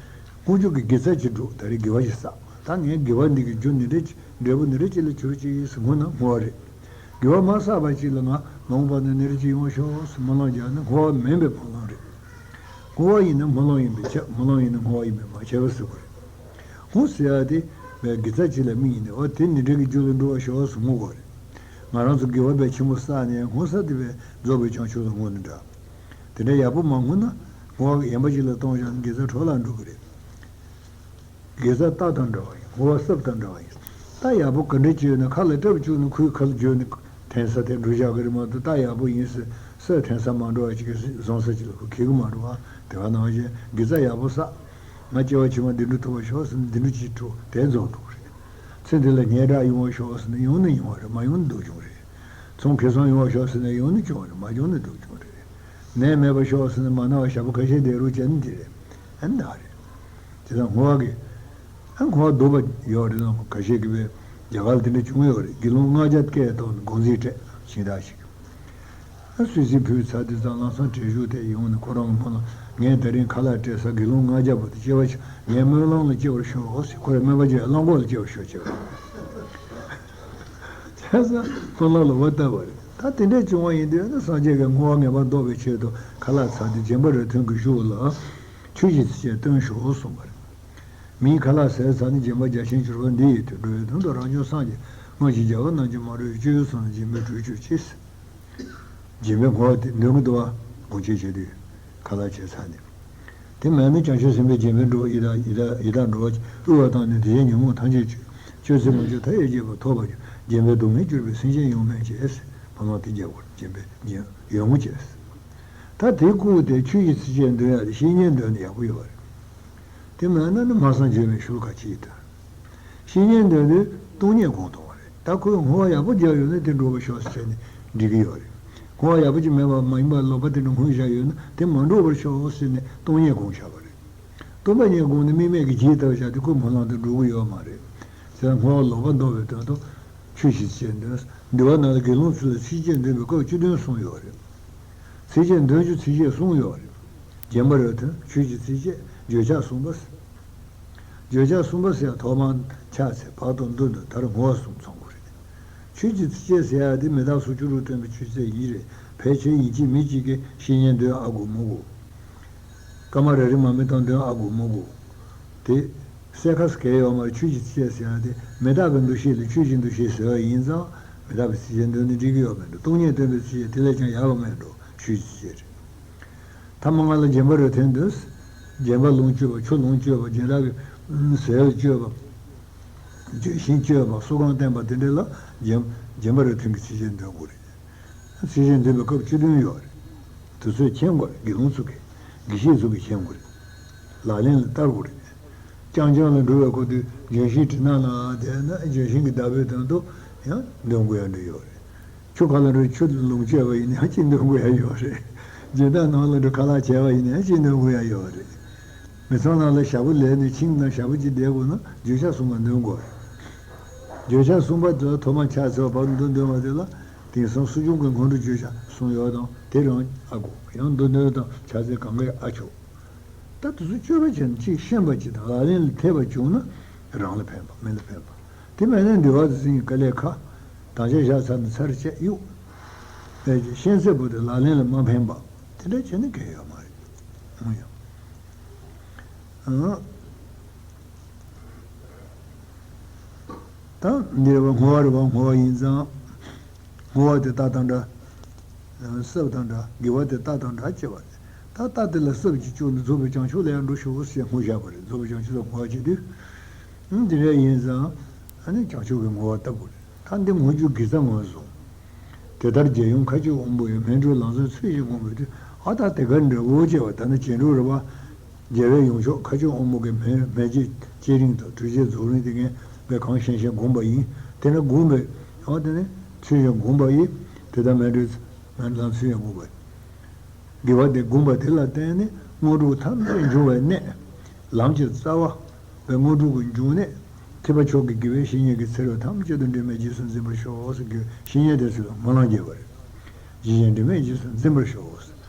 སྔོན་འཇུག་གི་དགེ་རྩ་ཅིག་སྒྲུབ། ད་རེས་དགེ་བ་ཞིག་བསགས། ད་ངས་དགེ་བ་འདི་གི་རྒྱུ་འདི་འདྲ་ཅིག་འབྲས་བུ་འདི་འདྲ་ཅིག་ལ་གྱུར་ཅིག་ཟེར་བསྔོ་ན་བསྔོ་བ་རེད། དགེ་བ་མ་བསགས་པ་ཅིག་ལ་ང་མ་འོངས་པ་ན་འདི་འདྲ་ཅིག་ཡོང་བ་ཤོག་ཟེར་སྨོན་ལམ་རྒྱག་ན་བསྔོ་བ་མིན་པའི་སྨོན་ལམ་རེད། བསྔོ་བ་ཡིན་ན་སྨོན་ལམ་ཡིན་པས་ཁྱབ། སྨོན་ལམ་ཡིན་ན་བསྔོ་བ་ཡིན་པས་མ་ཁྱབ་པ་ཟེར་བ་རེད། སྔོ་ཟེར་ཡ་དེ་བས་དགེ་རྩ་ཅིག་ལ་དམིགས་ཡིན་ནས། འོ་དེ་འདི་འདྲ་གི་རྒྱུ་ལ་འགྲོ་བ་ཤོག་ཟེར་བསྔོ་དགོས་རེད། ང་རང་ཚོ་དགེ་བ་དཔེ་ཆེན་པོ་བསགས་ནས་སྔོ་ས་དེ་བས་རྫོགས་པའི་བྱང་ཆུབ་ལ་བསྔོ་ནི་འདྲ། དེ་འདྲ་ཡག་པོ་མ་བསྔོ་ན་བསྔོ་བ་གཞན་པ་ཅིག་ལ་གཏོང་བཞག་ན་དགེ་རྩ་འཕྲོ་བརླག་འགྲོ་གི་རེད། དགེ་རྩ་རྟ་དང་འདྲ་བ་ཡིན། བསྔོ་བ་སྲབ་དང་འདྲ་བ་ཡིན། རྟ་ཡག་པོ་ག་འདྲ་བྱས་ན་ཁ་ལ་སྲབ་བཅུག་ན་ཁོའི་ཁ་ལ་འཇུས་ནས་འཐེན་ས་དེ་འགྲོ་བཞག་གི་རེད་མ་གཏོགས། རྟ་ཡག་པོ་ཡིན་ཟེར་སྲབ་འཐེན་ས་མ་འགྲོ་བ་ཅིག་གི་བཟང་ས་ཅིག་ལ་ཁོ་འཁེལ་གི་མ་འགྲོ་བ། དེ་ག་ནང་བཞིན་དགེ་རྩ་ཡག་པོ་བསགས། ང་སྐྱེ་བ་ཕྱི་མ་འདི་འགྲུབ་ཐུབ་པ་ཤོག་ཟེར་ན་འདི་འགྲུབ་ཅིག་འགྲོ་དེ་རྫོགས་འགྲོ་གི་རེད། ཚེ་འདི་ལ་སྙན་གྲགས་ཡོང་བ་ཤོག་ཟེར་ན་ཡོང་ན་ཡོང་བ་རེད། མ་ཡོང་ན་སྡུག་གྱོང་རེད། ཚོང་ཁེ་བཟང་ཡོང་བ་ཤོག་ཟེར་ན་ཡོང་ན་སྐྱོ་བ་རེད། མ་ཡོང་ན་སྡུག་གྱོང་རེད། ནད་མེད་པ་ཤོག་ཟེར་ན་མ་ན་བ་ཞེ་པོ་ཁ་ཤས་བསྡད་རོགས་བྱས་ན་འདི་རེད། ཨ་ནི་ད་རེད། དེ་དང་བསྔོ་བ་གི། ཨ་བསྔོ་བ་སྡུག་པ་ཡོད་རེད་ལ། ཁ་ཤས་ཀྱིས་བས་རྒྱ་གར་ལ་དེ་འདྲ་བྱུང་ཡོད་རེད། དགེ་སློང་ལྔ་བརྒྱ་སྐད་བཏང་ནས་དགོངས་རྫིས་སྤྲད་ཤིང་རྟ་ཞིག་ཨ་གསོལ་ཚིགས་ཕུལ་ཚར་དུས་ཙང་ལམ་སང་བྲེལ་ཞུགས་དེ་ཡོང་ནས་ཁོ་རང་གི་སྨོན་ལམ། ངས་དེ་རིང་ཁ་ལག་སྤྲད་ས་དགེ་སློང་ལྔ་བརྒྱ་པོ་དེ་སྐྱེ་བ་ཕྱི་ངའི་སྨོན་ལམ་ལ་སྐྱེ་བར་ཤོག་ཟེར། ཁོ་རའི་སྨན་པ་ཅིག་གླང་གོག་ལ་སྐྱེ་བར་ཤོག་ཅེས། བྱས་ཙང་སྨོན་ལམ་ལ་འོ་བཏབ་པ་རེད། ད་དེ་འདྲས་བྱུང་བ་ཡིན་དུས་ནི་སངས་རྒྱས་ཀྱིས་བསྔོ་བ་ངེས་པར་བཟློག་པའི་ཆེད་དུ་ཁ་ལག་ཚར་དུས་སྦྱིན་པ་རུ་ཐུང་གི་གཞུག་ལ་ཆོས་ཀྱི་ཚིགས་བཅད་སྟོན་ཤོག་གསུངས་པ་རེད། མིའི་ཁ་ལག་ཟས་ཚར་ནས་སྦྱིན་པ་རྒྱ་ཆེན་གྱུར་པ་འདི་ཡི་དོན། འགྲོ་བའི་དོན་དུ་རང་བྱུང་སངས་རྒྱས། སྔོན་གྱི་རྒྱལ་བ་རྣམས་ཀྱིས་མ་གྲོལ་བའི་སྤྱོད་ཡུལ་ཚང་ལ་སྦྱིན་པའི་གྲོས་ཆོད་ཅེས། སྦྱིན་པའི་བསྔོ་བ་དེ་འདོན་གྱི་འདུག་བ། དགོངས་བཅོལ་བྱེད་དུས་ཁ་ལག་བྱས་ཚར་ནས། དེ་མེད་ན་བྱང་ཆུབ་སེམས་དཔའི་སྦྱིན་པས་འགྲོ་བ་ཡི་དྭགས་ཡི་དྭགས་ཡི་དྭགས་འགྲོ་བ་དབུལ་བ་བཏང་ནས་དེ་བཞིན་ཉོན་མོངས་ཐམས་ཅད་ཆོད། སྤྱོད་ཚེ་མ་བྱོན་མཐའ་ཡས་རྒྱས་པ་ཐོབ་པར་འགྱུར། སྦྱིན་པས་སྡུག་བསྔལ་གྱུར་པའི་སེམས་ཅན་ཡོངས་སྨིན་བྱེད། སྨོན་ལམ་དེ་རྒྱག་དགོས། སྦྱིན་པས་སྦྱིན་ཡོན་མོ་བྱས། ད་དེའི་སྐུ་དེ་ཆོས་ཀྱི་ཚིགས་བཅད་འདོན་ཡག་དེ་བཤེས་གཉེན་འདོན་ན་ཡག་པོ་ཡོད་རེད། དེ་མེད་ན་ནི་མ་སངས་རྒྱས་པའི་ཤུལ་ཁ་ཅིག་ཡིན་ད། བཤེས་གཉེན་འདོན་དུས་སྟོང་ཉིད་སྒོམ་གཏོང་བ་རེད། ད་ཁོས་བསྔོ་བ་ཡག་པོ་རྒྱག་ཡོད་ན་དེ་འགྲུབ་པར་ཤོག་ཟེར་བྱས་ནས་འགྲིག་གི་ཡོད་རེད། བསྔོ་བ་ཡག་པོ་ཅིག་མེད་པ་མ་ཡིན་པ་ལོག་པ་དེ་འདྲ་བསྔོས་བཞག་ཡོད་ན་དེ་མ་འགྲུབ་པར་ཤོག་ཟེར་ནས་སྟོང་ཉིད་སྒོམ་བཞག་པ་རེད། སྟོང་པ་ཉིད་སྒོམ་ནས་དམིགས་མེད་ཀྱི་རྗེས་བལྟ་བཞག་དུས་ཁོའི་སྨོན་ལམ་དེ་འགྲུབ་ཀྱི་ཡོད་མ་རེད། དེ་ལ་བསྔོ་བ་ལོག་པ་ཟློག་པའི་དོན་དུ་ཆོས་ཀྱི་ཚིགས་བཅད་འདོན། འདུལ་བ་ནང་ལ་དགེ་སློང་ཚུལ་ལ་ཚིགས་བཅད་འདོན་པའི་སྐབས་བཅུ་བདུན་གསུངས་ཡོད་རེད། ཚིགས་བཅད་འདོན་རྒྱུ་ཚིགས་བཅད་གསུམ་ཡོད་རེད། སྦྱིན་པ་རུ་ཐོན། ཆོས་ཀྱི་ཚིགས་བཅད། བརྗོད་བྱ་གསུམ་པ། བརྗོད་བྱ་གསུམ་པ་ཟེར་ཡ་ཐོག་མར་ཕྱག་འཚལ། བར་དུ་འདུ་འདུ་མཐར་བསྔོ་བ་གསུམ་ཚང་དགོས་རེད། ཆོས་ཀྱི་ཚིགས་བཅད་ཟེར་ཡ་དེ་མི་རྟག་སོགས་བཅུ་དྲུག་སྟོན་པའི་ཆོས་ཚིགས་ཡིན་རེད། ཕལ་ཆེར་ཡིན་གཅིག་མིན་གཅིག་གིས་བཤེས་གཉེན་འདོན་ཨ་དགོས་མི་དགོས། ཀ་མ་ར་རི་མ་མི་དང་འདོན་ཨ་དགོས་མི་དགོས། དེ་གསལ་ཁ་གས་ཡོད་མ་རེད། ཆོས་ཀྱི་ཚིགས་བཅད་ཟེར་ཡ་དེ་མི་རྟག་པའི་འདུ་ཤེས་ལ་ཆོས་ཀྱི་འདུ་ཤེས་ཟེར་བ་ཡིན་ཙང་མི་རྟག་པའི་ཚིགས་བཅད་འདོན་ན་འགྲིག་གི་ཡོད་མེད་འགྲོ། སྟོང་ཉིད་སྟོན་པའི་ཚིགས་བཅད་དེ་ལས་ཀྱང་ཡག་པ་མེད་འགྲོ། ཆོས་ཀྱི་ཚིགས་བཅད་རེད། ཐ་མ་ང་ལ་སྦྱིན་པ་རུ་ཐོན་དུས། སྦྱིན་པ་ལོངས་སྤྱོད་པ། ཆུ་ལོངས་སྤྱོད་པ། སྦྱིན་བདག་གི་ཟས་སྤྱོད་པ། ལྗོན་ཤིང་སྤྱོད་པ། སྲོག་ཁམས་བསྟེན་པ་དེ་འདྲ་ལ་སྦྱིན་སྦྱིན་པ་རུ་ཐོན་གྱི་ཚིགས་བཅད་འདོན་དགོས་རེད། ཚིགས་བཅད་འདོན་པའི་སྐབས་བཅུ་བདུན་ཡོད་རེད། དུས་ཚོད་མཁྱེན་དགོས་རེད། དགེ་སློང་ཚོ་གིས། དགེ་བཤེས་ཚོ་གིས་མཁྱེན་དགོས་རེད། ལག་ལེན་ལ་བསྟར་དགོས་རེད། རྐྱང་རྐྱང་ལ་འགྲོ་བའི་སྐབས་དུས་ལྗོན་ཤིང་གྲིབ་ནག་ལ་བསྡད་ན་ལྗོན་ཤིང་གི་བདག་པོའི་དོན་དུ་ཡང་འདོན་དགོས་ཡ་འདྲ་ཡོད་རེད། ཆུ་ཁ་ལ་འགྲོ་ཆུ་ལོངས་སྤྱད་པ་ཡིན་ན་ཡང་གཅིག་འདོན་དགོས་ཡ་ཡོད་རེད། སྦྱིན་བདག་ནང་ལ་འགྲོ་ཁ་ལག་བྱས་པ་ཡིན་ན་ཡང་གཅིག་འདོན་དགོས་ཡ་ཡོད་རེད། མི་ཚང་ནང་ལ་ཞག་པོ་ལས་ནས་ཁྱིམ་ནང་ཞག་པོ་གཅིག་བསྡད་དགོས་ན་བརྗོད་བྱ་གསུམ་པ་འདོན་དགོས་རེད། བརྗོད་བྱ་གསུམ་པ་དེ་ལ་ཐོག་མར་ཕྱག་འཚལ་བ། བར་དུ་འདུ་འདོན་པ་དེ་ལ་དེང་སང་གསོ་སྦྱོང་གི་སྔོན་འགྲོ་བརྗོད་བྱ་གསུམ་ཡོད་དང་དེ་རང་ཨ་དགོས། ཡང་འདུ་འདོན་དང་ཕྱག་འཚལ་གང་ག་ཨ་ཆོག་ད་དེ་ཚོ་སྤྱོད་པ་བྱས་ནས་གཅིག་ཤེས་པ་གཅིག་དང་ལག་ལེན་ལ་ཐེབས་པ་བྱུང་ན་རང་ལ་ཕན་པ་མི་ལ་ཕན་པ། དེ་མེད་ན་འདུལ་བ་དེ་ཚོ་ཡིན་དཀའ་ལས་ཁག་དང་ཆ་བཞག་ཚར་ན་ཚར་བཅད་གཡུག་དཔེ་ཅིག་ཤེས་ཚད་པོ་དེ་ལག་ལེན་ལ་མ་ཕན་པ་དེ་འདྲ་བྱས་ན་གལ་ཡོད་མ་རེད། འོང་ཡང་། ཨང་། ད་འདིར་བ་བསྔོ་བ་རེད་བ། བསྔོ་བ་ཡིན་ཙང་། བསྔོ་བ་དེ་རྟ་དང་འདྲ། སྲབ་དང་འདྲ། དགེ་བ་དེ་རྟ་དང་འདྲ་བྱས་པ་རེད། ད་རྟ་དེ་ལ་སྲབ་ཅིག་བཅུག་ནས་རྫོགས་པའི་བྱང་ཆུབ་ལ་ཡང་འགྲོ་ཤོག་ཟེར་བསྔོ་བཞག་པ་རེད། རྫོགས་པའི་བྱང་ཆུབ་ལ་བསྔོ་བ་བྱེད་དུས། ཨ་དེ་འདྲ་ཡིན་ཙང་། ཨ་ནི་བྱང་ཆུབ་ཀྱི་བསྔོ་བ་བཏབ་དགོས་རེད། ད་འདི་བསྔོ་རྒྱུ་དགེ་རྩ་ངོས་བཟུང་། དེ་ལྟར་རྒྱལ་ཡུམ་མཁའ་སྤྱོད་དབང་པོ་ཡི། སྨིན་གྲོལ་ལམ་བཟང་ཚུལ་བཞིན་བསྒོམས་པའི་དུས། ཨ་ད་དེ་ག་འདྲ་བོ་བྱས་པ་ད་ནི་བྱེད་འགྲོ་རེད་པ། རྒྱལ་བའི་ཡུམ་མཆོག་མཁའ་སྤྱོད་དབང་པོ་གི་སྨིན་སྨིན་བྱེད་བསྐྱེད་རིམ་དང་གྲོལ་བྱེད་རྫོགས་རིམ་དེ་ངས་བས་གང་ཤེས་ཤེས་བསྒོམས་པ་ཡིན། དེ་ནས་བསྒོམས་པས་ཨ་དེ་ནས་ཚུལ་བཞིན་བསྒོམས་པ་ཡིས། དེ་ལྟར་སྨིན་གྲོལ་སྨིན་ལམ་ཚུལ་བཞིན་བསྒོམས་པ་ཡིས། དགེ་བ་དེ་བསྒོམས་པ་དེ་ལ་བརྟེན་ནས་དངོས་གྲུབ་ཐམས་ཅད་འབྱུང་བའི་གནས། ལམ་གྱི་རྩ་བ། བའི་དངོས་གྲུབ་ཀྱི་འབྱུང་གནས། ཐེག་པ་མཆོག་གི་དགེ་བའི་བཤེས་གཉེན་གྱིས་འཚེ་བ་ཐམས་ཅད་དང་འབྲལ་མེད་རྗེས་སུ་འཛིན་པར་ཤོག་ཟེར་གྱི་བཤེས་གཉེན་དེ་ཚོས་སྨོན་ལམ་རྒྱག་པ་རེད། ཇི་བཞིན་འབྲལ་མེད་རྗེས་སུ་འཛིན་པར་ཤོག་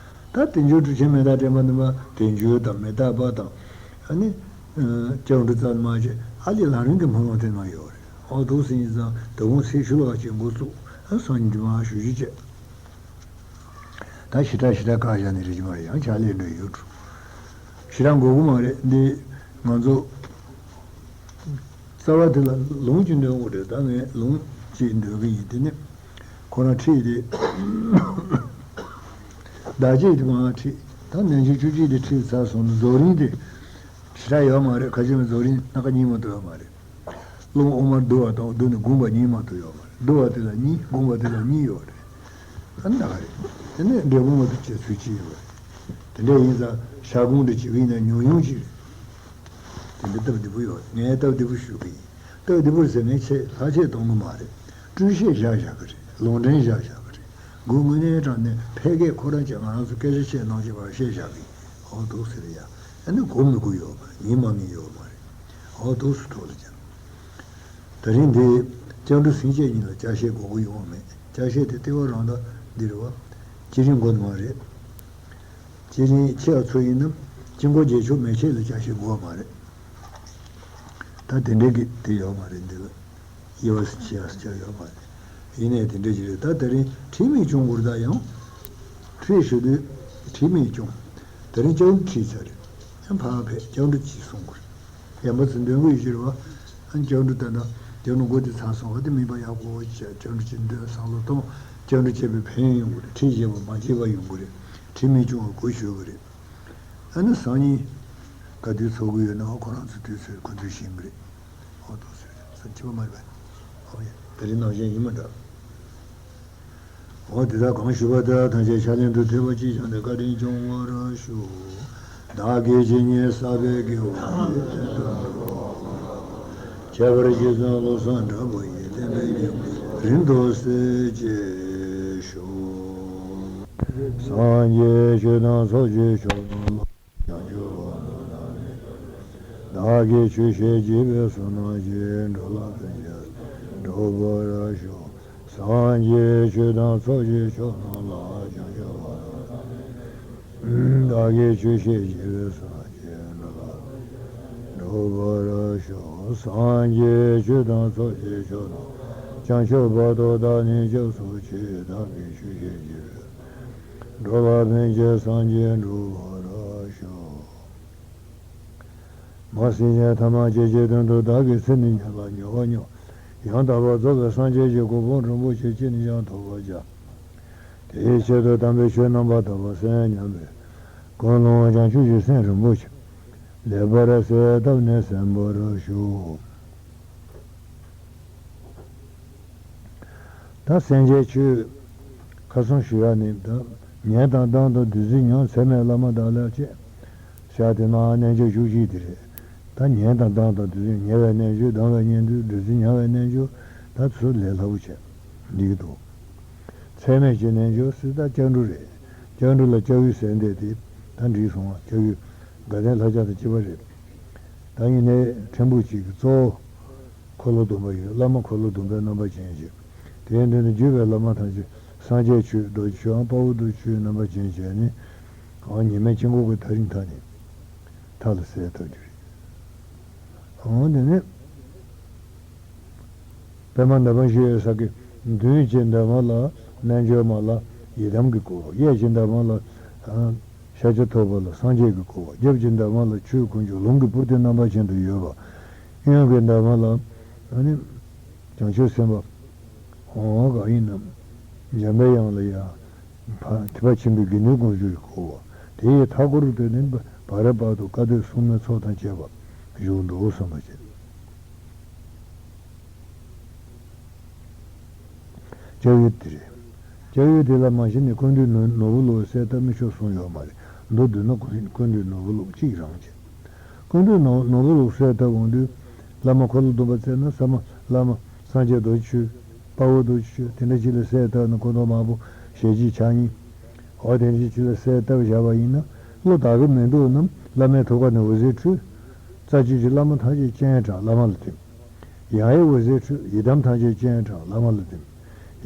ད་དལ་འབྱོར་གྲུབ་ཆེན་མི་རྟག་འདྲེན་པ་རྣམ་པ་དལ་འབྱོར་དང་མི་རྟག་པ་དང་། ཨ་ནི། སྐྱབས་འགྲོ་ཙམ་མ་བྱས་ཨ་ལས་ལམ་རིམ་གྱི་སྨོན་ལམ་དེ་ནང་ཡོད་རེད། ཨོ་ཐུགས་སྲས་ཉིད་ཙམ་དུ་དགོངས་སེ་ཤུལ་བ་ཅན་འགོ་བཙུགས། ཨ་སང་ཉིན་དུ་མ་ཞུ་རྒྱུ་བྱས། ད་ཞེ་དྲག་ཞེ་དྲག་བཀག་བཞག་ནས་རེད་ཀྱི་མ་རེད། ཡང་ཕྱག་ལས་འགྲོ་ཡོད་འགྲོ། ཞེ་དྲག་དགོས་ཀྱི་མ་རེད། འདི་ང་ཚོ་རྩ་བ་དེ་ལ་ལུང་གཅིག་འདོན་དགོས་རེད། ད་ངས་ལུང་གཅིག་འདོན་གི་ཡིན། དེ་ནི་ཁོ་རང་ཁྲིད་དེ། བདག་བསྐྱེད་དེ་མ་ཁྲིད། ད་རྣལ་འབྱོར་བཅུ་གཅིག་དེ་ཁྲིད་ཚར་སོང་ན་རྫོགས་རིམ་དེ་ཞེ་དྲག་ཡོད་མ་རེད། ཁ་ཆེ་མའི་རྫོགས་རིམ་སྣ་ཁ་གཉིས་མ་གཏོགས་ཡོད་མ་རེད། རླུང་དབུ་མར་བསྡུ་བ་དང་བསྡུ་ནས་བསྒོམ་པ་གཉིས་མ་གཏོགས་ཡོད་མ་རེད། བསྡུ་བ་དེ་ལ་གཉིས། བསྒོམ་པ་དེ་ལ་གཉིས་ཡོད་རེད། ཨ་ནི་ད་ག་རེད། དེ་ནས་འབྲས་བུ་མ་གཏོགས་བྱེད་ཚུལ་གཅིག་ཡོད་རེད། དེ་འདྲ་ཡིན་ཙང་ཞག་དགོང་འདྲ་བྱེད་ཀྱི་ཡིན་ན་ཉུང་ཉུང་ཅིག་རེད། དེ་འདྲ་སྟབས་བདེ་པོ་ཡོད་རེད། ངས་སྟབས་བདེ་པོ་ཞུ་གི་ཡིན། སྟབས་བདེ་པོ་ཟེར་ངས་ཆེད་ལྷག་ཆད་གཏོང་གི་མ་རེད། སྤྲོས་བཤད་བཞག་བཞག་གི་རེད། ལུང་འདྲེན་བཞག་བཞག་གི་རེད། མགོ་དངོས་གནས་དྲང་གནས་ཕལ་སྐད་ཁོ་རང་ཅག་ང་རང་ཚོ་སྐད་ཆ་བཤད་གནང་བྱེད་པར་བཤད་བཞག་གི་ཡིན། ཨོ་འདུག་ཟེར་ཡ། ཨ་ནི་གོ་མི་གོ་ཡོད་མ་རེད། ཉན་མ་ཉན་ཡོད་མ་རེད། ཨོ་འདུག་སུ་ཐོག་ལ་ཀྱང་། ད་རིང་འདི་སྐྱབས་འགྲོ་སེམས་བསྐྱེད་གཉིས་ལ་ཅ་ཤེས་དགོས་ཀྱི་ཡོད་མེད། ཅ་ཤེས་དེ་ལྟེ་བ་རང་ད་འདི་རེད་བ། བསྐྱེད་རིམ་དགོས་མ་རེད། བསྐྱེད་རིམ་ཆེ་བ་ཚོ་ཡིན་ན་དཀྱིལ་འཁོར་རྗེས་ཆོག་མེ་ཁྱེར་ལ་ཅ་ཤེས་དགོས་མ་རེད། ད་དེ་འདྲའི་གི་དེ་ཡོད་མ་རེད་འདི་ལ། དབྱེ་བ་ཕྱེ་ཡ་ཡོད་མ་རེད། ཡིན་ནའི་དེ་འདྲ་ཞིག་རེད། ད་དེ་རིང་ཁྲིད་མེད་སྐྱོང་དགོས་ད་ཡང་། ཁྲིད་ཞུ་དུས་ཁྲིད་མེད་སྐྱོང་། དེ་རིང་སྐྱབས་འགྲོ་ཁྲིད་ཚར་རེད། ཡང་ཕར་ཕེབས་སྐྱབས་འགྲོ་གཅིག་གསུང་དགོས་རེད། ཡན་པ་ཚོ་འདོན་དགོས་ཡོད་ཀྱི་རེད་བ། ཨ་སྐྱབས་འགྲོ་ད་ལྟ་སྐྱབས་འགྲོ་མགོ་དེ་ཚར་སོང་བ་དེ་མིན་པ་ཡག་པོ་བྱས་སྐྱབས་འགྲོ་གཅིག་འདོན་བསམ་བློ་གཏོང་། སྐྱབས་འགྲོ་བྱས་པའི་ཕན་ཡོན་ཡོང་གི་རེད། ཁྲིད་བྱས་པ་མ་བྱས་པ་ཡོང་གི་རེད། ཁྲིད་མེད་སྐྱོང་བ་གོ་ཆོད་གི་རེད། ཨ་ནི་སང་ཉིན་ག་དུས་ཚོགས་ཀྱི་ཡོད་ན་ཁོ་རང་ཚོ་དུས་ཚོད་ཁོ་ཚོས་ཤེས་ཀྱི་རེད། ཨོ་ཐུགས་སྲས་ས་ཁྱི་པ་མ་རེད་པས། ཨོ་ཡ་དེ་རིང་ནང་བཞིན་ཡིན་མ་འདྲ། འོ་དེ་དག་གང་ཞུས་པ་དེ་དག་ཐམས་ཅད་ཕྱག་ལེན་དུ་ཐོས་པ་ཅིག་བྱུང་སྟེ་བཀའ་དྲིན་སྐྱོང་བར་ཤོག་བདག་གིས་ཇི་སྙེད་བསགས་པའི་དགེ་བ་ཁྱད་པར་ཅན་དང་བློ་བཟང་གྲགས་པ་ཡི་བསྟན་པའི་སྙིང་པོ་རིང་དུ་གསལ་བྱེད་ཤོག་སངས་རྒྱས་ཆོས་དང་ཚོགས་ཀྱི་མཆོག་རྣམས་ལ། བདག་གིས་ཆོས་བཤད་བགྱིས་པའི་བསོད་ནམས་ཀྱིས། འགྲོ་ལ་ཕན་ཕྱིར་འགྲོ་བར་ཤོག་སངས་རྒྱས་ཆོས་དང་ཚོགས་ཀྱི་མཆོག་རྣམས་ལ། བྱང་ཆུབ་བར་དུ་བདག་གིས་ཆོས་བཤད་བགྱིས་པའི་བསོད་ནམས་ཀྱིས། འགྲོ་ལ་ཕན་ཕྱིར་འགྲོ་བར་ཤོག་སངས་རྒྱས་ཆོས་དང་ཚོགས་ཀྱི་མཆོག་རྣམས། བྱང་ཆུབ་བར་དུ་བདག་ནི་སྐྱབས་སུ་མཆི། བདག་གིས་ཆོས་བཤད་བགྱིས་པའི། འགྲོ་ལ་ཕན་ཕྱིར་སངས་རྒྱས་འགྲུབ་པར་ཤོག་མ་སྲིད་ཅིང་ཐ་མ་སྐྱེ་མཆེད་དོན་དུ་བདག་གི་ཚེ་འདི་ཉིད་ལ་མྱུར་བ་མྱུར། ཡང་དག་པར་རྫོགས་པའི་སངས་རྒྱས་ཀྱི་གོ་འཕང་རིན་པོ་ཆེ་ཅི་ནས་ཀྱང་ཐོབ་པར་བྱ། དེའི་ཆེད་དུ་དམ་པའི་ཆོས་རྣམ་པར་དག་པ་གསན་སྙམ་པའི་ཀུན་སློང་བྱང་ཆུབ་ཀྱི་སེམས་རིན་པོ་ཆེ་ལེགས་པར་གསལ་བཏབ་ནས་གསན་པར་ཞུ། ད་སེམས་ཅན་ཆོས་ཁ་གསུང་ཞུ་ཡ་ནི། ད་ཉན་དང་སྡང་དང་བདུད་རྩི་མྱོང་ཚད་མེད་བླ་མ་དང་ལེགས་བྱས། ཤ་དེ་མ་རྣལ་འབྱོར་བཅུ་གཅིག་དེ་རེད། ད་ཉན་དང་སྡང་དང་བདུད་རྩི་ཉེ་བའི་རྣལ་འབྱོར་སྡང་བའི་གཉེན་འདུན། བདུད་རྩི་མྱང་བའི་རྣལ་འབྱོར་ད་ཚུར་ལས་སླ་པོ་བྱས་འགྲིག་གི་འདུག་ཚད་མེད་ཀྱི་རྣལ་འབྱོར་སྲིད་ད་སྐྱབས་འགྲོ་རེད། སྐྱབས་འགྲོ་ལ་སྐྱབས་ཡུལ་ཟེར་འདས་དེ་ད་འགྲིག་སོང་བ། སྐྱབས་ཡུལ་དགའ་ལྡན་ལྷ་བརྒྱ་དང་བཅས་པ་རེད། ད་ཡིན་ནའི་ཕྲན་བུ་གཅིག་གི་གཙོ་བོ། འཁོར་ལོ་སྡོམ་པ་ཡོད། བླ་མ་འཁོར་ལོ་སྡོམ་པའི་རྣམ་པ་ཅན་ཞིག་དེའི་མདུན་དུ་བརྒྱུད་པའི་བླ་མ་ཐམས་ཅད་སངས་རྒྱས་ཆོས་རྡོ་རྗེ་ཆོས་དབང་དཔའ་བོ་རྡོ་རྗེ་ཆོས་རྣམ་པ་ཅན་བྱས་ནས། ཨང་ཉི་མའི་དཀྱིལ་འཁོར་གྱི་ཐག་རིང་ཐག་ནས་མཐའ་ལ་གསལ་ཐུབ་རྒྱུ་རེད། ཨང་དེ་ནས་པདྨ་འདབ་མ་བཞི་ཡོད་ས་གི་མདུན་གྱི་འདབ་མ་ལ་རྣལ་འབྱོར་མ་ལ་ཡི་དམ་གྱིས་བསྐོར། གཡས་ཀྱི་འདབ་མ་ལ་ཨང་ཤཱཀྱ་ཐུབ་པ་ལ་སངས་རྒྱས་ཀྱིས་བསྐོར་བ། རྒྱབ་ཀྱི་འདབ་མ་ལ་ཆོས་དཀོན་མཆོག་ལུང་གི་པུ་སྟི་རྣམ་པ་ཅན་དུ་ཡོད་པ། གཡོན་གྱི་འདབ་མ་ལ་ཨ་ནི་བྱང་ཆུབ་སེམས་དཔའ། འོ་གང་ཡིན་ནམ། འཇམ་པའི་དབྱངས་ལ་ཡང་ཐེག་པ་ཆེན་པོའི་དགེ་འདུན་དཀོན་མཆོག་གིས་བསྐོར་བ། དེ་ཡི་མཐའ་སྐོར་དུ་ནི་བར་བར་དུ་བཀའ་སྡོད་སྲུང་མའི་ཚོགས་དང་བཅས་པ་བཞུགས་འགྲོ་བསམ་པ་བྱེད། སྐྱབས་ཡུལ་དེ་རེད། སྐྱབས་ཡུལ་དེ་ལ་མ་གཞི་ནས་ཀུན་འདུས་ནོར་ནོར་བུ་ལོ་གསལ་བཏབ་མི་ཆོག་གསུངས་ཡོད་མ་རེད། མདོ་བསྡུས་ན་ཀུན་ཀུན་འདུས་ནོར་བུ་ལོ་གཅིག་རང་བྱེད། ཀུན་འདུས་ནོར་ནོར་བུ་ལོ་གསལ་བཏབ་འོང་དུས། བླ་མ་འཁོར་ལོ་སྡོམ་པ་བཙལ་ན་ས་མ་བླ་མ་སངས་རྒྱས་རྡོ་རྗེ་ཆོས། དཔའ་བོ་རྡོ་རྗེ་ཆོས་དེ་འདྲ་ཅིག་ལ་གསལ་བཏབ་ན་ཁོ་ཐག་མང་པོ་ཞལ་གྱིས་ཕྱག་གཉིས། འོ་དེ་འདྲ་ཅིག་ལ་གསལ་བཏབ་བཞག་པ་ཡིན་ན་བློ་དག་གི་མི་འདུག་ནམ། བླ་མའི་ཐུགས་ཀ་ནས་འོད་ཟེར་འཕྲོས། རྩ་བཅུད་ཀྱི་བླ་མ་ཐམས་ཅད་སྤྱན་དྲངས་བླ་མ་ལ་ཐིམ། ཡང་ཡང་འོད་ཟེར་འཕྲོས། ཡི་དམ་ཐམས་ཅད་སྤྱན་དྲངས་བླ་མ་ལ་ཐིམ།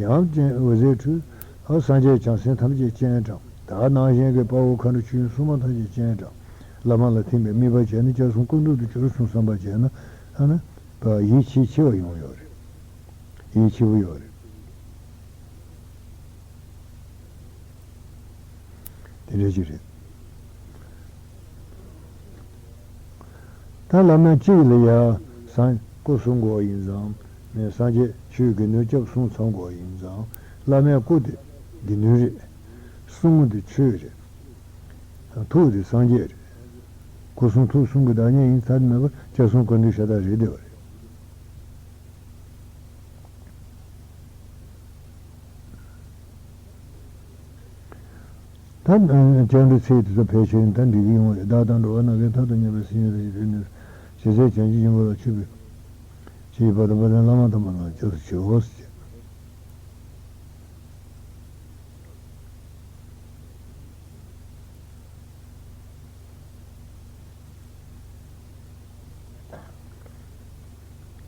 ཡང་སྤྱན་འོད་ཟེར་འཕྲོས། ཨ་སངས་རྒྱས་བྱང་སེམས་ཐམས་ཅད་སྤྱན་དྲངས། ད་ནང་བཞིན་གྱི་དཔའ་བོ་མཁའ་འགྲོ་ཆོས་དབྱིངས་སྲུང་མ་ཐམས་ཅད་སྤྱན་དྲངས་བླ་མ་ལ་ཐིམ་པའི་དམིགས་པ་བྱས་ན་སྐྱབས་གསུམ་ཀུན་རྫོབ་ཏུ་གྱུར་སོང་བསམ་པ་བྱས་ན་ཨ་ན་ཡིད་ཆེས་ཆེ་བ་ཡོང་ཡོད་རེད། ཡིད་ཆེས་པོ་ཡོད་རེད། དེ་འདྲ་ཅིག་རེད། ད་བླ་མ་གཅིག་ལ་ཡ་སངས་སྐུ་གསུང་དགོས་ཡིན་ཙང་། ནས་སངས་རྒྱས་ཆོས་དགེ་འདུན་སྐྱབས་གསུམ་ཚང་དགོས་ཡིན་ཙང་། བླ་མའི་སྐུ་དེ་དགེ་འདུན་རེད། གསུང་དེ་ཆོས་རེད། ཐུགས་དེ་སངས་རྒྱས་རེད། སྐུ་གསུང་ཐུགས་གསུམ་གྱི་བདག་ཉིད་ཡིན་ཚར་ནས་མེད་པར་སྐྱབས་གསུམ་ཀུན་འདུས་ཤ་སྟག་རེད་བསྡད་པ་རེད། ད་ནི་སྤྱང་གྲུང་ཚེ་དེ་ཚོ་ཕལ་ཆེར་ད་འགྲིག་གི་ཡོང་བ་རེད། བདག་དང་འགྲོ་བ་ནམ་མཁའི་མཐའ་དང་མཉམ་པའི་སེམས་ཉིད་དུ་ཡིད་དུ་ནུས། ཇི་སྲིད་བྱང་ཆུབ་སྙིང་པོ་ལ་ཆུད་པའི་ཕྱིར་བར་དུ་དཔལ་ལྡན་བླ་མ་དམ་པ་རྣམས་ལ་སྐྱབས་སུ་མཆིའོ་ཟེར།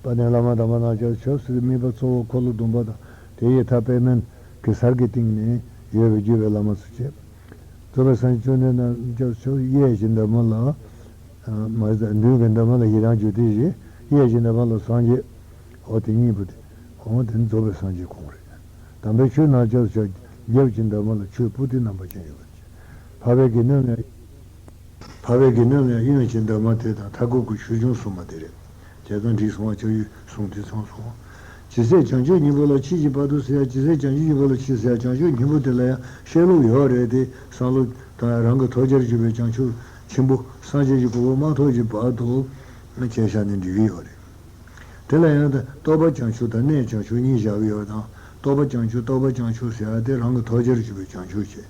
དཔལ་ལྡན་བླ་མ་དམ་པ་རྣམས་ཀྱང་ཆོས་སྲིད་དམིགས་པ་གཙོ་བོ་འཁོར་ལོ་སྡོམ་པ་དང་དེ་ཡི་མཐའ་པདྨ་གེ་སར་གྱི་སྟེང་ནས་ཡོད་པའི་བརྒྱུད་པའི་བླ་མ་ཚོ་བྱས། རྫོགས་པའི་སངས་རྒྱས་བཅོམ་ལྡན་འདས་ཀྱང་ཆོས་གཡས་ཀྱི་འདབ་མ་ལ། མ་ཟད་མདུན་གྱི་འདབ་མ་ལ་ཡི་དམ་རྒྱུད་སྡེ་བཞི། གཡས་ཀྱི་འདབ་མ་ལ་སངས་རྒྱས། འོ་དེ་གཉིས་པོ་དེ། འོ་དེ་རྫོགས་པའི་སངས་རྒྱས་ཁོང་རེད། དམ་པའི་ཆོས་རྣམས་ཀྱང་ཆོས་རྒྱབ་ཀྱི་འདབ་མ་ལ་ཆོས་པོ་ཏི་རྣམ་པར་བཅས་ཡོད་པ་ཅན། འཕགས་པའི་དགེ་འདུན་ལ། འཕགས་པའི་དགེ་འདུན་ལ་གཡོན་གྱི་འདབ་མ་དེ་དང་མཐའ་འཁོབ་ཀྱི་ཆོས་འབྱུང་གསུངས་པ་དེ་རེད། བྱས་ཙང་འགྲིག་སོང་བ། ཆགས་ཡུལ་གསུང་དེ་ཚང་སོང་བ། ཇི་སྲིད་བྱང་ཆུབ་སྙིང་པོ་ལ་མཆིས་ཀྱི་བར་དུ་ཟེར་ཡ། ཇི་སྲིད་བྱང་ཆུབ་སྙིང་པོ་ལ་མཆིས་ཟེར་ཡ། བྱང་ཆུབ་སྙིང་པོ་དེ་ལ་ཡང་བཤད་ལུགས་ཡོད་རེད་དེ། བསམ་བློ་དང་རང་གི་ཐོབ་བྱར་གྱུར་པའི་བྱང་ཆུབ་ཆེན་པོ་སངས་རྒྱས་ཀྱི་གོ་འཕང་མ་ཐོབ་ཀྱི་བར་དུ་བྱས་བཞག་ནས་འགྲིག་གི་ཡོད་རེད། དེ་ལ་ཡང་ད་རྟོགས་པ་བྱང་ཆུབ་དང་གནས་བྱང་ཆུབ་གཉིས་བཞག་གི་ཡོད་དང་། རྟོགས་པ་བྱང་ཆུབ། རྟོགས་པ་བྱང་ཆུབ་ཟེར་ཡ་དེ་རང་གི་ཐོབ་བྱར་གྱུར་པའི་བྱང་ཆུབ་བྱས།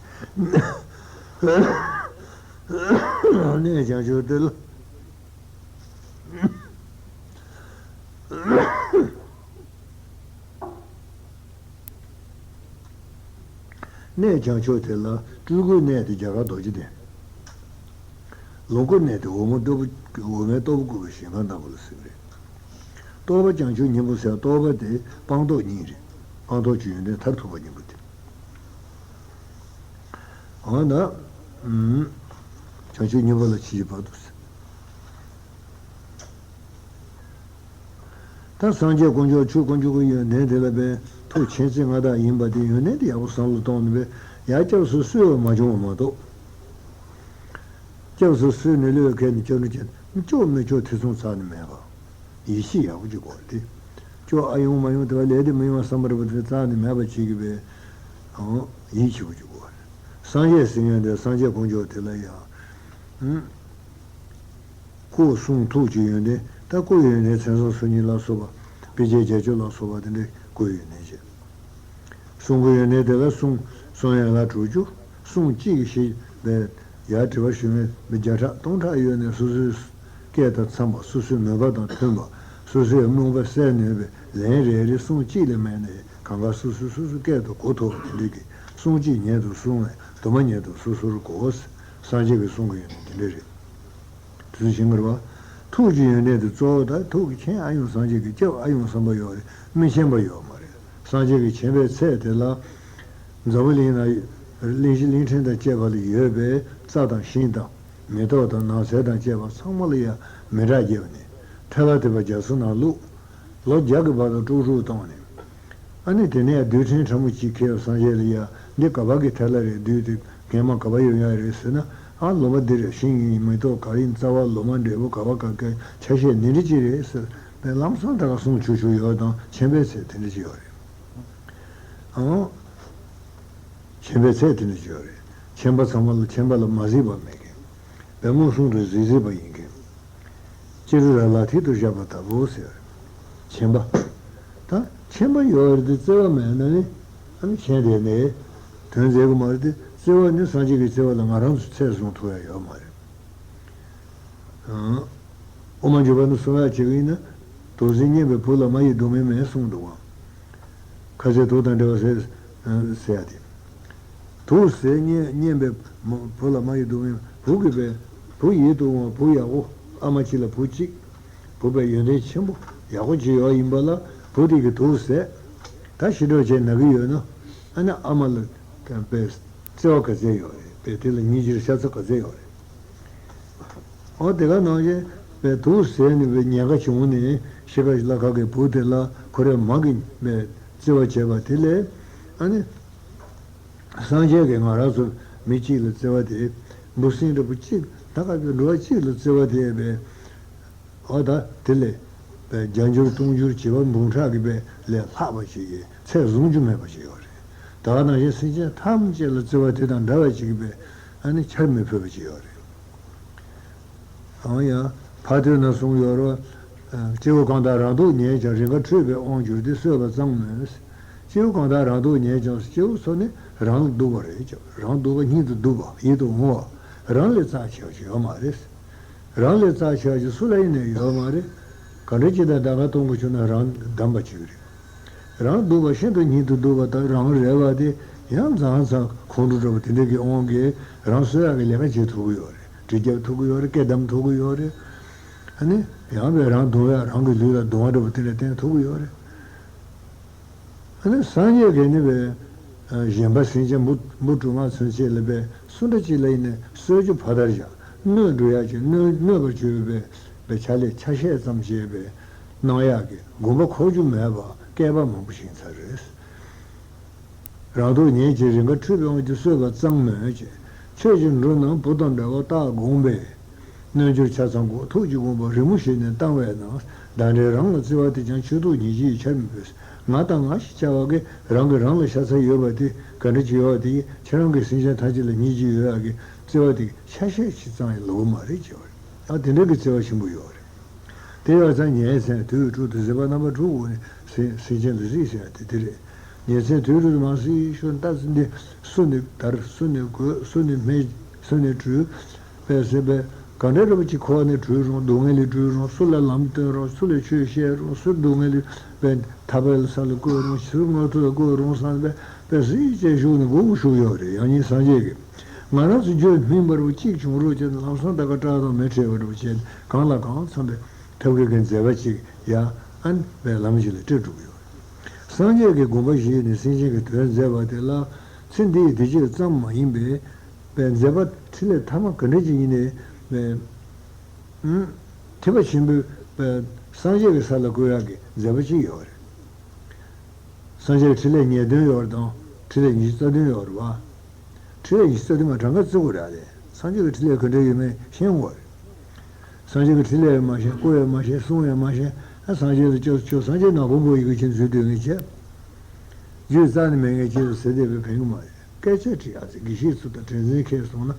གནས་བྱང་ཆུབ་དེ་ལ། གནས་བྱང་ཆུབ་དེ་ལ་སྤྲུལ་སྐུའི་གནས་དེ་རྒྱ་གར་རྡོ་རྗེ་གདན། ལོངས་སྐུའི་གནས་དེ་འོ་མ་ལྟ་བུ། འོ་མའི་ལྟ་བུ་བཀོད་པའི་ཞིང་ཁམས་ལྟ་བུ་ལ་ཟེར་གྱི་རེད། རྟོགས་པ་བྱང་ཆུབ་སྙིང་པོ་ཟེར་བ་རྟོགས་པ་དེ་སྤངས་རྟོགས་གཉིས་རེད། སྤངས་རྟོགས་ཀྱི་ཡོན་ཏན་མཐར་ཐུག་པ་སྙིང་པོ་དེ། འོ་ན། ཨུམ། བྱང་ཆུབ་སྙིང་པོ་ལ་མཆིས་ཀྱི་བར་དུ་ཟེར། ད་སངས་རྒྱས་དཀོན་མཆོག་ཆོས་དཀོན་མཆོག་གི་ཡོན་ཏན་དེ་ལ་བས་ཐུགས་མཁྱེན་བརྩེ་མངའ་བདག་ཡིན་པ་དེ་ཡོན་ཏན་དེ་ཡག་པོ་བསམ་བློ་གཏོང་ནས་བས་ཡར་སྐྱབས་སུ་གསོལ་བ་མ་བྱུང་བ་མ་གཏོགས། སྐྱབས་སུ་གསོལ་ནས་ལོས་ཁེལ་ནས་སྐྱབས་འགྲོ་བྱས་ན་སྐྱོབ་མི་སྐྱོབ་ཐེ་ཚོམ་རྩ་ནས་མེད་པ། ཡིད་ཆེས་ཡག་པོ་ཅིག་དགོས་རེད་དེ། སྐྱོབ་ཨ་ཡོང་མ་ཡོང་དེ་བ་ལས་དེ་མི་ཡོང་བསམ་པ་རེད་པ་དེ་རྩ་ནས་མེད་པ་བྱེད་ཀྱི་བས། ཡིད་ཆེས་པོ་ཅིག་དགོས་རེད། སངས་རྒྱས་ཟེར་མཁན་དེ་སངས་རྒྱས་དཀོན་མཆོག་དེ་ལ་ཡང་། སྐུ་གསུང་ཐུགས་ཀྱི་ཡོན་ཏན་ད་སྐུ་ཡི་ཡོན་ཏན་མཚན་བཟང་སོ་གཉིས་ལ་སོགས་པ། དཔེ་བྱད་བརྒྱད་ཅུ་ལ་སོགས་པ་དེ་འདྲའི་སྐུ་ཡི་ཡོན་ཏན་བྱས། གསུང་གི་ཡོན་ཏན་དེ་ལ་གསུང་གསུང་ཡན་ལག་དྲུག་ཅུ། གསུང་གཅིག་ཞེས་པའི་ཡར་དྲི་བ་ཞུ་མཁན་མི་བརྒྱ་ཕྲག་སྟོང་ཕྲག་ཡོད་ནས་སོ་སོའི་སྐད་དང་འཚམས་པ། སོ་སོའི་མོས་པ་དང་མཐུན་པ། སོ་སོའི་རྨོངས་པ་སེལ་ནུས་པའི་ལན་རེ་རེ་གསུང་གཅིག་ལས་མེད་ནས་གང་ག་སོ་སོས་སོ་སོའི་སྐད་དུ་གོ་ཐུབ་པ་དེ་འདྲ་གི་གསུང་གཅིག་ཉན་དུ་གསུང་བས་དུ་མ་ཉན་དུ་སོ་སོར་གོ། སངས་རྒྱས་ཀྱི་གསུང་གི་ཡོན་ཏན་དེ་འདྲ་རེད། དེ་ཚོ་ཤེས་དགོས་རེད་བ། ཐུགས་ཀྱི་ཡོན་ཏན་དེ་གཙོ་བོ་ད་ཐུགས་ཀྱི་མཁྱེན་ཨ་ཡོང་སངས་རྒྱས་ཀྱི་སྐྱབས་ཨ་ཡོང་བསམ་པ་ཡོད་རེད། མི་མཁྱེན་པ་ཡོད་མ་རེད། སངས་རྒྱས་ཀྱི་མཁྱེན་པའི་ཚད་དེ་ལ། འཛམ་བུ་གླིང་ན་གླིང་བཞི་གླིང་ཕྲན་དང་བཅས་པ་ལ་ཡོད་པའི་རྩྭ་དང་ཤིང་དང་མེ་ཏོག་དང་ནགས་ཚལ་དང་བཅས་པ་ཚང་མ་ལ་ཡང་མེ་སྲེག་བརྒྱབ་ནས་ཐལ་བ་དེ་བ་རྒྱ་མཚོ་ནང་བླུགས། ལོ་བརྒྱ་གི་བར་དུ་དཀྲུག་དཀྲུག་བཏང་ནས། ཨ་ནི་དེ་ནས་རྡུལ་ཕྲན་ཕྲ་མོ་གཅིག་ཁེལ་བ་སངས་རྒྱས་ལ་ཡ་འདི་ག་པ་གི་ཐལ་བ་རེད། རྡུལ་དེ་གན་མ་ག་པ་ཡོད་ཡ་རེད་ཟེར་ན། ཨ་ལོ་མ་འདི་རེད། ཤིང་ཡིན་མེ་ཏོག་ག་ཡིན་རྩ་བ་ལོ་མ་འབྲས་བུ་ག་པ་ག་གའི་ཆ་ཤས་འདི་འདྲ་ཅིག་རེད་ཟེར་བའི་ལམ་སང་ད་ག་གསུང་ཆོག་ཆོག་ཡོད་དང་མཁྱེན་པའི་ཚད་དེ་འདྲ་ཅིག་ཡོད་རེད། ཨང་། མཁྱེན་པའི་ཚད་དེ་ནས་བརྗོད་རེད། མཁྱེན་པ་ཚང་མ་ལ་མཁྱེན་པ་ལ་མ་གཟིགས་པ་མེད་མཁན། པའི་མངོན་སུམ་དུ་གཟིགས་གཟིགས་པ་ཡིན་མཁན། ཅི་རུ་ར་ལ་ཐིག་ཏུ་བཞག་པ་ལྟ་བུ་ཟེར། མཁྱེན་པ། ད་མཁྱེན་པ་ཡོད་རེད་དེ་བརྩེ་བ་མེད་ན་ནི། ཨ་ནི་མཁྱེན་དེ་ནས་དོན་མཛད་གི་མ་རེད་དེ། བརྩེ་བ་ནི་སངས་རྒྱས་ཀྱི་བརྩེ་བ་ལ་ང་རང་ཚོ་ཚད་བཟུང་ཐུབ་ཡ་ཡོད་མ་རེད། ཨ། དབུ་མ་འཇུག་པ་ནི་གསུང་ཡ་བྱེད་ཀྱི་ཡིན་ན། དུག་སེལ་བསྙེན་པའི་བུ་ལ་མ་ཡི་སྡུག་བསྔལ་མེད་གསུངས་འདུག་བ། ཁ་ཟས་དུག་དང་འདྲ་བ་ཟེར། ཟེར་ཡ་དེ། དུག་སེལ་བསྙེན་བསྙེན་པའི་བུ་ལ་མ་ཡི་སྡུག་བསྔལ། བུ་གི་བུ་ཡིད་དུ་འོང་བ་བུ་ཡག་པོ། ཨ་མ་གཅིག་ལ་བུ་གཅིག་བུ་བས་ཡོན་ཏན་ཆེན་པོ་ཡག་པོ་ཅིག་ཡོད་ཡིན་པ་ལ་བུ་དེ་གི་དུག་ཟས། ད་ཤི་འགྲོ་བྱས་ན་གི་ཡོད་ན། ཨ་ནི་ཨ་མ་ལ་བས་བརྩེ་བ་ག་ཚད་ཡོད་རེད། བས་དེ་ལ་སྙིང་རྗེ་ཤ་ཚ་ག་ཚད་ཡོད་རེད། འོ་དེ་ག་ནང་བཞིན་བས་དུག་ཟས་ནི་བས་ཉེན་ཁ་བྱུང་ནས་ཤི་ཁ་ལ་ཁ་གི་བུ་དེ་ལ་ཁོ་རའི་མ་གི་བས་བརྩེ་བ་བྱས་པ་དེ་ལས། ཨ་ནི། སངས་རྒྱས་ཀྱིས་ང་རང་ཚོ་མི་གཅིག་ལ་བརྩེ་བ་དེ། འབུ་སྲིན་འདྲ་པོ་གཅིག་ད་ག་གི་འགྲོ་བ་གཅིག་ལ་བརྩེ་བ་དེ་བས། འོ་ད་དེ་ལས། བས་བརྒྱ་འགྱུར་སྟོང་འགྱུར་བྱེ་བ་འབུམ་ཕྲག་གི་བས་ལས་ལྷག་པ་ཞིག་གི་ཚད་བཟུང་རྒྱུ་མེད་པ་ཞིག་ཡོད་རེད། ད་ག་ནང་བཞིན་སེམས་ཅན་ཐམས་ཅད་ལ་བརྩེ་བ་དེ་དང་འདྲ་བ་ཞིག་གི་བས་ཨ་ནི་ཆར་མི་ཕོད་པ་ཞིག་ཡོད་རེད། འོ་ཡ། ཕ་དོན་ན་གསུངས་ཡོད་རེད། སྐྱེ་བོ་གང་དག་རང་སྡུག་བསྔལ་ཀྱང་། རེས་འགའ་འཁྲུལ་པའི་དབང་གྱུར་ཏེ། གསོད་པ་གཙང་མོད། སྐྱེ་བོ་གང་དག་རང་སྡུག་བསྔལ་ཀྱང་། སྐྱེ་བོ་ཚོ་ནི་རང་ལ་སྡུག་པ་རེད་ཀྱང་། རང་སྡུག་པ་སྙིང་དུ་སྡུག་པ་ཡིད་དུ་འོང་བ། རང་ལས་རྩ་ཆེ་བ་ཞིག་ཡོད་མ་རེད། རང་ལས་རྩ་ཆེ་བ་ཞིག་སུ་ལ་ཡིན་ནའི་ཡོད་མ་རེད། ག་འདྲ་ཅིག་དང་ལྡང་ག་གཏོང་དགོས་བྱུང་ན་རང་བདམས་པ་ཅིག་རེད། རང་སྡུག་པ་ཤིན་ཏུ་སྙིང་དུ་སྡུག་པ་དང་རང་རེ་བ་དེ་ཡང་ཙང་ཙང་ཁོང་ཁྲོ་འདྲ་པོ་དེ་འདྲ་གི་དབང་གིས་རང་གསོད་ཡག་གི་ལས་ཀ་བྱེད་ཐུབ་ཀྱི་ཡོད་རེད། གྲི་རྒྱབ་ཐུབ་ཀྱི་ཡོད་རེད། སྐེ་བསྡམས་ཐུབ་ཀྱི་ཡོད་རེད། ཨ་ནི་ཡང་བས་རང་གདུང་བས་རང་གི་ལུས་ལ་གདུང་བ་འདྲ་པོ་དེ་འདྲ་བསྟན་ཐུབ་ཀྱི་ཡོད་རེད། ཨ་ནི་སངས་རྒྱས་ཀྱིས་ནི་བས། གཞན་པ་སེམས་ཅན་འབུ་འབུ་དྲུག་མ་ཚུན་ཆད་ལ་བས་སུ་འདྲ་ཅིག་ལ་ཡིན་ནའི་གསོད་རྒྱུ་ཕར་དར་བཞག་གནོད་འགྲོ་ཡག་ཅིག་གནོད་གནོད་པར་གྱུར་པའི་བས་བས་ཆ་ལས་ཆ་ཤས་ཙམ་བྱས་པས་གནང་ཡག་གི་དགོངས་པ་འཁོར་རྒྱུ་མེད་པ་བསྐལ་པ་མང་པོ་ཞིག་ཚར་རེད། རང་སྡུག་བསྔལ་གྱིས་རེས་འགའ་འཁྲུལ་པའི་དབང་གྱུར་གསོད་པ་གཙང་མོད་ཅེས། ཆོས་ཀྱི་འབྲུ་རྣམས་བུ་དང་འདྲ་བ་རྟག་དགོངས་པས། རྣལ་འབྱོར་ཆ་ཚང་དགོས་ཐུགས་ཀྱི་དགོངས་པ་རི་མོ་བཞིན་ནས་བཏང་བས་ན། བདག་འདྲའི་རང་ལ་བརྩེ་བ་དེ་ཀྱང་ཆོས་ཐུགས་ཉིད་ཀྱི་ཆར་མི་ཕོད། ང་དང་ང་ཞེས་བྱ་བ་གིས་རང་གིས་རང་ལ་ཤ་ཚ་ཡོད་པ་དེ་ག་འདྲ་ཅིག་ཡོད་པ་དེ་ཁྱེད་རང་གིས་སེམས་ཅན་ཐམས་ཅད་ལ་ཉིད་ཀྱི་ཡོད་ཡག་གི་བརྩེ་བ་དེ་ཆ་ཤས་ཤིག་ཙམ་ཡང་ལོག་གི་མ་རེད་ཅེས་པ་རེད། ཨ་དེ་འདྲ་གི་བརྩེ་བ་ཆེན་པོ་ཡོད་རེད། དེ་ཡོད་ཙང་ཉལ་ཚེ་དུས་དྲུག་ཏུ་གཟིགས་པ་རྣམ་པ་དྲུག་འོག་ནས་སེམས་སེམས་ཅན་ལ་གཟིགས་ཟེར་ཡ་དེ་དེ་རེད། ཉལ་ཚེ་དུས་དྲུག་ཏུ་མ་གཟིགས་ཤོག་ལྟ་ཚུལ་འདི་སུ་ནི་དར་སུ་ནི་རྒོད་སུ་ནི་སྨད་སུ་ནི་སྦྲུལ། པས་ཟེར་བས་ག་འདྲ་རེད་པ་ཅིག་འཁོར་བ་ནས་གྲོལ་རུང་སྡུག་བསྔལ་ལས་གྲོལ་རུང་སུ་ལ་ལམ་སྟོན་རུང་སུ་ལ་ཆོས་བཤད་རུང་སུ་སྡུག་བསྔལ་ལས་པས་ཐར་པའི་ས་ལ་བཀོད་རུང་སུ་མངོན་མཐོ་ལ་བཀོད་རུང་བསམ་པས་པས་གཟིགས་བྱས་བཞུགས་ནས་མགོ་བོ་བཞུགས་ཡོད་རེད། ཡང་སྙིང་སངས་རྒྱས་ཀྱིས། ང་རང་ཚོ་རྒྱུད་སྨིན་པར་བ་གཅིག་བྱུང་རོགས་བྱས་ནས་ལམ་སང་ད་ག་སྐྲག་དང་མེ་ཁྲེལ་བ་འདྲ་བོ་བྱས་ནས་གང་ལ་གང་འཚམ་པའི་ཐབས་མཁས་ཀྱི་མཛད་པ་ཅིག་ཡ་ཨན་པའི་ལམ་ཞིག་ལ་སྤྲད་འགྲོ་གི་ཡོད། སངས་རྒྱས་ཀྱི་དགོངས་པ་བཞེས་ནས་སེམས་ཅན་གྱི་དོན་མཛད་པ་དེ་ལ་ཚེ་འདིའི་བདེ་སྐྱིད་ཙམ་མ་ཡིན་པའི་པའི་མཛད་པ་འཕྲིན་ལས་ཐ་མ་ག་འདྲ་ཅིག་ཡིན་ནའི་པའི་ཐེག་པ་ཆེན་པོའི་པའི་སངས་རྒྱས་ཀྱི་ས་ལ་བཀོད་ཡག་གི་མཛད་པ་ཅིག་ཡོད་རེད། སངས་རྒྱས་ཀྱི་འཕྲིན་ལས་ཉེར་བདུན་ཡོད་རེད་དང་འཕྲིན་ལས་ཉི་ཤུ་རྩ་བདུན་ཡོད་རེད་བ། འཕྲིན་ལས་ཉི་ཤུ་རྩ་བདུན་མ་གྲངས་ཀ་བརྩི་དགོས་རེད་ཨ་ལས། སངས་རྒྱས་ཀྱི་འཕྲིན་ལས་ག་འདྲ་ཡོད་མེད་ཤེས་དགོས་རེད། སངས་རྒྱས་ཀྱི་འཕྲིན་ལས་ཡང་མ་ཤེས་སྐོར་ཡང་མ་ཤེས་གསུང་ཡང་མ་ཤེས་ཨ་སངས་རྒྱས་ལ་སྐྱབས་སུ་མཆིའོ་སངས་རྒྱས་ནག་པོ་པོ་ཡི་གེ་ཆེན་འཛུལ་སྡོད་མཁན་བྱས། རྒྱུད་རྩ་ནས་མེད་མཁན་བྱས་ཟེར་བསྡད་པའི་ཕན་གི་མ་རེད། སྐད་ཆ་དྲིས་ཨ་ཙི་དགེ་བཤེས་ཚོ་དང་དྲན་འཛིན་ཁེལ་སོང་ན་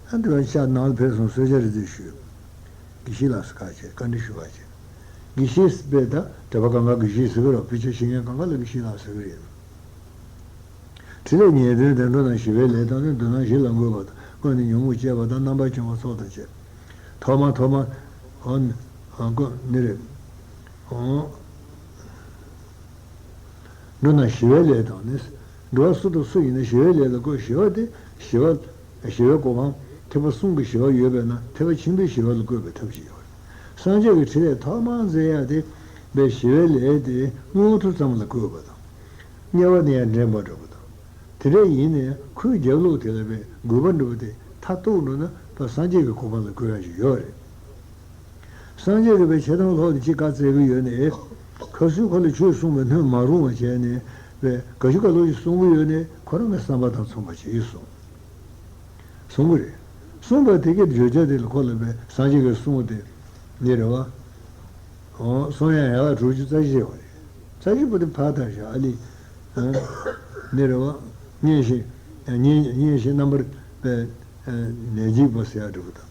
ཨ་འདི་བ་ཤ་ནང་ལ་ཕེབས་སོང་གསོལ་ཇ་རེ་རེ་ཞུས། དགེ་བཤེས་ལགས་སུ་ཁ་ཆེ་བཀའ་འདྲི་ཞུ་བ་བྱེད། དགེ་བཤེས་པས་ད་གྲྭ་པ་གང་ག་དགེ་བཤེས་ཟེར་གི་རོ་ཕལ་ཆེར་ཤེས་མཁན་གང་ག་ལ་དགེ་བཤེས་ལགས་ཟེར་གི་རེད། འཕྲིན་ལས་ཉེར་བདུན་བདེ་འགྲོ་དང་ཞི་བའི་ལས་དང་ནི་མདུན་ན་གཞི་ལ་འགོད་པ་དང་ཀུན་ནས་ཉོན་མོངས་སྐྱེས་པ་དང་རྣམ་པར་སྐྱོང་བ་སོགས་དང་བཅས། ཐོག་མ་ཐོག་མ་འོ་ནི་འོ་ཀུན་ནི་རེད། འོ། འགྲོ་ན་ཞི་བའི་ལས་དང་ནི། འགྲོ་བ་སུ་དང་སུ་ཡིན་ན་ཞི་བའི་ལས་ལ་བཀོད་ཞི་བ་དེ་ཞི་བ། ཞི་བའི་གོ་འཕང་ཐེག་པ་གསུམ་གྱི་ཞི་བ་ཡོད་པས་ན་ཐེག་པ་ཆེན་པོའི་ཞི་བ་ལ་བཀོད་པའི་ཐབས་ཤེས་ཡོད་རེད། སངས་རྒྱས་ཀྱི་འཕྲིན་ལས་ཐོག་མར་མཛད་ཡ་དེ་བས་ཞི་བའི་ལས་དེ་མངོན་མཐོ་ཙམ་ལ་བཀོད་པ་དང་། དམྱལ་བ་ནས་ཡར་འདྲེན་པ་འདྲ་པོ་དང་། དེ་འདྲ་ཡིན་ནའི་ཁོའི་རྒྱབ་ལོགས་དེ་ལ་བས་དགོས་པ་འདྲ་པོ་དེ་མཐར་གཏུགས་འགྲོ་ན་ད་སངས་རྒྱས་ཀྱི་གོ་འཕང་ལ་བཀོད་ཡ་ཞིག་ཡོད་རེད། སངས་རྒྱས་ཀྱིས་བའི་ཆེ་མཐོང་ལྷོག་ནས་ཅིག་བཀའ་སྩལ་གྱི་ཡོད་ནས། ཁ་སུས་ཁོ་ལ་ཆོས་གསུངས་པའི་སྣོད་མ་རུང་བ་བྱས་ནས་བའི་ག་ཞུ་ག་ལོ་ཞིག་གསུང་གི་ཡོད་ནས་ཁོ་རང་གི་བསམ་པ་དང་མཚུངས་པ་བྱས་གསུངས། གསུང་གི་རེད། གསུངས་པ་དེ་གའི་བརྗོད་བྱ་དེ་ལ་ཁོ་ལ་བའི་སངས་རྒྱས་ཀྱིས་གསུངས་ཏེ། འདི་རེད་བ། འོ་གསུང་ཡ་ཡན་ལག་དྲུག་ཅུ་རྩ་བཞི་ཡོད་རེད། རྩ་བཞི་པོ་དེ་ཕར་བཏང་ཤག་ཨ་ལི། འདི་རེད་བ། སྙན་ཞིང་། ཡང་གཉེན་གཉེན་ཞིག་རྣམ་པར་པའི་ནད་འཇིགས་པ་ཟེར་ཡ་འདྲ་པོ་དང་།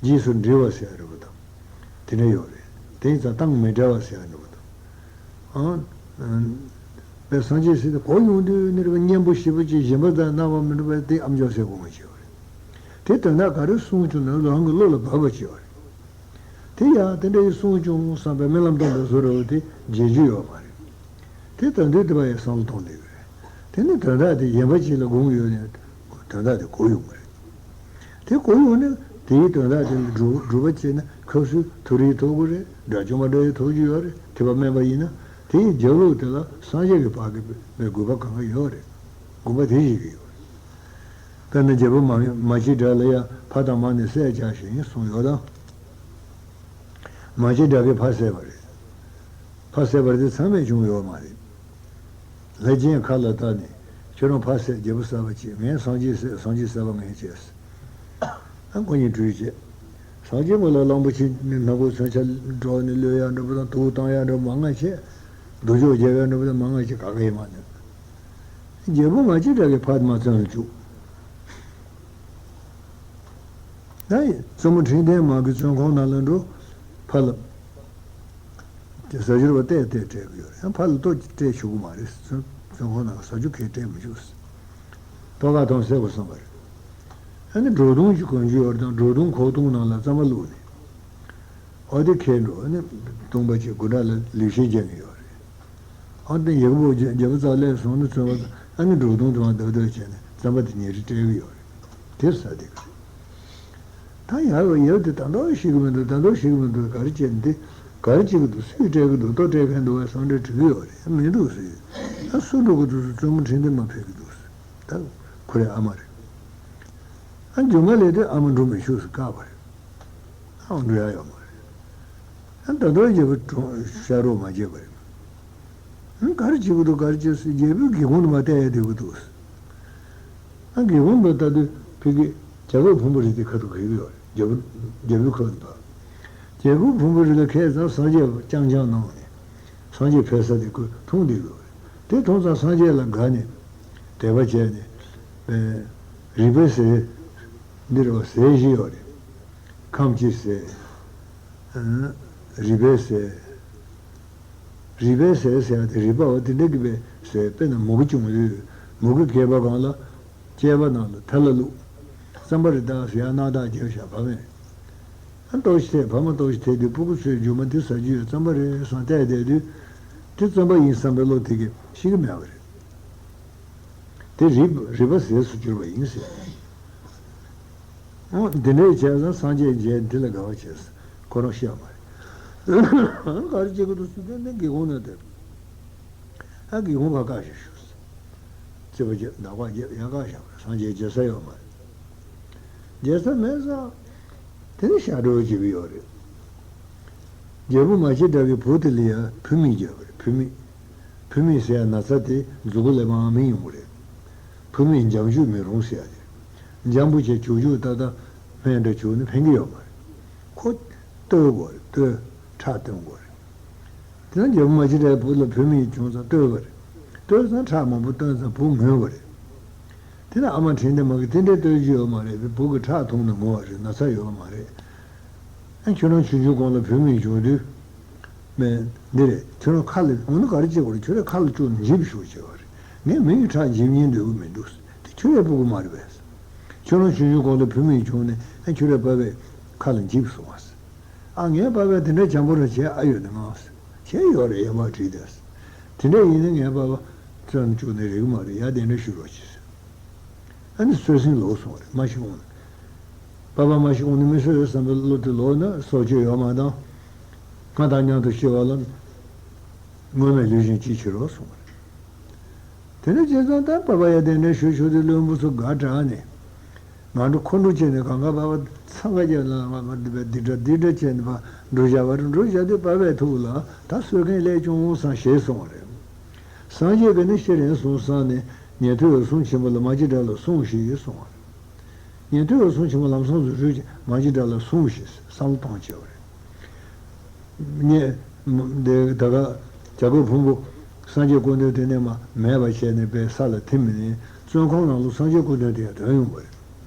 རྗེས་སུ་འབྲེལ་བ་ཟེར་ཡ་འདྲ་པོ་དང་། དེ་འདྲ་ཡོད་རེད། དེ་ཡིན་ཙང་གཏམ་མི་འདྲ་བ་ཟེར་ཡ་འདྲ་པོ་དང་། ཨང་། པའི་སངས་རྒྱས་ཟེར་ཏེ་གོ་ཡོང་དུས་ནི་རེ་བ་སྙན་པོ་ཞེ་པོ་ཅིག་གཞན་པ་དང་རྣ་བ་མི་འགྲོ་བས་དེ་ཨམ་ཅོག་ཟེར་དགོས་མ་བྱས་པ་རེད། དེ་དོན་དག་ག་རེ་གསུངས་བྱུང་ན་རང་གི་བློ་ལ་འབབ་པ་བྱས་པ་རེད། དེ་ཡང་དེ་འདྲ་ཡི་གསུངས་བྱུང་བསམ་པའི་རྨི་ལམ་སྟོན་པའི་བཟོ་འདྲ་བོ་དེ་བརྗེད་རྒྱུ་ཡོད་མ་རེད། དེ་ད་དུང་དེ་བ་ཡི་བསམ་བློ་གཏོང་བསྡད་ཀྱི་རེད། དེ་ནི་དོན་དག་དེ་གཞན་པ་ཅིག་ལ་དགོངས་ཡོད་ནས་དོན་དག་དེ་གོ་ཡོང་གི་རེད། དེ་གོ་ཡོང་ནས་དེའི་དོན་དག་དེ་ལ་སྒྲུབ་སྒྲུབ་པ་བྱས་ན་ཁ་སུ་མཐོ་རིས་ཐོབ་ཀྱི་རེད། འདྲ་ཆུང་མ་འདྲ་ཡི་ཐོབ་རྒྱུ་ཡོད་རེད། དེ་བ་དམན་པ་ཡིན་ན་དེ་ཡི་རྒྱབ་ལོགས་དེ་ལ་སངས་རྒྱས་ཀྱི་བཀའ་གི་དགོས་པ་གང་ག་ཡོད་རེད། དགོངས་པ་དེ་བཞེས་ཀྱི་ཡོད་རེད། དཔེར་ན་རྒྱལ་པོ་མ་མ་གཅིག་གྲགས་ལ་ཡང་ཕ་དང་མ་ནི་བསད་བྱ་ཞིང་གསུངས་ཡོད་དང་། མ་གཅིག་གྲགས་ཀྱིས་ཕ་བསད་པ་རེད། ཕ་བསད་པ་དེ་མཚམས་མེད་བྱུང་ཡོད་མ་རེད། ལྷས་སྦྱིན་ཁ་ལ་བཏགས་ནས་ཁྱོད་རང་ཕ་བསད་རྒྱལ་པོ་བསད་པ་བྱས། ངས་སངས་རྒྱས་བསད། སངས་རྒྱས་བསད་པ་ངས་བྱས། ཨ་ཁོ་གཉིས་གྲོས་བྱས། སངས་རྒྱས་མོ་ལ་གླང་པོ་ཆེ་ནི་ནག་པོ་མཚོན་ཆ་སྒྲོག་ནས་གློད་ཡག་འདྲ་པོ་དང་དུག་བཏང་ཡག་འདྲ་པོ་མང་ང་བྱས། སྡུག་ཅོག་རྒྱབ་ཡག་འདྲ་པོ་དང་མང་ང་བྱས། ག་ག་ཡིན་མ་ནི། རྒྱལ་པོ་མ་གཅིག་གྲགས་ཀྱིས་ཕ་དེ་མ་བཙོན་ལ་བཅུག་ད་ཡིན་བཙུན་མོ་ཁྲི་ལྡན་མ་གི་བཙོན་ཁང་ནང་ལ་འགྲོ། ཕ་ལ་ཟ་རྒྱུ་རེད་པ་གཏད་གཏད་སྤྲད་ཀྱི་ཡོད་རེད། ཡང་ཕ་ལ་ལྟོ་སྤྲད་ཆོག་གི་མ་རེད། བཙོན་བཙོན་ཁང་ནང་ཟ་རྒྱུ་གས་སྤྲད་མི་ཆོག་ཟེར། ལྟོ་ག་ཐོང་ཟེར་བ་བསམ་པ་རེད། ཨ་ནི་སྒྲོ་མདོང་ཅིག་གོན་རྒྱུ་ཡོད་རེད་དང་སྒྲོ་མདོང་ཁོག་སྟོང་ནང་ལ་རྩམ་པ་བླུགས་ནས། ཨོ་དེ་ཁྱེར་འགྲོ། ཨ་ནི་སྟོང་པ་ཅིག་དགུན་གྲང་ལ་ལུས་ཤེས་རྒྱག་གི་ཡོད་རེད། ཨོ་དེ་ཡག་པོ་རྒྱ་རྒྱལ་པོ་རྩ་ལས་སོང་ནས་བཙོན་པ་ཨ་ནི་སྒྲོ་མདོང་དུ་མ་བརྡབ་བརྡབ་བྱས་ནས་རྩམ་པ་དེ་ཉིན་རེ་སྤྲད་གི་ཡོད་རེད། དེ་ཟ་དེ་གི་རེད། ད་ཡག་པོ་ཡག་དེ་ད་འདོག་ཤེས་གི་མི་འདུག་ད་འདོག་ཤེས་གི་མི་འདུག་ག་རེ་བྱས་ནས་དེ་ག་རེ་བྱེད་གི་འདུག་སུས་སྤྲད་གི་འདུག་ལྟོ་སྤྲད་མཁན་འདུག་བས་སང་སྤྲད་དྲི་གི་ཡོད་རེད། མི་འདུག་ཟེར། ད་སུ་འགྲོ་གི་འདུག་ཟེར། བཙུན་མོ་ཁྲི་ལྡན་མ་ཕེབས་གི་འདུག་ཟེར། ད་ཁོ་རའི་ཨ་མ་རེད། ཨ་མཇུག་མ་ལས་དེ་ཨ་མ་འགྲོ་མི་ཆོག་ཟེར་བཀག་པ་རེད། ཨ་འགྲོ་ཡ་ཡོད་མ་རེད། ཨ་ད་དུང་རྒྱལ་པོ་གྲོངས་ཤ་རོགས་མ་བྱས་པ་རེད། ཨ་ག་རེ་བྱེད་གི་འདུག་ག་རེ་བྱེད་ཟེར། རྒྱལ་པོའི་སྒེའུ་ཁུང་དུ་མ་བལྟས་ཡ་བསྡད་གི་འདུག་ཨ་སྒེའུ་ཁུང་དུ་ལྟ་དུས་ཕ་གི་བྱ་རྒོད་ཕུང་པོ་རི་དེ་ཁ་ཐུག་གི་ཡོད་རེད། རྒྱལ་པོ་རྒྱལ་པོའི་ཁ་ཐུག་ད་བྱ་རྒོད་ཕུང་པོ་རི་ལ་ཁད་ཙང་སངས་རྒྱས་རྐྱང་རྐྱང་གནང་ནས་སངས་རྒྱས་ཕེབས་ས་དེ་ཁོས་མཐོང་བསྡད་ཡོད་རེད། དེ་མཐོང་ཙང་སངས་རྒྱས་ལ་དགའ་ནས་དད་པ་བྱས་ནས་པའི་རི་པའི་ཟས་འདི་རེད་པ། ཟས་བཞི་ཡོད་རེད། ཁམ་གྱི་ཟས། ཨ་རི་པའི་ཟས། རི་པའི་ཟས་ཟེར་ཡ་དེ་རི་པ་བ་དེ་འདྲ་གི་པའི་ཟས། དཔེར་ན་མུ་གེ་བྱུང་དུས་མུ་གེ་སྐྱེས་པ་གང་ལ་སྐྱེས་པ་ནང་ལ་ཐལ་ལ་བླུགས། རྩམ་པ་རེ་བཏགས་ཟེར་ཡ་སྣག་བཏགས་རྒྱབ་བཞག་བ་མེད། ཨ་ལྟོགས་ཤི་ཐེབས། བ་མ་ལྟོགས་ཤི་ཐེབས་དུས་སྤུ་གུ་ཚོས་རྒྱུ་མ་འདི་ཟ་རྒྱུ་ཡོད་རྩམ་པ་རེད་བསམ་བལྟས་བསྡད་དུས་དེ་རྩམ་པ་ཡིན་བསམ་པའི་བློ་དེ་གི་ཤི་གི་མེད་པ་རེད། དེ་རི་རི་པ་ཟས་སུ་གྱུར་པ་ཡིན་ཟེར། འོ་འདི་འདྲའི་བྱས་ཙང་སངས་རྒྱས་མཇལ་འདི་ལ་དགའ་བ་བྱས། ཁོ་རང་ཤི་བ་མ་རེད། ག་རེ་བྱེད་ཀྱི་འདུག་ཟེར་དུས་ནི་སྒེའུ་ཁུང་ནས་དེ་ཨ་སྒེའུ་ཁུང་ཁ་བཀག་ཞིག་ཞུ་ཟེར། རྩིག་པ་བརྒྱབ་འདག་པ་བརྒྱབ་ཡང་བཀག་བཞག་པ་རེད། སངས་རྒྱས་མཇལ་ས་ཡོད་མ་རེད། མཇལ་ས་མེད་ཙང་དེ་ནི་ཞག་སྒྲོལ་བྱེད་ཀྱི་ཡོད་རེད། རྒྱལ་པོ་མ་གཅིག་གྲགས་ཀྱི་བུ་དེ་ལ་ཡང་བུད་མེད་བརྒྱབ་པ་རེད། བུད་མེད། བུད་མེད་ཟེར་ཡ་ན་ཚ་དེ་མཛུ་གུ་ལས་མར་མི་ཡོང་གི་རེད། བུད་མེད་འཇམ་ཆུ་མི་རུང་ཟེར་ཡ་དེ། འཇམ་པོ་བྱས་བྱུག་བྱུག་ཏག་ཏག་སྨན་འདྲ་བྱུག་ནས་ཕན་གྱི་ཡོད་མ་རེད། ཁོ་ལྟོས་དགོས་རེད། ལྟོས། ཁྲག་བཏོན་དགོས་རེད། དེ་ན་རྒྱལ་པོ་མ་གཅིག་གྲགས་བུ་ལ་བུད་མེད་བྱུང་ཙང་ལྟོས་པ་རེད། ལྟོས་ཙང་ཁྲག་མང་པོ་བཏོན་ཙང་བུ་ངུས་པ་རེད། དེ་ན་ཨ་མ་ཁྲི་ལྡན་མ་གིས་དེ་འདྲའི་ལྟོས་རྒྱུ་ཡོད་མ་རེད། བུ་གི་ཁྲག་འཐུང་ནས་ངུ་བ་རེད། ན་ཚ་ཡོད་མ་རེད། ཨ་ཁྱོད་རང་ཆུང་ཆུང་གོང་ལ་བུད་མེད་བྱུང་དུས། མེད། འདི་རེད། ཁྱོད་རང་ཁ་ལ་འོ་ན་ག་རེ་བྱེད་དགོས་རེད། ཁྱོད་རའི་ཁ་ལ་བཅུག་ནས་འཇིབས་ཤོག་བྱས་པ་རེད། ངས་མི་ཡི་ཁྲག་འཇིབས་སྙིང་འདོད་གི་མི་འདུག་དེ་ཁྱོད་རའི་སྤུ་གུ་མ་རེད་པས། ཁྱོད་རང་ཆུང་ཆུང་གོང་ལ་བུད་མེད་བྱུང་ནས་ཨ་ཁྱོད་རའི་པ་ཕའི་ཁ་ལ་འཇིབས་སོང་བ། ཨ་ངའི་པ་ཕས་དེ་འདྲ་བྱམས་པོ་རང་བྱས་ཨ་ཡོད་ནི་ངང་། བྱས་ཡོད་རེད། ཡ་མ་བྲིས་ཏེ། དེ་འདྲ་ཡིན་ན་ངའི་པ་ཕ་བཙོན་བཅུག་ནས་རིག་མ་རེད། ཡ་དེ་འདྲ་ཞུ་རོགས་གྱིས། ཨ་ནི་སོད་སེམས་ལོག་སོང་བ་རེད། མ་ཤི་འོང་ན། པ་ཕ་མ་ཤི་འོང་ན་མི་སོད་རེད་བསམ་པའི་བློ་དེ་ལོག་ན་སྲོག་གཅོད་ཡོད་མ་དང་། ང་དང་མཉམ་དུ་ཤི་བ་ལ་དངོས་མེད་ལུས་ཅན་གཅིག་བྱེད་རོགས་གསུངས་པ་རེད། དེ་ནས་བྱས་ཙང་ད་པ་ཕ་ཡ་དེ་འདྲ་ཞུ་ཞུ་དེ་བློན་པོ་ཚོ་དགའ་དྲགས་ནས། ང་འགྲོ་ཁོ་འགྲོ་བྱས་ནས་གང་ག་པ་ཕ་འཚང་ཁ་རྒྱབ་ལ་ང་འདི་འདྲ་འདི་འདྲ་བྱས་ནས་ཕར་འགྲོ་བཞག་པ་རེད། འགྲོ་བཞག་དུས་པ་ཕའི་ཐུགས་ལ་ད་གསོད་མཁན་སླེབས་བྱུང་བསམ་ཞེས་གསུངས་པ་རེད། སངས་རྒྱས་ཀྱིས་ནི་ཤི་རན་སོང་བསམ་ནས་ཉན་ཐོས་འོད་སྲུང་ཆེན་པོ་ལ་མ་གཅིག་གྲགས་ལ་སོང་ཞེས་གསུངས་པ་རེད། ཉན་ཐོས་འོད་སྲུང་ཆེན་པོ་ལམ་སང་དུ་བཞུད་ཅིང་མ་གཅིག་གྲགས་ལ་སོང་ཞེས་བསམ་བློ་གཏོང་བྱས་པ་རེད། ངས་འདི་ད་ག་བྱ་རྒོད་ཕུང་པོ་སངས་རྒྱས་སྐུ་མདུན་དེ་ནས་མ་མེད་པ་བྱས་ནས་པའི་ས་ལ་ཐིམ་ནས་ བཙོན་ཁང་ནང་ལ་སངས་རྒྱས་སྐུ་མདུན་དེ་ཡང་ཐོན་ཡོང་བ་རེད།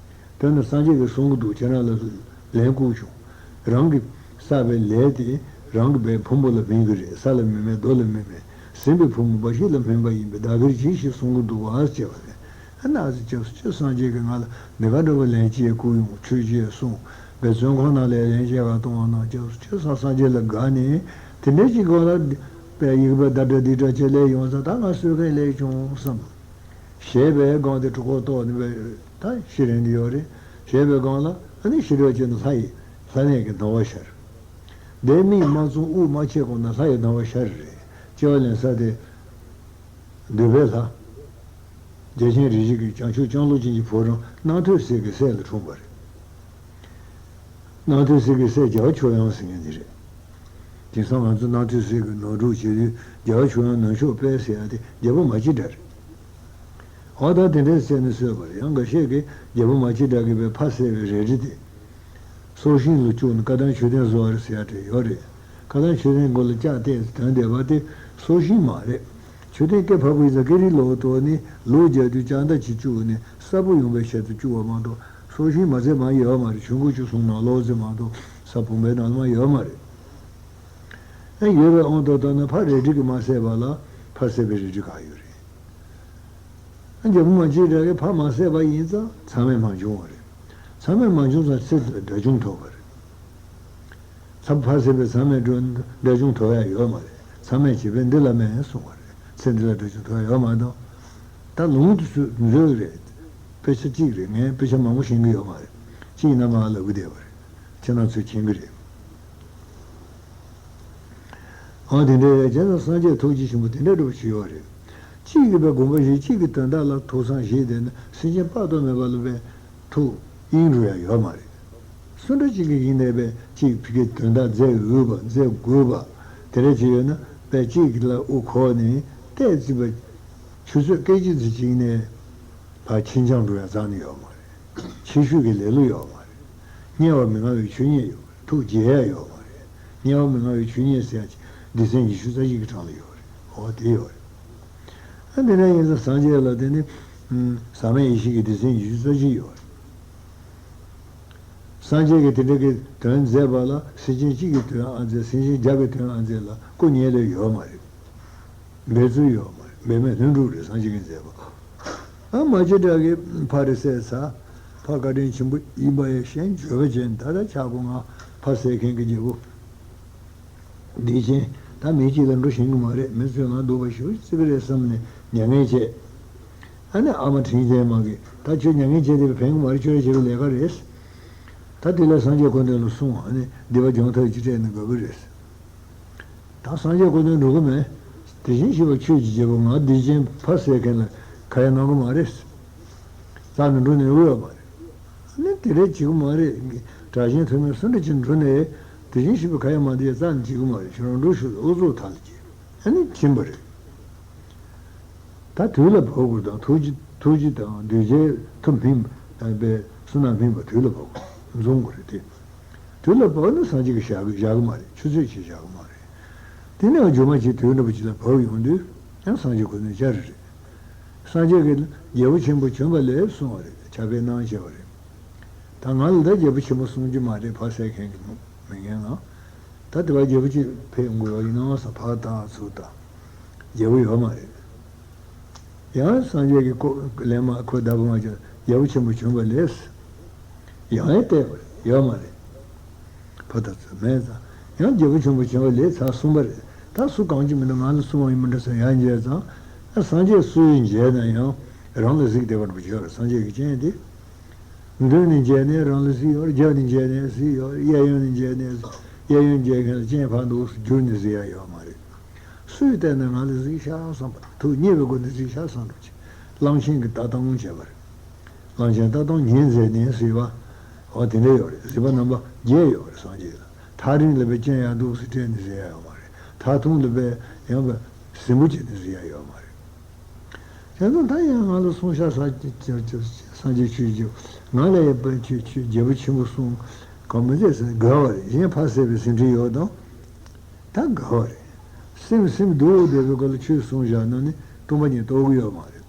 དེ་ནི་སངས་རྒྱས་ཀྱིས་གསུང་གི་འདུག་ཁྱེད་རང་ལ་ལན་བསྐུར་བྱུང་། རང་གིས་བསགས་པའི་ལས་དེ་རང་གི་བའི་ཕུང་པོ་ལ་སྨིན་གྱི་རེད། ས་ལ་སྨིན་མེད། རྡོ་ལ་སྨིན་མེད། ཟིན་པའི་ཕུང་པོ་འབའ་ཞིག་ལ་སྨིན་པ་ཡིན་པས་བདག་གིར་གྱིས་ཞེས་གསུང་གི་འདུག་བ་ཟེར་བ་རེད། ཨ་ན་ཟེར་སྐྱབས་སུ་མཆི། སངས་རྒྱས་ཀྱིས་ང་ལ་འདི་ག་འདྲ་བ་ལན་ཅིག་བསྐུར་ཡོང་། ཆོས་ཅིག་གསུངས། བའི་བཙོན་ཁང་ནང་ལ་ལན་ཅིག་ག་གཏོང་བ་ན་སྐྱབས་སུ་མཆི་ཟེར། སངས་རྒྱས་ལ་དགའ་ནས་དེ་འདྲའི་ཅིག་གོ་ལ་པའི་ཡིག་པ་ད་འདྲ་འདི་འདྲ་ཅིག་ལས་ཡོང་ས་ད་ང་གསོད་མཁན་ལས་བྱུང་བསམ། ཞེས་པའི་སྒང་དེ་གྲོད་ཁོག་ལྟོགས་ནས་པའི་ད་ཤི་རན་དེ་ཡོད་རེད། ཞེས་པའི་སྒང་ལ་ཨ་ནི་ཤི་རོགས་བྱས་ན་ལྷ་ཡི་ལྷ་གནས་ཀྱི་སྣང་བ་ཤར། དེ་མིག་མ་བཙུམ་དབུགས་མ་ཆད་གོང་ན་ལྷ་ཡི་སྣང་བ་ཤར་རེད། སྐྱེ་བ་ལེན་ས་དེ་འདུས་པའི་ལྷ། རྒྱལ་ཆེན་རིགས་བཞི་གི་བྱང་ཆུབ་ལྕང་ལོ་ཅན་གྱི་ཕོ་བྲང་རྣམ་ཐོས་སྲས་ཀྱི་སྲས་ལ་འཁྲུངས་པ་རེད། རྣམ་ཐོས་སྲས་ཀྱི་སྲས་རྒྱལ་བ་མཆོག་དབྱངས་ཟེར་མཁན་དེ་རེད། དེང་སང་ང་ཚོ་རྣམ་ཐོས་སྲས་ཀྱི་ནོར་འཁྲུལ་བྱེད་དུས་རྒྱལ་བ་མཆོག་དབྱངས་ནུབ་ཕྱོགས་དཔལ་ཟེར་ཡ་དེ་རྒྱལ་པོ་མ་སྐྱེས་དགྲ་རེད། འོ་ད་དེ་འདྲས་བཤད་ནས་བཟོས་པ་རེད། ཡང་འགའ་ཤས་ཀྱིས་རྒྱལ་པོ་མ་སྐྱེས་དགྲ་གིས་པའི་ཕ་བསད་པའི་རལ་གྲི་དེ། སྲོག་ཤིང་ལ་བཅུག་ནས་བཀའ་ཐང་མཆོད་རྟེན་བཟོ་བ་རེད་ཟེར་ཡ་དེ་ཡོད་རེད། བཀའ་ཐང་མཆོད་རྟེན་མགོ་ལ་ལྕགས་གཏད་དེ་དོན་བསྡད་པ་དེ་སྲོག་ཤིང་མ་རེད། མཆོད་རྟེན་སྐེ་ཕག་པའི་ས་ཀེ་རི་ལོག་གཏོར་ནས་ལུག་རྒྱག་དུས་ལྕགས་མདའ་གཅིག་བཅུག་ནས་གསལ་པོ་ཡོང་བའི་ཆེད་དུ་བཅུག་པ་མ་གཏོགས་སྲོག་ཤིང་མ་ཚད་མ་ཡོད་མ་རེད། ཆུང་ཀུ་བཅུ་གསུམ་ནང་ལོགས་ཟེར་མ་གཏོགས་ས་བུམ་པའི་ནང་ལ་མ་ཡོད་མ་རེད། ཨ་ཡོད་པའི་དབང་དུ་བཏང་ན་ཕ་རལ་གྲི་གིས་མ་བསད་པ་ལ་ཕ་བསད་པའི་རལ་གྲི་ག་ཡོད་རེད། རྒྱལ་པོ་མ་སྐྱེས་དགྲ་གིས་ཕ་མ་བསད་པ་ཡིན་ཙང་མཚམས་མེད་མ་བྱུང་བ་རེད། མཚམས་མེད་མ་བྱུང་ཙང་ཚེ་འདིར་དགྲ་བཅོམ་ཐོབ་པ་རེད། མཚམས་ཕ་བསད་པའི་མཚམས་མེད་འགྲོ་དགྲ་བཅོམ་ཐོབ་ཡ་ཡོད་མ་རེད། མཚམས་མེད་བྱས་པས་འདི་ལ་མེད་གསུངས་པ་རེད། ཚེ་འདི་ལ་དགྲ་བཅོམ་ཐོབ་ཡ་ཡོད་མ་གཏོགས། ད་ལུང་དུ་ཚུད་འཛོལ་རེད། དཔེ་ཆ་གཅིག་རེད། ངས་དཔེ་ཆ་མང་པོ་ཤེས་ཀྱི་ཡོད་མ་རེད། གཅིག་ཡིན་ན་མ་ལབ་ཀྱི་བསྡད་པ་རེད། ཁྱེད་རང་ཚོས་མཁྱེན་གྱི་རེད། འོ་དེ་འདྲའི་རེད། བྱས་ཙང་སངས་རྒྱས་ཐུགས་རྗེ་ཆེན་པོ་དེ་འདྲ་འདྲ་པོ་ཞིག་ཡོད་རེད། གཅིག་གིས་པའི་དགོངས་པ་བཞེས། གཅིག་གིས་དོན་དག་ལ་ཐུགས་བསམ་བཞེས་བསྡད་ན་སེམས་ཅན་དཔག་ཏུ་མེད་པ་ལ་པའི་ཐུགས་དབྱིངས་འགྲོ་ཡ་ཡོད་མ་རེད། སུ་འདྲ་གཅིག་གིས་ཡིན་ནའི་པའི་གཅིག་ཕ་གིའི་དོན་དག་མཛད་འོས་པ་མཛད་དགོས་པ་དེ་འདྲ་ཅིག་ཡོད་ན་པའི་གཅིག་གི་ལ་དབུ་འཁོར་ནས་བལྟས་ཙི་པའི་ཆུ་ཚོད་སྐད་ཅིག་ཙི་གཅིག་ནས་ཕར་ཕྱིན་ཅང་འགྲོ་ཡ་རྩ་ནས་ཡོད་མ་རེད། ཕྱི་བཤོལ་གྱི་ལེ་ལོ་ཡོད་མ་རེད། དམྱལ་བ་མི་མངའ་བའི་ཆོས་ཉིད་ཡོད་མ་རེད། ཐུགས་དགྱེས་ཡ་ཡོད་མ་རེད། དམྱལ་བ་མི་མངའ་བའི་ཆོས་ཉིད་ཟེར་ཡ་ཅིག་སྡེ་ཚན་ཉི་ཤུ་རྩ་གཅིག་གི་གྲངས་ལ་ཡོད་རེད། འོ་དེ་ཡོད་རེད། ཨ་འདི་འདྲ་ཡིན་ཙང་སངས་རྒྱས་ལ་དེ་ནི་ཟག་མེད་ཡེ་ཤེས་ཀྱི་སྡེ་ཚན་ཉི་ཤུ་རྩ་གཅིག་ཡོད་རེད། སངས་རྒྱས་ཀྱིས་དེ་འདྲ་གི་དོན་མཛད་པ་ལ་སེམས་ཅན་གཅིག་གི་དོན་ཨ་མཛད། སེམས་ཅན་བརྒྱ་གི་དོན་ཨ་མཛད་ལ་སྐུ་ཉེ་ལོས་ཡོད་མ་རེད། འབད་རྩོལ་ཡོད་མ་རེད། འབད་མེད་ལྷུན་གྲུབ་རེད། སངས་རྒྱས་ཀྱིས་མཛད་པ། ཨ་མ་སྐྱེས་དགྲ་གིས་ཕ་རེ་བསད་ཚར། ཕ་བཀའ་དྲིན་ཆེན་པོ་ཡིན་པ་ཡང་གཞན་བརྗོད་པ་ཅན་ད་ལྟ་ཆག་སྒོ་ང་ཕ་བསད་མཁན་གྱི་རྒྱལ་པོ་སྡིག་ཅན་ད་མི་གཅིག་ལ་འགྲོ་ཤེས་ཀྱི་མ་རེད། མི་ཚོས་ང་སྡུག་པ་ཞེ་པོ་བརྩི་གི་རེད་བསམ་ནས་མྱ་ངན་བྱས། ཨ་ནི་ཨ་མ་དྲིན་ཅན་མ་གིས་ད་ཁྱོད་མྱ་ངན་བྱས་བསྡད་པ་ཕན་གྱི་མ་རེད། ཁྱོད་རང་བྱས་པའི་ལས་ཀ་རེད། ད་དེ་ལས་སངས་རྒྱས་ཁོ་ན་ལ་གསུངས། ཨ་ནི་སྡིག་པ་སྦྱོང་ཐབས་ཅིག་སྤྲད་ནས་དགའ་གི་རེད། ད་སངས་རྒྱས་ཁོ་ན་འགྲོ་གི་མེད། དེ་བཞིན་གཤེགས་པ་ཆོས་ཀྱི་རྒྱལ་པོ་ང་སྡིག་ཅན་ཕ་བསད་མཁན་ལ་ཁ་ཡ་གནང་གི་མ་རེད། རྩ་ནས་འགྲོ་ནས་འོས་ཡོད་མ་རེད། ཨ་ནི་དེ་འདྲ་བྱེད་གི་མ་རེད། དྲག་ཞན་མཐོ་དམན་སུ་འདྲ་ཅིག་འགྲོ་ནས་དེ་བཞིན་གཤེགས་པའི་ཁ་ཡ་མ་བདེ་རྩ་ནས་བྱེད་གི་མ་རེད། ཁྱོད་རང་འགྲོ་ཤོག་ཨུ་ཚུགས་ཐལ་གྱིས། ཨ་ནི་ཕྱིན་པ་རེད། ད་དུས་ལ་བབ་དགོས་དང་ཐུགས་རྗེ་ཐུགས་རྗེ་དང་གདུལ་བྱའི་མཐུ་སྨིན་པ་བསོད་ནམས་སྨིན་པ་དུས་ལ་བབ་དགོས་འཛོམས་དགོས་རེད་དེ། དུས་ལ་བབ་ན་སངས་རྒྱས་ཀྱིས་བཞག་གི་བཞག་གི་མ་རེད། ཆུ་ཚོད་ཅིག་བཞག་གི་མ་རེད། དེ་ནས་མཇུག་མ་ཅིག་དུས་འདྲ་པོ་ཅིག་ལ་བབ་ཡོང་དུས་ཡང་སངས་རྒྱས་ཁོ་ན་བཅར་རེད། སངས་རྒྱས་ཀྱིས་རྒྱལ་པོ་ཆེན་པོ་བྱོན་པ་ལེགས་གསུངས་པ་རེད། ཕྱག་དཔེ་གནང་བྱས་པ་རེད། ད་ང་ལ་ད་རྒྱལ་པོ་ཆེན་པོ་གསུང་རྒྱུ་མ་རེད། ཕ་བསད་མཁན་གྱི་མི་མི་ངན་ང་། ད་དེ་བ་རྒྱལ་པོ་ཅིག་ཕེབས་ཡོང་དགོས་པ་ཡིན་ནའང་ས་ཕག་བཏགས་ཚུགས་དང་། རྒྱལ་པོ་ཡོད་མ་རེད། ཡང་སངས་རྒྱས་ཀྱི་སྐུ་ལན་མ་ཁོ་བདག་པོ་མ་བྱུང་རྒྱལ་པོ་ཆེན་པོ་བྱོན་པ་ལེགས། ཡང་ཡང་བལྟས་པ་རེད། ཡོད་མ་རེད། ཕ་བཏགས་ཚུགས་མེད་ཙང་ཡང་རྒྱལ་པོ་ཆེན་པོ་བྱོན་པ་ལེགས་ཚར་གསུངས་པ་རེད། ད་སུ་གང་ཅི་མི་འདུག་ང་ལ་གསུང་བ་ཡིན་མི་འདྲ་ཟེར་ཡང་མཇལ་ཙང་། ཨ་སངས་རྒྱས་སུ་ཡིས་མཇལ་ན་ཡང་རང་ལ་གཟིགས་བསྡད་པ་འདྲ་པོ་བྱོས་རེད། སངས་རྒྱས་ཀྱི་སྤྱན་དེ། མདུན་ནས་མཇལ་ནས་རང་ལ་གཟིགས་ཡོད་རེད། རྒྱབ་ནས་མཇལ་ནས་གཟིགས་ཡོད་རེད། གཡས་གཡོན་ནས་མཇལ་ནས་གཡས་གཡོན་མཇལ་མཁན་ལ་སྤྱན་ཕར་འདུག་སེ་བསྒྱུར་ནས་གཟིགས་ཡ་ཡོད་མ་རེད། སུས་བལྟས་ན་ང་ལ་གཟིགས་ཤག་བསམ་པ་ཐུགས་མཉེས་པའི་སྒོ་ནས་གཟིགས་ཤག་བསམ་འགྲོ་ཅིག་གླང་ཆེན་གྱི་ལྟ་སྟངས་བྱས་པ་རེད། གླང་ཆེན་ལྟ་སྟངས་ཉིན་མཛད་ནས་གཟིགས་པ། འོ་དེ་འདྲ་ཡོད་རེད། གཟིགས་པ་རྣམ་པ་བརྒྱད་ཡོད་རེད་སངས་རྒྱས་ལ། ཐག་རིང་ལ་པའི་སྤྱན་ཡར་འདུག་སེ་བསྐྱེད་ནས་གཟིགས་ཡ་ཡོད་མ་རེད། ཐག་ཐུང་ལ་པའི་ཡང་པའི་གཟིམ་པོ་བྱས་ནས་གཟིགས་ཡ་ཡོད་མ་རེད། བྱས་ཙང་ད་ཡང་ང་ལ་གསུང་ཤག་ས་སངས་རྒྱས་ཆོས་ཀྱི་ང་ལ་ཡང་པའི་ཆོས་ཆོས་རྒྱལ་པོ་ཆེན་པོ་གསུང་གང་མི་མཛད་ཟེར་དགའ་བ་རེད། གཞན་ཕར་བསད་པའི་ཟིན་བྲིས་ཡོད་དང་། ད་དགའ་བ་རེད། སེམས་སེམས་སྡུག་བསྡད་པའི་སྐབས་ལ་ཆོས་གསུངས་བཞག་ན་ནི་སྟོང་པ་ཉིད་རྟོགས་ཀྱི་ཡོད་མ་རེད།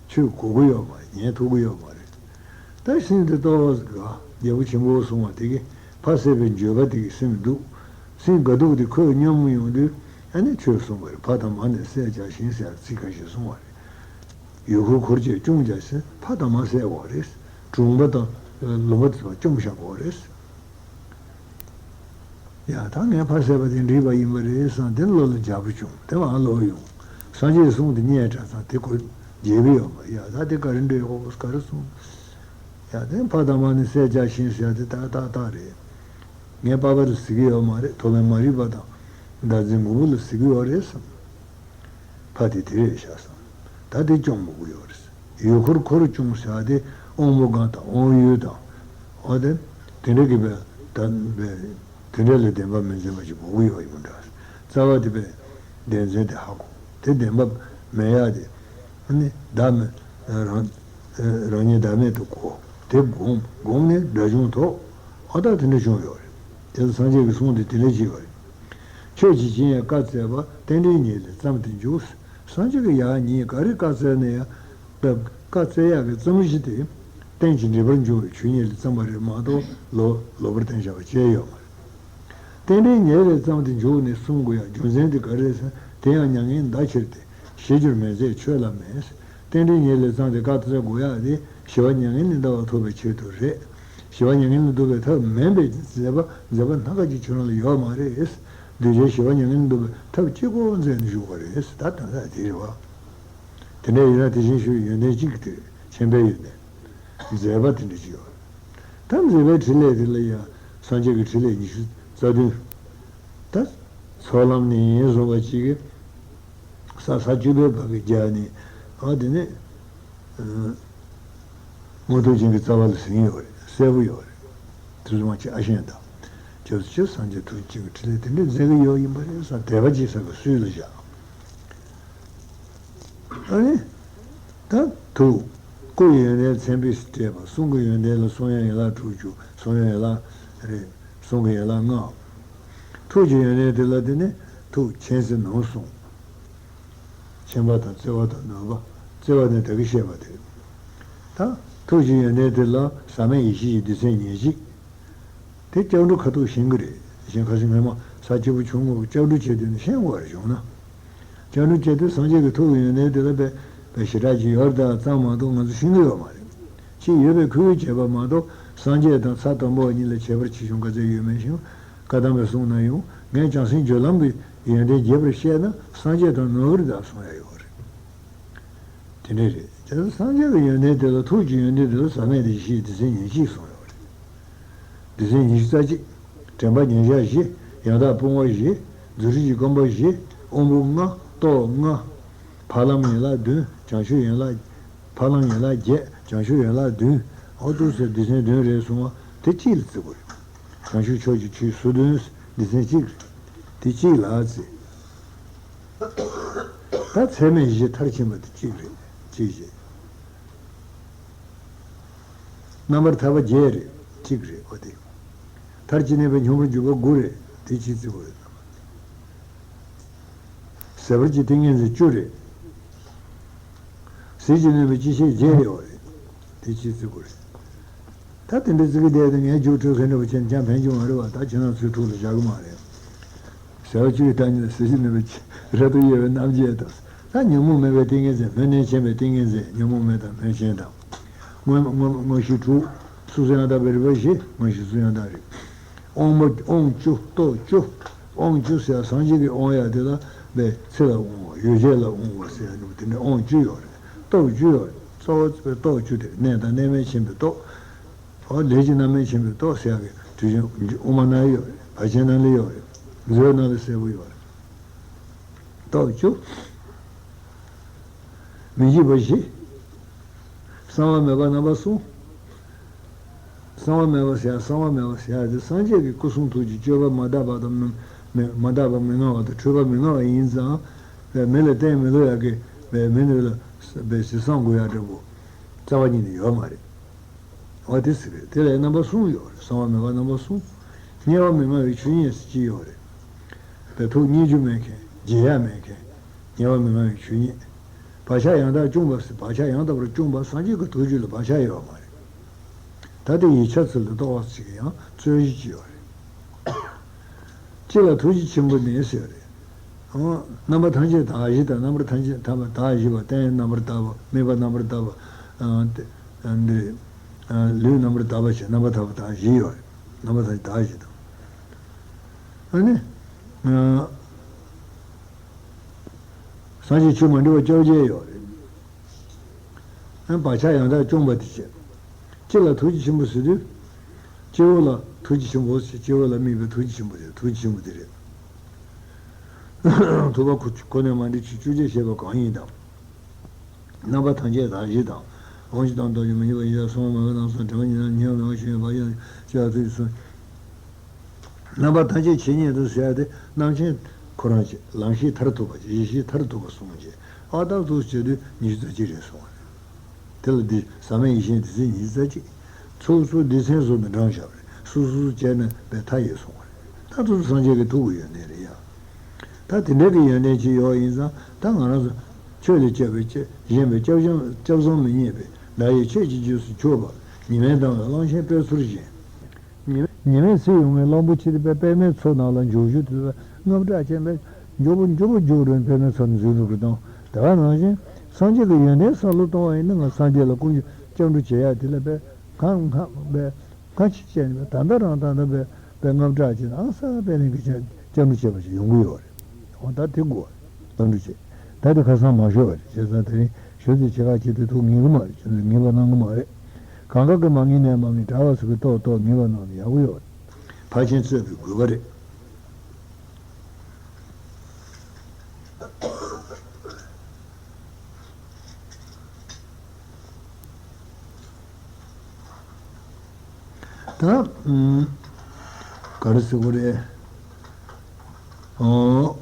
ཆོས་གོ་གི་ཡོད་མ་རེད། ཉན་ཐུབ་ཀྱི་ཡོད་མ་རེད། ད་སེམས་དེ་ལྟོ་བ་ཟིག་ག་རྒྱལ་པོ་ཆེན་པོ་གསུངས་པ་དེ་གིས་ཕ་བསད་པའི་འགྱོད་པ་དེ་གིས་སེམས་སྡུག་སེམས་དགའ་སྡུག་དེ་ཁོས་མཉམ་ཡོང་དུས། ཨ་ནི་ཆོས་གསུངས་པ་རེད། ཕ་དང་མ་ནི་བསད་བྱ་ཞིང་ཟེར་ཚིག་ཁ་ཤས་གསུངས་པ་རེད། ཡུལ་འཁོར་འཁོར་བཅས་སྐྱོང་བྱ་ཞིང་ཕ་དང་མ་བསད་དགོས་རེད། གྲོང་པ་དང་ལུང་པ་དེ་ཚོ་སྐྱོང་བཞག་དགོས་རེད། ཡ་ད་ངས་ཕ་བསད་པ་དེ་འགྲིག་པ་ཡིན་པ་རེད་བསམ་དེ་བློ་ལ་འཇགས་པོ་བྱུང་། དེ་མར་ལོག་ཡོང་། སངས་རྒྱས་གསུང་དེ་སྙན་གྲགས་ཙང་དེ་ཁོ་བརྗེད་གི་ཡོད་མ་རེད། ཡ་ད་དེ་ག་རེ་འདྲ་ཡོད་ག་རེ་གསུང་། ཡ་དེ་ཕ་དང་མ་ནི་བསད་བྱ་ཞིང་ཟེར་དེ་ཏག་ཏག་ཏག་རེད། ངས་པ་ཕ་ལ་ཟེར་གི་ཡོད་མ་རེད། ཐོག་མའི་མ་རིག་པ་དང་བདག་འཛིན་མགོ་བོ་ལ་ཟེར་གི་ཡོད་རེད་བསམ། ཕ་དེ་དེ་རེད་ཤག་བསམ། ད་དེ་སྐྱོང་མི་དགོས་ཡོད་རེད། ཡུལ་འཁོར་འཁོར་སྐྱོང་བྱ་དེ་དབང་པོ་སྒང་དང་དབང་ཡུལ་དང་། འོ་དེ་དེ་འདྲ་གི་བས་ད་བས་དེ་འདྲ་ལས་བདེན་པ་མི་འཛིན་པ་ཞིག་དགོས་ཀྱི་ཡོད་ཡོད་འདྲ། རྩ་བ་དེ་བས་བདེན་འཛིན་དེ་ཧ་གོ། དེ་བདེན་པ་མེད་ཡག་དེ། ཨ་ནི་བདག་མེད་རང་རང་ཉིད་བདག་མེད་དུ་གོ། དེ་བསྒོམ་བསྒོམ་ནས་དགྲ་བྱུང་ཐོབ། ཨ་ད་དེ་འདྲ་བྱུང་ཡོད་རེད། དེ་ཚོ་སངས་རྒྱས་ཀྱི་གསུང་དེ་དེ་ལས་བྱས་པ་རེད། ཆོས་ཀྱི་སྦྱིན་ཡང་བཀའ་སྩལ་པ། རྟེན་འབྲེལ་ཉིད་ལས་བརྩམས་ཏེ་འཇུག་སངས་རྒྱས་ཀྱིས་ཡང་ཉིད་ག་རེ་བཀའ་སྩལ་ན་ཡང་། བཀའ་བཀའ་སྩལ་ཡག་གི་རྩོམ་གཞི་དེ། རྟེན་ཅིང་འབྲེལ་པར་འབྱུང་བའི་ཆོས་ཉིད་ལས་བརྩམས་པ་རེད་མ་གཏོགས་ལོ་ལོག་པར་བསྟན་བཞག་པ་ཅིག་ཡོད་མ་རེད། རྟེན་འབྲེལ་ཉིད་ལས་བརྩམས་ཏེ་འཇུག་ནས་གསུང་དགོས་ཡ་རྒྱུ་མཚན་དེ་ག་རེ་རེད་ཟེར་ན། དེ་ཡང་མྱ་ངན་འདའ་ཕྱིར་ཏེ། ཞེས་བསྒྱུར་མི་མཛད་ཆོས་ལ་མེད། རྟེན་འབྲེལ་ཉིད་ལས་བརྩམས་ཏེ་བཀའ་སྩལ་དགོས་ཡ་དེ་ཞི་བ་མྱ་ངན་ལས་འདའ་བ་ཐོབ་པའི་ཆེད་དུ་རེད། ཞི་བ་མྱ་ངན་ལས་འདའ་བའི་ཐབས་མེད་པའི་མཛད་པ་མཛད་པ་སྣ་ཁ་ཅིག་ཁྱོད་རང་ལ་ཡོད་མ་རེད། གདུལ་བྱ་ཞི་བ་མྱ་ངན་ལས་འདའ་བའི་ཐབས་གཅིག་པོ་མཛད་ནས་བཞུགས་པ་རེད། ད་དེང་སང་དེ་རེད་བ། དེ་འདྲ་ཡིན་ན་དེ་བཞིན་གཤེགས་པའི་ཡོན་ཏན་གཅིག་དེ་མཁྱེན་པའི་ཡོན་ཏན། མཛད་པ་དེ་འདྲ་ཅིག་ཡོད་རེད། ད་མཛད་པའི་ཕྲིན་ལས་དེ་ལ་ཡང་སངས་རྒྱས་ཀྱི་ཕྲིན་ལས་ཉི་ཤུ་རྩ་བདུན། ད་ཚོགས་ལམ་ནས་བཟུང་བ་ཅིག་གིས་ས་ས་བཅུ་པའི་བར་གྱི་རྒྱ་ནས་ཨ་དེ་ནས་མངོན་མཐོ་རྒྱན་གྱི་རྩ་བ་ལ་ཟིན་ཡོད་རེད། གསལ་པོ་ཡོད་རེད། དེ་ཚོ་མ་ཅིག་ཨ་ཤེན་དང་། ཁྱོད་ཚོ་ཆོས་སངས་རྒྱས་ཐུགས་རྗེ་ཆེན་པོའི་ཕྲིན་ལས་དེ་འདྲ་མཛད་ཀྱི་ཡོད་ཡིན་པ་རེད་བསམ་དད་པ་ཅིག་ས་གི་སུས་ལ་བཞག་ཨ་ནི། ད་ཐུགས། སྐུ་ཡི་ཡོན་ཏན་མཚན་དཔེས་སྤྲས་པ། གསུང་གི་ཡོན་ཏན་ལ་གསུང་དབྱངས་ཡན་ལག་དྲུག་ཅུ། གསུང་དབྱངས་ཡན་ལག་རེད། གསུང་གི་ཡན་ལག་ལྔའོ། ཐུགས་ཀྱི་ཡོན་ཏན་དེ་ལ་དེ་ནི་ཐུགས་མཁྱེན་བརྩེ་ནུས་གསུམ། མཁྱེན་པ་དང་བརྩེ་བ་དང་ནུས་པ། བརྩེ་བ་ནི་བདག་གིས་ཤེས་པ་དེ། ད་ཐུགས་ཀྱི་ཡོན་ཏན་དེ་ལ་ཟག་མེད་ཡེ་ཤེས་ཀྱི་སྡེ་ཚན་ཉེར་གཅིག་དེ་ལྕགས་འབྲུ་ཁ་ཐུག་ཤེས་ཀྱི་རེད། གཞན་ཁ་སང་སྔོན་མ་ས་སྐྱིད་པོ་ཆུང་ངུ་ལྕགས་འབྲུ་བྱས་དུས་ནི་ཤེས་དགོས་རེད་བྱུང་ན། ལྕགས་འབྲུ་བྱས་དུས་སངས་རྒྱས་ཀྱི་ཐུགས་ཀྱི་ཡོན་ཏན་དེ་ལ་དཔེ་དཔེ་ཞེ་དྲག་ཅིག་ཡོད་རེད་ད་ཙམ་མ་གཏོགས་ང་ཚོ་ཤེས་ཀྱི་ཡོད་མ་རེད། ཅིག་ཡོད་པའི་ཁུལ་བྱས་པ་མ་གཏོགས་སངས་རྒྱས་དང་ས་དང་པོ་གཉིས་ལ་ཁྱད་པར་ཆེ་ཆུང་ག་ཚད་ཡོད་མེད་ཞིག་བཀའ་གདམས་པའི་གསུང་ན་ཡང་ངས་བྱང་སེམས་སྦྱོར་ལམ་གྱི་ཡོན་ཏན་རྒྱས་པར་བཤད་ན་སངས་རྒྱས་དང་ནོར་བུར་དག་གསུང་ཡ་ཡོད་རེད། དེ་འདྲ་རེད། དེ་ལ་སངས་རྒྱས་ཀྱི་ཡོན་ཏན་དེ་ལ་ཐུགས་ཀྱི་ཡོན་ཏན་དེ་ལ་ཟག་མེད་ཡེ་ཤེས་སྡེ་ཚན་ཉེར་གཅིག་གསུངས་ཡོད་རེད། སྡེ་ཚན་ཉི་ཤུ་རྩ་གཅིག་དྲན་པ་ཉིན་ཞག་བཞི། ཡང་དག་སྤོང་བ་བཞི། རྫུ་འཕྲུལ་གྱི་སྒོམ་པ་བཞི། དབང་པོ་ལྔ། སྟོབས་ལྔ། ཕ་ལམ་ཡན་ལག་བདུན། བྱང་ཆུབ་ཡན་ལག་ཕ་ལམ་ཡན་ལག་བརྒྱད། བྱང་ཆུབ་ཡན་ལག་བདུན། ཨོ་ཏོ་ཟེར་སྡེ་ཚན་བདུན་རེད་གསུངས་པ་དེ་གཅིག་ལ་བརྩི་དགོས་རེད། བྱང་ཆུབ་ཕྱོགས་ཀྱི་ཆོས་ཟུར་བདུན་སྡེ་ཚན་གཅིག་རེད། དེ་གཅིག་ལ་བརྩི། ད་ཚད་མེད་བཞི་མཐར་ཕྱིན་པ་དེ་གཅིག་རེད། གཅིག་བྱས། རྣམ་པར་ཐར་པ་བརྒྱད་རེད། གཅིག་རེད་འོ་དེ། མཐར་ཕྱིན་གནས་པའི་སྙིང་པོར་གྱུར་པ་དགུ་རེད། དེ་གཅིག་བརྩི་དགོས་རེད། ཟད་པར་གྱུར་ཏིང་ངེ་འཛིན་བཅུ་རེད། ཟིལ་གྱིས་གནོན་པའི་སྤྱི་བཤད་བརྒྱད་རེད་འོ་རེད། དེ་གཅིག་བརྩི་དགོས་རེད། ད་དེ་འདྲ་བརྩི་གི་བསྡད་དེ་ངས་རྒྱུགས་སྤྲོད་མཁན་འདྲ་པོ་བྱས་ན་ཅང་ཕན་གྱི་མ་རེད་བ། ད་ཁྱེད་རང་ཚོའི་ཐུགས་ལ་བཞག་གི་མ་རེད། ཟེར་བ་བཅུ་ཡི་བདག་ཉིད་ལ་ཟིལ་གྱིས་གནོན་པའི་རབ་ཏུ་དབྱེ་བའི་རྣམ་འབྱེད་དང་། ད་ཉོན་མོངས་མེད་པའི་ཏིང་ངེ་འཛིན། སྨོན་གནས་ཆེན་པོའི་ཏིང་ངེ་འཛིན། ཉོན་མོངས་མེད་དང་སྨོན་ཆེན་དང་། མངོན་མངོན་མངོན་ཤེས་དྲུག་སོ་སོ་ཡང་དག་པའི་རིག་པ་བཞི། མངོན་ཤེས་སོ་སོ་ཡང་དག་རིག་དབང་པོ་དབང་བཅུ་སྟོབས་བཅུ། དབང་བཅུ་ཟེར་སངས་རྒྱས་ཀྱི་དབང་ཡ་དེ་ལ་བས་ཚེ་ལ་དབང་བ་ཡོ་བྱད་ལ་དབང་བ་ཟེར་ཡ་འདུག་དེ་འདྲའི་དབང་བཅུ་ཡོད་རེད། སྟོབས་བཅུ་ཡོད་རེད། གཙོ་བོ་སྟོབས་བཅུ་དེ་རེད། གནས་དང་གནས་མིན་མཁྱེན་པའི་སྟོབས། ཨོ་ལས་ཀྱི་རྣམ་སྨིན་ཆེན་པོའི་སྟོབས་ཟེར་ཡག་གི་དུས་རྒྱུན་དབུ་མ་ནང་ཡོད་རེད། བར་ཆད་ནང་ལ་ཡོད་རེད། མཛོད་ནང་ལ་གསལ་པོ་ཡོད་རེད། སྟོབས་བཅུ། མི་འཇིགས་པ་བཞི། གསང་བ་མེད་པ་རྣམ་པ་གསུམ། གསང་བ་མེད་པ་ཟེར་ཡག་གསང་བ་མེད་པ་ཟེར་ཡག་དེ་སངས་རྒྱས་ཀྱི་སྐུ་གསུང་ཐུགས་ཀྱི་སྤྱོད་པ་མ་དག་པ་དང་མི་མི་མ་དག་པ་མི་མངའ་བ་དང་འཁྲུལ་པ་མི་མངའ་བ་ཡིན་ཙང་། མི་ལ་བརྟེན་མི་ལོ་ཡག་གི་མི་འདི་ལ་བས་གཟིགས་སམ་དགོས་ཡག་འདྲ་པོ་རྩ་བ་ཉིད་ནས་ཡོད་མ་རེད། འོ་དེ་ཟེར་རེད། དེ་ལ་རྣམ་པ་གསུམ་ཡོད་རེད། གསང་བ་མེད་པ་རྣམ་པ་གསུམ། དམྱལ་བ་མི་མངའ་བའི་ཆོས་ཉིད་ཟེར་གཅིག་ཡོད་རེད། དེ་ཐུགས་བརྙས་རྒྱུ་མེད་མཁན་བརྗེད་ཡག་མེད་མཁན། དམྱལ་བ་མི་མངའ་བའི་ཆོས་ཉིད། བག་ཆགས་ཡང་དག་བསྐྱུངས་པ་ཟེར། བག་ཆགས་ཡང་དག་པར་བསྐྱུངས་པ། སངས་རྒྱས་ཀྱི་ཐུགས་རྒྱུད་ལ་བག་ཆགས་ཡོད་པ་མ་རེད། ད་དེ་ཡིག་ཆ་ཚུལ་ལ་རྟོག་པ་ཟེར་གྱི་ཡང་རྩོད་གཞི་ཅིག་ཡོད་རེད། གཅིག་ལ་ཐུགས་རྗེ་ཆེན་པོ་ནི་ཟེར་རེད། ཨང་། རྣམ་པ་ཐམས་ཅད་དག་བཞི་དང་། རྣམ་པར་ཐམས་ཅད་ཐམས་པ་དག་བཞི་པ། རྟེན་རྣམ་པར་དག་པ། དམིགས་པ་རྣམ་པར་དག་པ། ཨང་། དེ་ཨང་། འདི་ཨང་། ལུས་རྣམ་པར་དག་པ་བྱས། རྣམ་པ་ཐམས་པ་དག་བཞི་ཡོད་རེད། རྣམ་པ་ཐམས་ཅད་དག་བཞི་དང་། ཨ་ནི་ཨང་། སངས་རྒྱས་ཆོས་མ་འདྲེས་པ་བཅོ་བརྒྱད་ཡོད་རེད། ཨ། བག་ཆགས་ཡང་དག་བསྐྱུངས་པ་དེ་བྱས། སྤྱི་ལ་ཐུགས་རྗེ་ཆེན་པོ་ཟེར་དུས། སྤྱི་བོ་ལ་ཐུགས་རྗེ་ཆེན་པོ་ཟེར། སྤྱི་བོ་ལ་དམིགས་པའི་ཐུགས་རྗེ་ཆེན་པོ་དེ། ཐུགས་རྗེ་ཆེན་པོ་དེ་རེད། ཐུབ་པ་ཁོ་ཁོ་ནས་མ་འདྲེས་ཆོས་བཅོ་བརྒྱད་བཤད་པ་གང་ཡིན་དང་། རྣམ་པ་ཐམས་ཅད་དག་བཞི་དང་། དབང་ཕྱུག་དང་རྡོ་རྗེ་མི་འཇིགས་པ་ཡི་དྭགས་སྲུང་མ་བུ་ནང་སོགས་དྲི་མ་ཉེར་ལྔ་ཉོན་མོངས་པ་ཞི་བའི་བག་ཆགས་ཅི་ཡང་ཐུགས་རྗེ་གསུམ། རྣམ་པ་ཐམས་ཅད་ཇི་སྙེད་དུ་ཟེར་ཏེ། རྣམ་མཁྱེན་ཁོ་རང་ཆེ། ལམ་ཤེས་མཐར་ཐུག་པ་ཆེ། ཡེ་ཤེས་མཐར་ཐུག་པ་གསུམ་ཆེ། ཨ། རྟག་ཏུ་བྱེད་དུས་ཉི་ཤུ་རྩ་གཅིག་རེད་གསུངས་པ་རེད། དེ་ལ་འདི་ཟབ་མོའི་ཡེ་ཤེས་སྡེ་ཚན་ཉི་ཤུ་རྩ་གཅིག། ཚུགས་སུ་སྡེ་ཚན་བཟོས་ནས་བགྲངས་བཞག་པ་རེད། སོ་སོ་སོ་བྱས་ནས་པའི་མཐའ་ཡས་གསུངས་པ་རེད། ད་དུ་སངས་རྒྱས་ཀྱི་ཐུགས་ཀྱི་ཡོན་ཏན་རེད་ཡ། ད་དེ་འདྲ་གི་ཡོན་ཏན་ཅིག་ཡོད་ཡིན་ཙང་། ད་ང་རང་ཚོ་ཆོས་ལས་སྐྱོབ་པའི་སྐྱོབ་གཞན་པའི་སྐྱོབ་བཟང་སྐྱོབ་བཟང་མི་རྙེད་པའི་དགྲ་ཡི་ཆོས་ཀྱི་རྗེས་སུ་ཆུད་པ། ཉི་མའི་མདངས་ལ་གླང་ཆེན་དཔེ་ཚུལ་བཞིན། ཉི་མའི་ཚེ་ཡོང་བའི་གླང་པོ་ཆེ་དེ་པད་པདྨའི་མཚོ་ནང་ལ་འཇུག་རྒྱུ་དེ་ལ་རྔམ་སྐྲག་ཅན་པས་མགྱོགས་པོ་མགྱོགས་པོ་རྒྱུག་རན་པདྨའི་མཚོ་ནས་འཛུལ་འགྲོ་གི་དང་། དེ་ག་ནང་བཞིན་སངས་རྒྱས་ཀྱི་ཡོན་ཏན་བསམ་བློ་གཏོང་བ་ཡིན་ན། ང་སངས་རྒྱས་ལ་སྐུ་སྐྱབས་འགྲོ་བྱེད་ཡག་དེ་ལ་པས་གང་གང་པས་གང་ཅི་བྱས་ནས་པས་ད་ལྟ་རང་ད་ལྟ་པས་པས་རྔམ་སྐྲག་ཅན་ཨང་ས་པས་རིང་གི་སྐྱབས་འགྲོ་བྱེད་པ་ཞིག་ཡོང་གི་ཡོད་རེད། འོ་ད་དེ་དགོས་རེད། བསམ་གྲུབ་བྱེད། ད་དེ་ཁ་སང་མ་ཤོར་བ་རེད། བྱས་ཙང་དེ་རིང་ཞུ་ཚིག་བྱེད་ཁ་བྱེད་དུས་ཐུགས་ངེས་གི་མ་རེད། ཁྱོད་ཚོས་ངེས་པ་གནང་གི་མ་རེད། གང་ག་གི་མ་ངེས་ནས་མ་ངེས་གྲྭ་བ་ཚོ་གི་ཏོག་ཏོག་ངེས་པ་གནང་ན་ཡག་པོ་ཡོད་རེད། ཕར་ཕྱིན་རྩོད་པའི་དགོས་པ་རེད། ད་ཨུམ། ག་རེ་ཟེར་དགོས་རེད། ཨོ།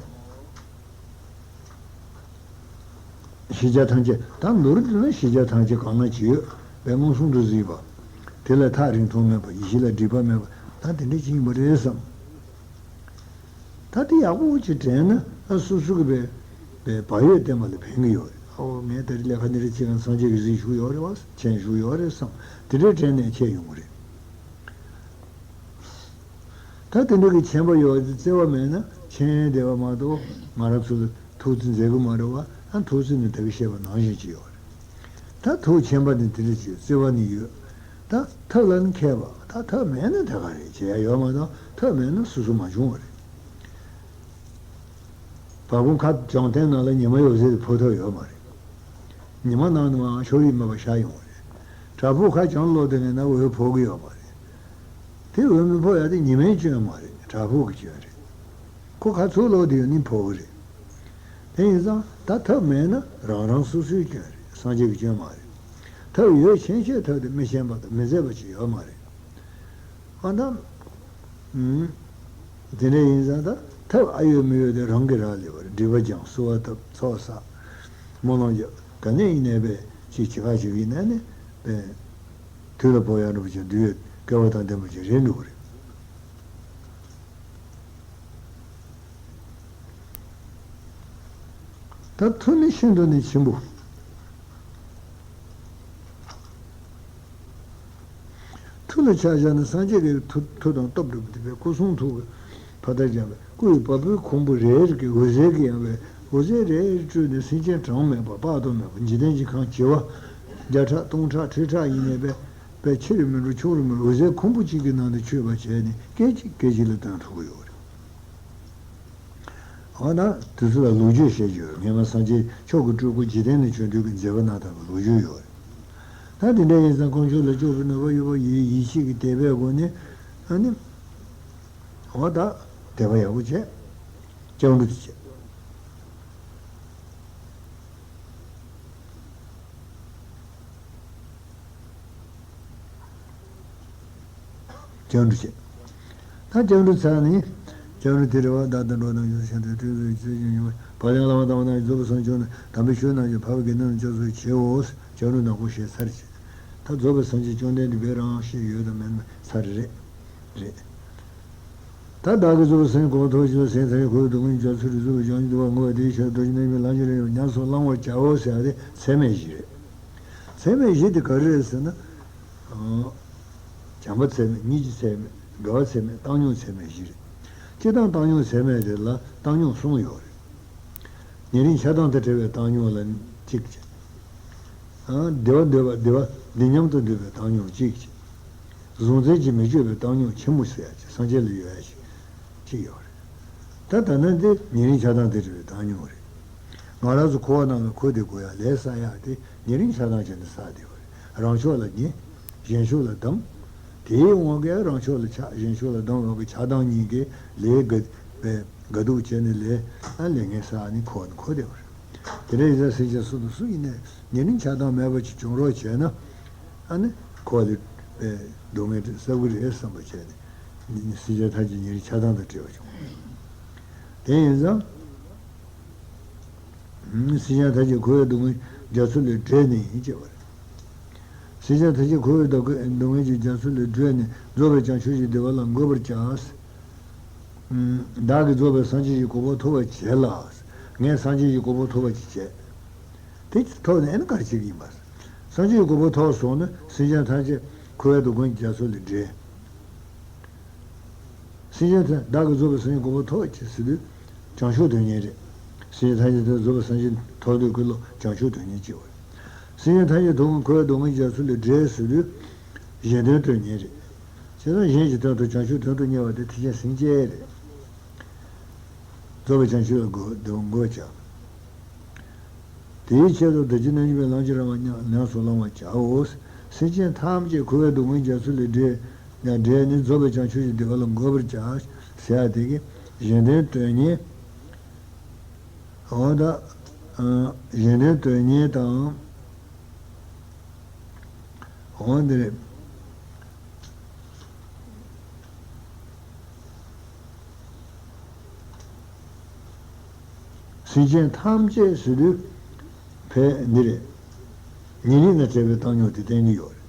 ཤེས་བྱ་ཐམས་ཅད། ད་མདོར་བསྡུས་ན་ཤེས་བྱ་ཐམས་ཅད་གང་ན་ཇི་ཡོད་པའི་མངོན་སུམ་དུ་གཟིགས་པ། དེ་ལ་ཐག་རིང་ཐུང་མེད་པ། ཡིད་ཆེས་ལ་སྒྲིབ་པ་མེད་པ། ད་དེ་འདྲ་ཅིག་ཡིན་པ་རེད་བསམ། ད་དེ་ཡག་པོ་ཅིག་དྲན་ན། ཨ། སོ་སོ་གི་པའི་པའི་བག་ཡོད་བསྟེན་པ་ལ་ཕན་གི་ཡོད་རེད། ཨོ། ངས་ད་རེས་ལས་ཀ་འདི་འདྲ་བྱེད་མཁན་སངས་རྒྱས་ཀྱིས་གཟིགས་བཞུགས་ཡོད་རེད་བ། མཁྱེན་བཞུགས་ཡོད་རེད་བསམ། དེ་འདྲའི་དྲན་ནས་བྱས་ཡོང་གི་རེད། ད་དེ་འདྲ་གི་མཁྱེན་པ་ཡོད་དེ་བརྩེ་བ་མེད་ན་མཁྱེན་བསྡད་པ་མ་གཏོགས། ང་རང་ཚོ་ལ་ཐུགས་བརྩེ་མཛད་གི་མ་རེད་བ། ཨ། ཐུགས་བརྩེ་ནི་ད་གིན་བཤད་པ་ནང་བཞིན་ཅིག་ཡོད་རེད། ད་ཐུགས་མཁྱེན་པ་ནི་དེ་འདྲ་ཅིག་ཡོད། བརྩེ་བ་ནི་ཡོད། ད་ཐབས་ལ་ནི་མཁས་པ། ད་ཐབས་མེད་ན་དེ་ག་རེད། བྱེད་ཡ་ཡོད་མ་གཏོགས། ཐབས་མེད་ན་སོ་སོ་མ་བྱུང་བ་རེད། བ་སྤུ་མཁར་བྱང་ཐེངས་ནང་ལ་ཉི་མ་འོད་ཟེར་དེ་ཕོག་ཐབས་ཡོད་མ་རེད། ཉི་མ་ནང་ནས་མར་ཕྱོགས་རིས་མེད་པར་ཤར་ཡོང་བ་རེད། བྲག་ཕུག་ཁ་བྱང་ལོག་དེ་ནས་ན་འོད་ཕོག་གི་ཡོད་མ་རེད། དེ་འོད་མི་ཕོག་ཡ་དེ་ཉི་མའི་སྐྱོན་མ་རེད། བྲག་ཕུག་གི་སྐྱོན་རེད། ཁོ་ཁ་ཚུར་ལོག་དེ་ཡོད་ནི་ཕོག་གི་རེད། དེ་ཡིན་ཙང་ད་ཐབས་མེད་ན་རང་རང་སོ་སོའི་སྐྱོན་རེད། སངས་རྒྱས་ཀྱི་སྐྱོན་མ་རེད། ཐབས་ཡོད་ཕྱིན་ཆད་ཐབས་དེ་མི་ཤེས་པ་དང་མི་མཛེས་པ་ཅིག་ཡོད་མ་རེད། ཨ། ད། ཨུམ། དེ་འདྲ་ཡིན་ཙང་ད་ཐབས་ཨ་ཡོད་མི་ཡོད་དེ་རང་གིས་རང་ལས་པ་རེད། སྒྲིབ་པ་སྦྱང་། བསུ་བ་བཏབ། ཚོགས་བསགས། སྨོན་ལམ་རྒྱབ། ག་ནས་ཡིན་ནའི་པས་ཅིག་བྱེད་ཁ་ཞིག་ཡིན་ན་ནི་པས། དུས་ལ་བབ་ཡག་འདྲ་པོ་ཅིག་འདུལ་བའི་སྐལ་བ་དང་ལྡན་པ་ཅིག་རེད་འགྲོ་གི་རེད། ད་མཐུ་ནི་ཤིན་ཏུ་ནི་ཆེན་པོ། མཐུ་ལ་ཆ་བཞག་ན་སངས་རྒྱས་ཀྱི་མཐུ། མཐུ་དང་སྟོབས་འདྲ་པོ་དེ་པས་སྐུ་གསུང་ཐུགས་ཀྱི་ཕ་མཐར་སྦྱངས་པའི་སྐུ་ཡི་བ་སྤུའི་ཁུང་བུ་རེ་རེ་གི་འོད་ཟེར་གྱིས་ཡང་པས། འོད་ཟེར་རེ་རེ་སྤྲུལ་ནས་སེམས་ཅན་གྲངས་མེད་པ། དཔག་ཏུ་མེད་པ། འཇིག་རྟེན་གྱི་ཁམས་བྱེ་བ་བརྒྱ་ཕྲག་སྟོང་ཕྲག་ཁྲི་ཕྲག་ཡིན་ནའི་པས། པས་ཆེ་རུ་མི་འགྲོ་ཆུང་རུ་མི་འགྲོ། འོད་ཟེར་ཁུང་བུ་གཅིག་གི་ནང་དུ་ཆུད་པ་བྱས་ནས་སྐད་ཅིག་སྐད་ཅིག་ལ་བཏོན་ཐུབ་ཀྱི་ཡོད་རེད། འོ་ན་དེ་ཚོ་ལ་ལོ་རྒྱུས་བཤད་རྒྱུ་ཡོད། སྔོན་མ་སངས་རྒྱས་མཆོག་གི་སྤྲུལ་སྐུ་འཇིག་རྟེན་ལ་བྱོན་དུས་ཀྱི་མཛད་པ་སྣ་དག་གི་ལོ་རྒྱུས་ཡོད་རེད། ད་དེ་འདྲ་ཡིན་ཙང་དཀོན་མཆོག་ལ་སྐྱོབ་པའི་ནུས་པ་ཡོད་པ་ཡིན། ཡིད་ཆེས་ཀྱི་དད་པའི་སྒོ་ནས། ཨ་ནི། འོ་ད་དད་པ་ཡག་པོ་བྱས། སྐྱབས་འགྲོ་དེ་བྱས། སྐྱབས་འགྲོ་བྱེད། ད་སྐྱབས་འགྲོ་ཚར་ནས། སྐྱབས་འགྲོ་དེ་རེ་བ་བདག་དང་འགྲོ་དང་ཡོད་ཤ་དང་སྤྲེལ་ཚོའི་ཚེ་ཡུན་ཡོད། བག་ལེབ་བླ་མ་དམ་པ་རྣམས་ཀྱིས་རྫོགས་པའི་སངས་རྒྱས་བྱོན་ནས། དམ་པའི་ཆོས་རྣམས་ཀྱིས་འཕགས་པའི་དགེ་འདུན་ལ་སྐྱབས་སུ་མཆིའོ། སྐྱབས་འགྲོ་ནག་པོ་ཞེས་ཚར་བྱེད། ད་རྫོགས་པའི་སངས་རྒྱས་བཅོམ་ལྡན་འདས་དཔེ་རང་ཤེས་ཡོད་དམ་མེད་ན་ཚར་རེད། རེད། ད། ད་བདག་གིས་རྫོགས་པའི་སངས་རྒྱས་གོ་འཕང་ཐོབ་པར་བྱ་བ་སེམས་ཐམས་ཅད་འཁོར་བའི་སྡུག་བསྔལ་རྒྱ་མཚོ་ལས་སྒྲོལ་བའི་བྱང་ཆུབ་ཏུ་འགོད་པ་དེའི་ཕྱིར་རྡོ་རྗེ་རྣམ་བསྒྱིངས་ལམ་གྱི་རིམ་པ་ཉམས་སུ་བླང་བར་བྱའོ་ཟེར་ཡ་དེ་ཚད་མེད་བཞི་རེད། ཚད་མེད་བཞི་དེ་ག་རེ་རེད་ཟེར་ན། བྱམས་པ་ཚད་མེད། སྙིང་རྗེ་ཚད་མེད། དགའ་བ་ཚད་མེད། བཏང་སྙོམས་ཚད་མེད་བཞི་རེད། སྤྱིར་བཏང་བཏང་སྙོམས་ཚད་མེད་དེ་ལ་བཏང་སྙོམས་གསུམ་ཡོད་རེད། ཉེ་རིང་ཆགས་སྡང་དང་བྲལ་བའི་བཏང་སྙོམས་ལ་གཅིག་བྱས། བདེ་བ་འདོད་པ་བདེ་བ་འདི་སྙམ་དུ་འདོད་པའི་བཏང་སྙོམས་གཅིག་བྱས། གཟུང་འཛིན་གྱིས་མི་གཅོད་པའི་བཏང་སྙོམས་ཆེན་པོ་ཟེར་ཡ་ཅིག་སངས་རྒྱས་ལ་ཡོད་ཡ་ཅིག་གཅིག་ཡོད་རེད། ད་ད་ནི་འདི་ཉེ་རིང་ཆགས་སྡང་དང་བྲལ་བའི་བཏང་སྙོམས་རེད། ང་རང་ཚོ་འཁོར་བ་ནང་ལ་འཁོར་བསྡད་དགོས་ཡ་ལས་བསགས་ཡ་དེ་ཉེ་རིང་ཆགས་སྡང་བྱས་ནས་བསགས་བསྡད་པ་རེད། རང་ཕྱོགས་ལ་ཉེ། གཞན་ཕྱོགས་ལ་སྡང་། དེའི་དབང་གིས་རང་ཕྱོགས་ལ་ཆགས། གཞན་ཕྱོགས་ལ་སྡང་བ་གི་ཆགས་སྡང་གཉིས་ཀྱིས་ལས་དགའ་བའི་དགའ་སྡུག་བྱས་ནས་ལས་ཨ་ལས་ངན་བསགས་ནས་འཁོར་བ་ནང་འཁོར་བསྡད་པ་རེད། དེ་འདྲ་ཡིན་ཙང་སེམས་ཅན་སུ་དང་སུ་ཡིན་ནའི་ཉེ་རིང་ཆགས་སྡང་མེད་པ་ཅིག་བྱུང་རོགས་བྱས་ན། ཨ་ནི་འཁོར་བ་ལས་སྡུག་བསྔལ་དེ་བསལ་གྱི་རེད་བསམ་པ་བྱས་ནས་སེམས་ཅན་ཐམས་ཅད་ཉེ་རིང་ཆགས་སྡང་དང་བྲལ་བ་བྱུང་བ་རེད། དེ་ཡིན་ཙང་། སེམས་ཅན་ཐམས་ཅད་འཁོར་བའི་སྡུག་བསྔལ་རྒྱ་མཚོ་ལས་བསྒྲལ་ནས་ཡིན་ཅེས་པ་རེད། སེམས་ཅན་ཐམས་ཅད་འཁོར་བའི་སྡུག་བསྔལ་གྱི་རྒྱ་མཚོ་ལས་བསྒྲལ་ནས་རྫོགས་པའི་བྱང་ཆུབ་ཀྱི་བདེ་བ་ལ་འགོད་པར་བྱ། བདག་གིས་རྫོགས་པའི་སངས་རྒྱས་ཀྱི་གོ་འཕང་ཐོབ་པར་བྱེད་ལ། ངས་སངས་རྒྱས་ཀྱི་གོ་འཕང་ཐོབ་པར་བྱེད། དེ་ཐོབ་ནས་ཨ་ནི་ག་རེ་བྱེད་ཀྱི་ཡིན་པ། སངས་རྒྱས་ཀྱི་གོ་འཕང་ཐོབ་སོང་ན་སེམས་ཅན་ཐམས་ཅད་འཁོར་བའི་སྡུག་བསྔལ་གྱི་རྒྱ་མཚོ་ལས་བསྒྲལ། སེམས་ཅན་ཐམས་བདག་གིས་རྫོགས་པའི་སངས་རྒྱས་གོ་འཕང་ཐོབ་ཅེས་ཟེར་དུས། བྱང་ཆུབ་དོན་གཉེར་རེད། སེམས་ཅན་ཐམས་ཅད་དེ་རྫོགས་པའི་སངས་རྒྱས་ཐོབ་འདོད་ཀྱི་བློ་བྱང་ཆུབ་དོན་གཉེར་ཅེས་པ་རེད། སེམས་ཅན་ཐམས་ཅད་སྡུག་བསྔལ་འཁོར་བའི་སྡུག་བསྔལ་རྒྱ་མཚོ་ལས་བསྒྲལ་ཟེར་དུས། གཞན་དོན་དོན་གཉེར་རེད། བྱས་ཙང་གཞན་གྱི་དོན་དུ་བྱང་ཆུབ་དོན་དུ་གཉེར་བ་དེ་ཐེག་ཆེན་སེམས་བསྐྱེད་རེད། རྫོགས་པའི་བྱང་ཆུབ་ལ་འགོད་འགོད་བྱ། དེའི་ཕྱིར་དུ་རྡོ་རྗེ་རྣལ་འབྱོར་པས་ལམ་གྱི་རིམ་པ་ཉམས་ཉམས་སུ་བླང་བར་བྱའོ། སེམས་ཅན་ཐམས་ཅད་འཁོར་བའི་སྡུག་བསྔལ་རྒྱ་མཚོ་ལས་བསྒྲལ་ཡང་བསྒྲལ་ནས་རྫོགས་པའི་བྱང་ཆུབ་ཀྱི་བདེ་བ་ལ་འགོད་པར་བྱ་ཟེར་ཡ་དེ་གི་གཞན་དོན་དོན་གཉེར། འོ་ད། གཞན་དོན་དོན་གཉེར་དང་། འོ་འདི་རེད། སེམས་ཅན་ཐམས་ཅད་ཟེར་དུས་ཕལ་འདི་རེད། ཉེ་རིང་དང་བྲལ་བའི་བཏང་སྙོམས་དེ་བསྟན་གྱི་ཡོད་རེད།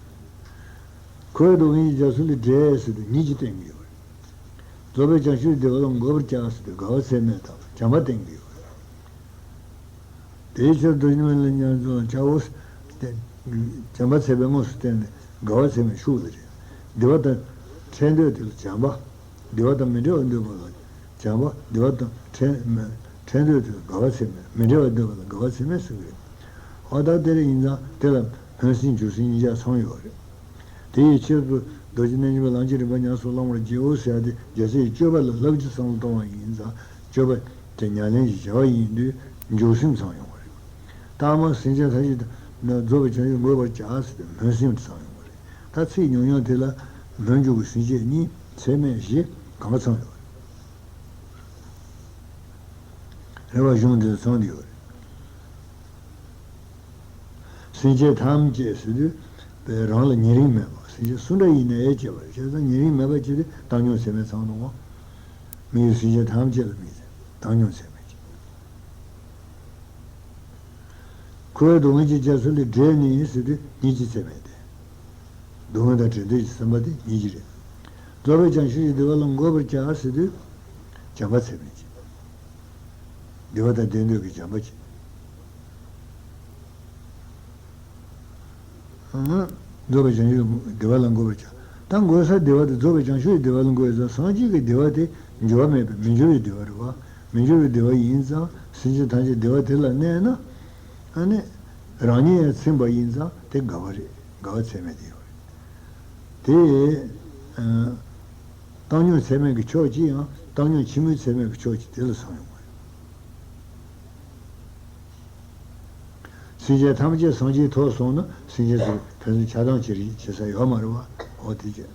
འཁོར་བའི་སྡུག་བསྔལ་གྱི་རྒྱ་མཚོ་ལས་བསྒྲལ་ཟེར་དུས་སྙིང་རྗེ་བསྟན་གྱི་ཡོད་རེད། རྫོགས་པའི་བྱང་ཆུབ་བདེ་བ་ལ་འགོད་པར་བྱ་ཟེར་དུས་དགའ་བ་ཚད་མེད་དང་བྱམས་པ་བསྟན་གྱི་ཡོད་རེད། དེའི་ཕྱིར་རྡོ་རྗེ་རྣལ་འབྱོར་པས་ལམ་གྱི་རིམ་པ་ཉམས་སུ་བླང་བར་བྱའོ། བྱམས་པ་ཚད་པས་དངོས་སུ་བསྟན་ནས་དགའ་བ་ཚད་མེད་ཤུགས་ལ་རེད། བདེ་བ་དང་འཕྲད་འདོད་དེ་ལ་བྱམས་པ། བདེ་བ་དང་མི་འབྲལ་བར་འདོད་པ་ལ་བྱམས་པ། བདེ་བ་དང་འཕྲད་འཕྲད་འདོད་དེ་ལ་དགའ་བ་ཚད་མེད། མི་འབྲལ་བར་འདོད་པ་ལ་དགའ་བ་ཚད་མེད་ཟེར་གྱི་རེད། འོ་ད་དེ་རེད། ཡིན་ཙང་དེ་ལ་འོད་གསལ་འཇུག་གསུམ་གཉིས་ཆ་ཚང་ཡོད་རེད། དེ་ཡི་ཕྱིར་དུ་རྡོ་རྗེ་རྣལ་འབྱོར་པས་ལམ་གྱི་རིམ་པ་ཉམས་སུ་བླང་བར་བགྱིའོ་ཟེར་ཡ་དེ་རྒྱལ་སྲས་སྤྱོད་པ་ལ་བསླབ་ཀྱི་བསམ་བློ་གཏོང་བ་ཡིན་ཙང་སྤྱོད་པ་དེ་ཉམས་ལེན་གྱི་བྱ་བ་ཡིན་དུས་འཇུག་སེམས་ཚང་ཡོང་བ་རེད། ལྟག་མ་སེམས་ཅན་ཐམས་ཅད་རྫོགས་པའི་བྱང་ཆུབ་འགོད་པར་བྱ་ཟེར་དུས་སྨོན་སེམས་ཚང་ཡོང་བ་རེད། ད་ཚིག་ཉུང་ཉུང་དེ་ལ་སྨོན་འཇུག་གི་སེམས་བསྐྱེད་གཉིས་ཚད་མེད་བཞི་གང་ག་ཚང་ཡོང་བ་རེད། རེ་བ་གཞུང་འདི་ཚང་གི་ཡོད་རེད། སེམས་ཅན་ཐམས་ཅད་ཟེར་དུས་རང་ལ་ཉེ་རིང་མེད་པ། སེམས་ཅན་སུ་འདྲ་ཡིན་ནའི་ཨེ་བྱེད་པ་རེད། བྱས་ཙང་ཉེ་རིང་མེད་པ་བྱེད་དུས་བཏང་སྙོམས་ཚད་མེད་ཚང་འདུག་གོ། དམིགས་ཡུལ་སེམས་ཅན་ཐམས་ཅད་ལ་དམིགས་ཏེ་བཏང་སྙོམས་ཚད་མེད་བྱེད། འཁོར་བའི་སྡུག་བསྔལ་གྱི་རྒྱ་མཚོ་ལས་བསྒྲལ་ནས་ཟེར་དུས་སྙིང་རྗེ་ཚད་མེད་དེ། སྡུག་བསྔལ་དང་བྲལ་འདོད་ཀྱི་སེམས་པ་དེ་སྙིང་རྗེ་རེད། རྫོགས་པའི་བྱང་ཆུབ་ཀྱི་བདེ་བ་ལ་འགོད་པར་བྱ་ཟེར་དུས་བྱམས་པ་ཚད་མེད་བྱེད། བདེ་བ་དང་ལྡན་འདོད་ཀྱི་བྱམས་པ་བྱེད། རྫོགས་པའི་བྱང་ཆུབ་བདེ་བ་ལ་འགོད་པར་བྱ། ད་འགོད་ས་བདེ་བ་དེ་རྫོགས་པའི་བྱང་ཆུབ་ཀྱི་བདེ་བ་ལ་འགོད་ཡོད་ཙང་སངས་རྒྱས་ཀྱི་བདེ་བ་དེ་འགྱུར་བ་མེད་པའི་མི་འགྱུར་བའི་བདེ་བ་རེད་བ། མི་འགྱུར་བའི་བདེ་བ་ཡིན་ཙང་སེམས་ཅན་ཐམས་ཅད་བདེ་བ་དེ་ལ་གནས་ན། ཨ་ནི། རང་ཉིད་ཡང་ཚིམ་པ་ཡིན་ཙང་དེ་དགའ་བ་རེད། དགའ་བ་ཚད་མེད་དེ་ཡོད་རེད། དེ། བཏང་སྙོམས་ཚད་མེད་ཀྱི་ཕྱོགས་གཅིག་ཡང་བཏང་སྙོམས་ཆེན་པོའི་ཚད་མེད་ཀྱི་ཕྱོགས་གཅིག་དེ་ལ་སོང་ཡོང་བ་རེད། སེམས་ཅན་ཐམས་ཅད་སངས་རྒྱས་ཐོབ་སོང་ན་སེམས་ཅན་ཚོ་ཕན་ཚུན་ཆགས་སྡང་བྱེད་རིགས་བྱེད་ས་ཡོད་མ་རེད་བ། འོ་དེ་བྱས།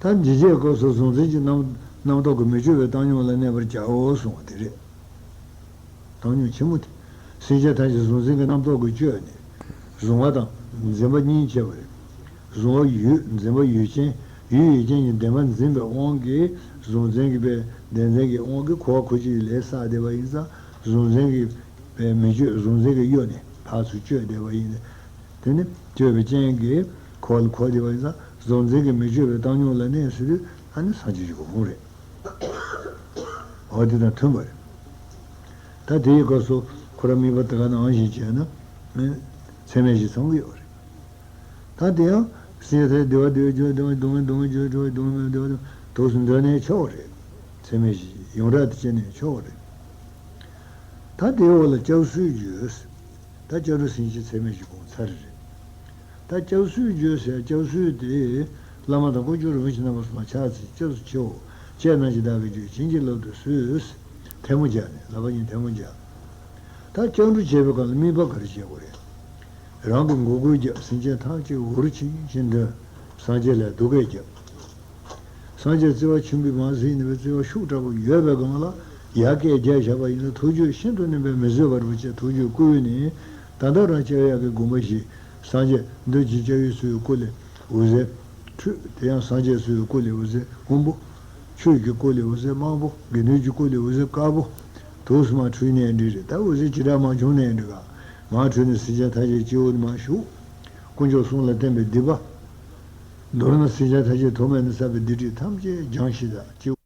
ད་འཇིགས་བྱེད་སྐབས་སུ་གཟུང་འཛིན་གྱི་རྣམ་རྣམ་རྟོག་གིས་མི་གཅོད་པའི་བཏང་སྙོམས་ལ་གནས་པར་བྱའོ་གསུངས་པ་དེ་རེད། བཏང་སྙོམས་ཆེན་མོ་དེ། སེམས་ཅན་ཐམས་ཅད་གཟུང་འཛིན་གྱི་རྣམ་རྟོག་གིས་བཅོས་ནས། གཟུང་བ་དང་འཛིན་པ་གཉིས་བྱས་པ་རེད། གཟུང་བ་ཡུལ། འཛིན་པ་ཡུལ་ཅན། ཡུལ་ཡུལ་ཅན་གྱི་བདེན་པ་འཛིན་པའི་དབང་གིས་གཟུང་འཛིན་གྱི་པའི་བདེན་འཛིན་གྱི་དབང་གིས་འཁོར་བ་འཁོར་བྱེད་ཀྱི་ལས་བསགས་བསྡད་པ་ཡིན་ཙང་གཟུང་འཛིན་གྱི་པའི་མི་གཅོད། གཟུང་འཛིན་གྱི་གཡོ་ནས་ཕར་ཚུར་བཅོས་བསྡད་པ་ཡིན། དེ་ནི་བཅོས་པའི་རྐྱེན་གྱིས་འཁོར་བ་ལ་འཁོར་བསྡད་པ་ཡིན་ཙང་ གཟུང་འཛིན་གྱིས་མི་ཆོད་པའི་བཏང་སྙོམས་ལ་གནས་ཟེར་དུས་ཨ་ནི་སངས་རྒྱས་ཀྱི་གོ་འཕང་རེད། འོ་དེ་དང་མཐུན་པ་རེད། ད་དེའི་སྐབས་སུ་ཁོ་རང་དམིགས་པ་དེ་ག་ནང་བཞིན་བྱས་ན་ཚད་མེད་བཞི་ཚང་གི་ཡོད་རེད། ད་དེ་ཡང་སྲིད་མཐའི་བདེ་བ་བདེ་བའི་རྒྱུ་སྡུག་བསྔལ་སྡུག་བསྔལ་སྡུག་བསྔལ་རྒྱུ་སྡུག་བསྔལ་བདེ་བ་དུས་སུ་འདོད་ནས་ཆོག་རེད། ཚད་མེད་བཞི་ཡོངས་གྲགས་དེ་བྱས་ནས་ཆོག་རེད། ད་དེའི་འོག་ལ་སྐྱབས་སུ་འགྱོ། ད་སྐྱབས་འགྲོ་སེམས་བསྐྱེད་ཚད་མེད་བཞི་གོང་ཚར་རེད། ད་སྐྱབས་སུ་འགྱོ་ཟེར་སྐྱབས་སུ་དེ་བླ་མ་དང་དཀོན་མཆོག་རིན་པོ་ཆེ་རྣམ་པ་གསུམ་ལ་ཕྱག་འཚལ། སྐྱབས་སུ་མཆིའོ། ཁྱེད་རྣམས་ཀྱིས་བདག་གི་རྒྱུད་བྱིན་གྱིས་བརླབ་ཏུ་གསོལ། ཐལ་མོ་སྦྱར་ནས་ལག་པ་གཉིས་ཐལ་མོ་སྦྱར། ད་སྐྱབས་འགྲོ་བྱེད་པའི་སྐབས་ལ་དམིགས་པ་ག་རེ་བྱེད་དགོས་རེད། རང་གི་འགུགས་སྐུལ་རྒྱབ། སེམས་ཅན་ཐམས་ཅད་འུར་ཆེན་ཆེན་འདོན། སངས་རྒྱས་ལ་སྡུག་སྐད་རྒྱབ། སངས་རྒྱས་བརྩེ་བ་ཆེན་པོས་མ་གཟིགས་ནས་བརྩེ་བ་ཤུགས་དྲག་པོ་ཡོད་པའི་སྒང་ལ་ཡར་སྐད་རྒྱབ་བཞག་པ་ཡིན་ན། ཐུགས་རྒྱུད་ཤིན་ཏུ་ནས་པའི་མི་བཟོད་པ་རིན་པོ་ཆེ་ཐུགས་རྒྱུད་བསྐུལ་ནས། ད་ལྟ་རང་སྐྱབས་ཡག་གི་དགོངས་པ་བཞེས། སངས་རྒྱས་འདོད་ཀྱི་སྐྱབས་ཡུལ་སུ་ཡི་སྐུ་ལས་འོད་ཟེར་འཕྲོས། དེ་ཡང་སངས་རྒྱས་སུ་ཡི་སྐུ་ལས་འོད་ཟེར་སྔོན་པོ། ཆོས་ཀྱི་སྐུ་ལས་འོད་ཟེར་དམར་པོ། དགེ་འདུན་གྱི་སྐུ་ལས་འོད་ཟེར་དཀར་པོ། དུས་སུ་མ་འཕྲོས་ནའི་འགྲིག་རེད། ད་འོད་ཟེར་ཇི་འདྲ་མ་བྱུང་ནའི་འགྲིག་ག་མ་འཕྲོས་ནས་སེམས་ཅན་ཐམས་ཅད་སྐྱེ་བོ་ནི་མ་ཞུགས། དཀོན་མཆོག་གསུམ་ལ་བརྟེན་པའི་སྡིག་པ། མདོར་ན་སེམས་ཅན་ཐམས་ཅད་ཐོག་མེད་ནས་བསགས་པའི་སྡིག་སྒྲིབ་ཐམས་ཅད་སྦྱངས་ཤིག་དང་སྐྱེ་བོ།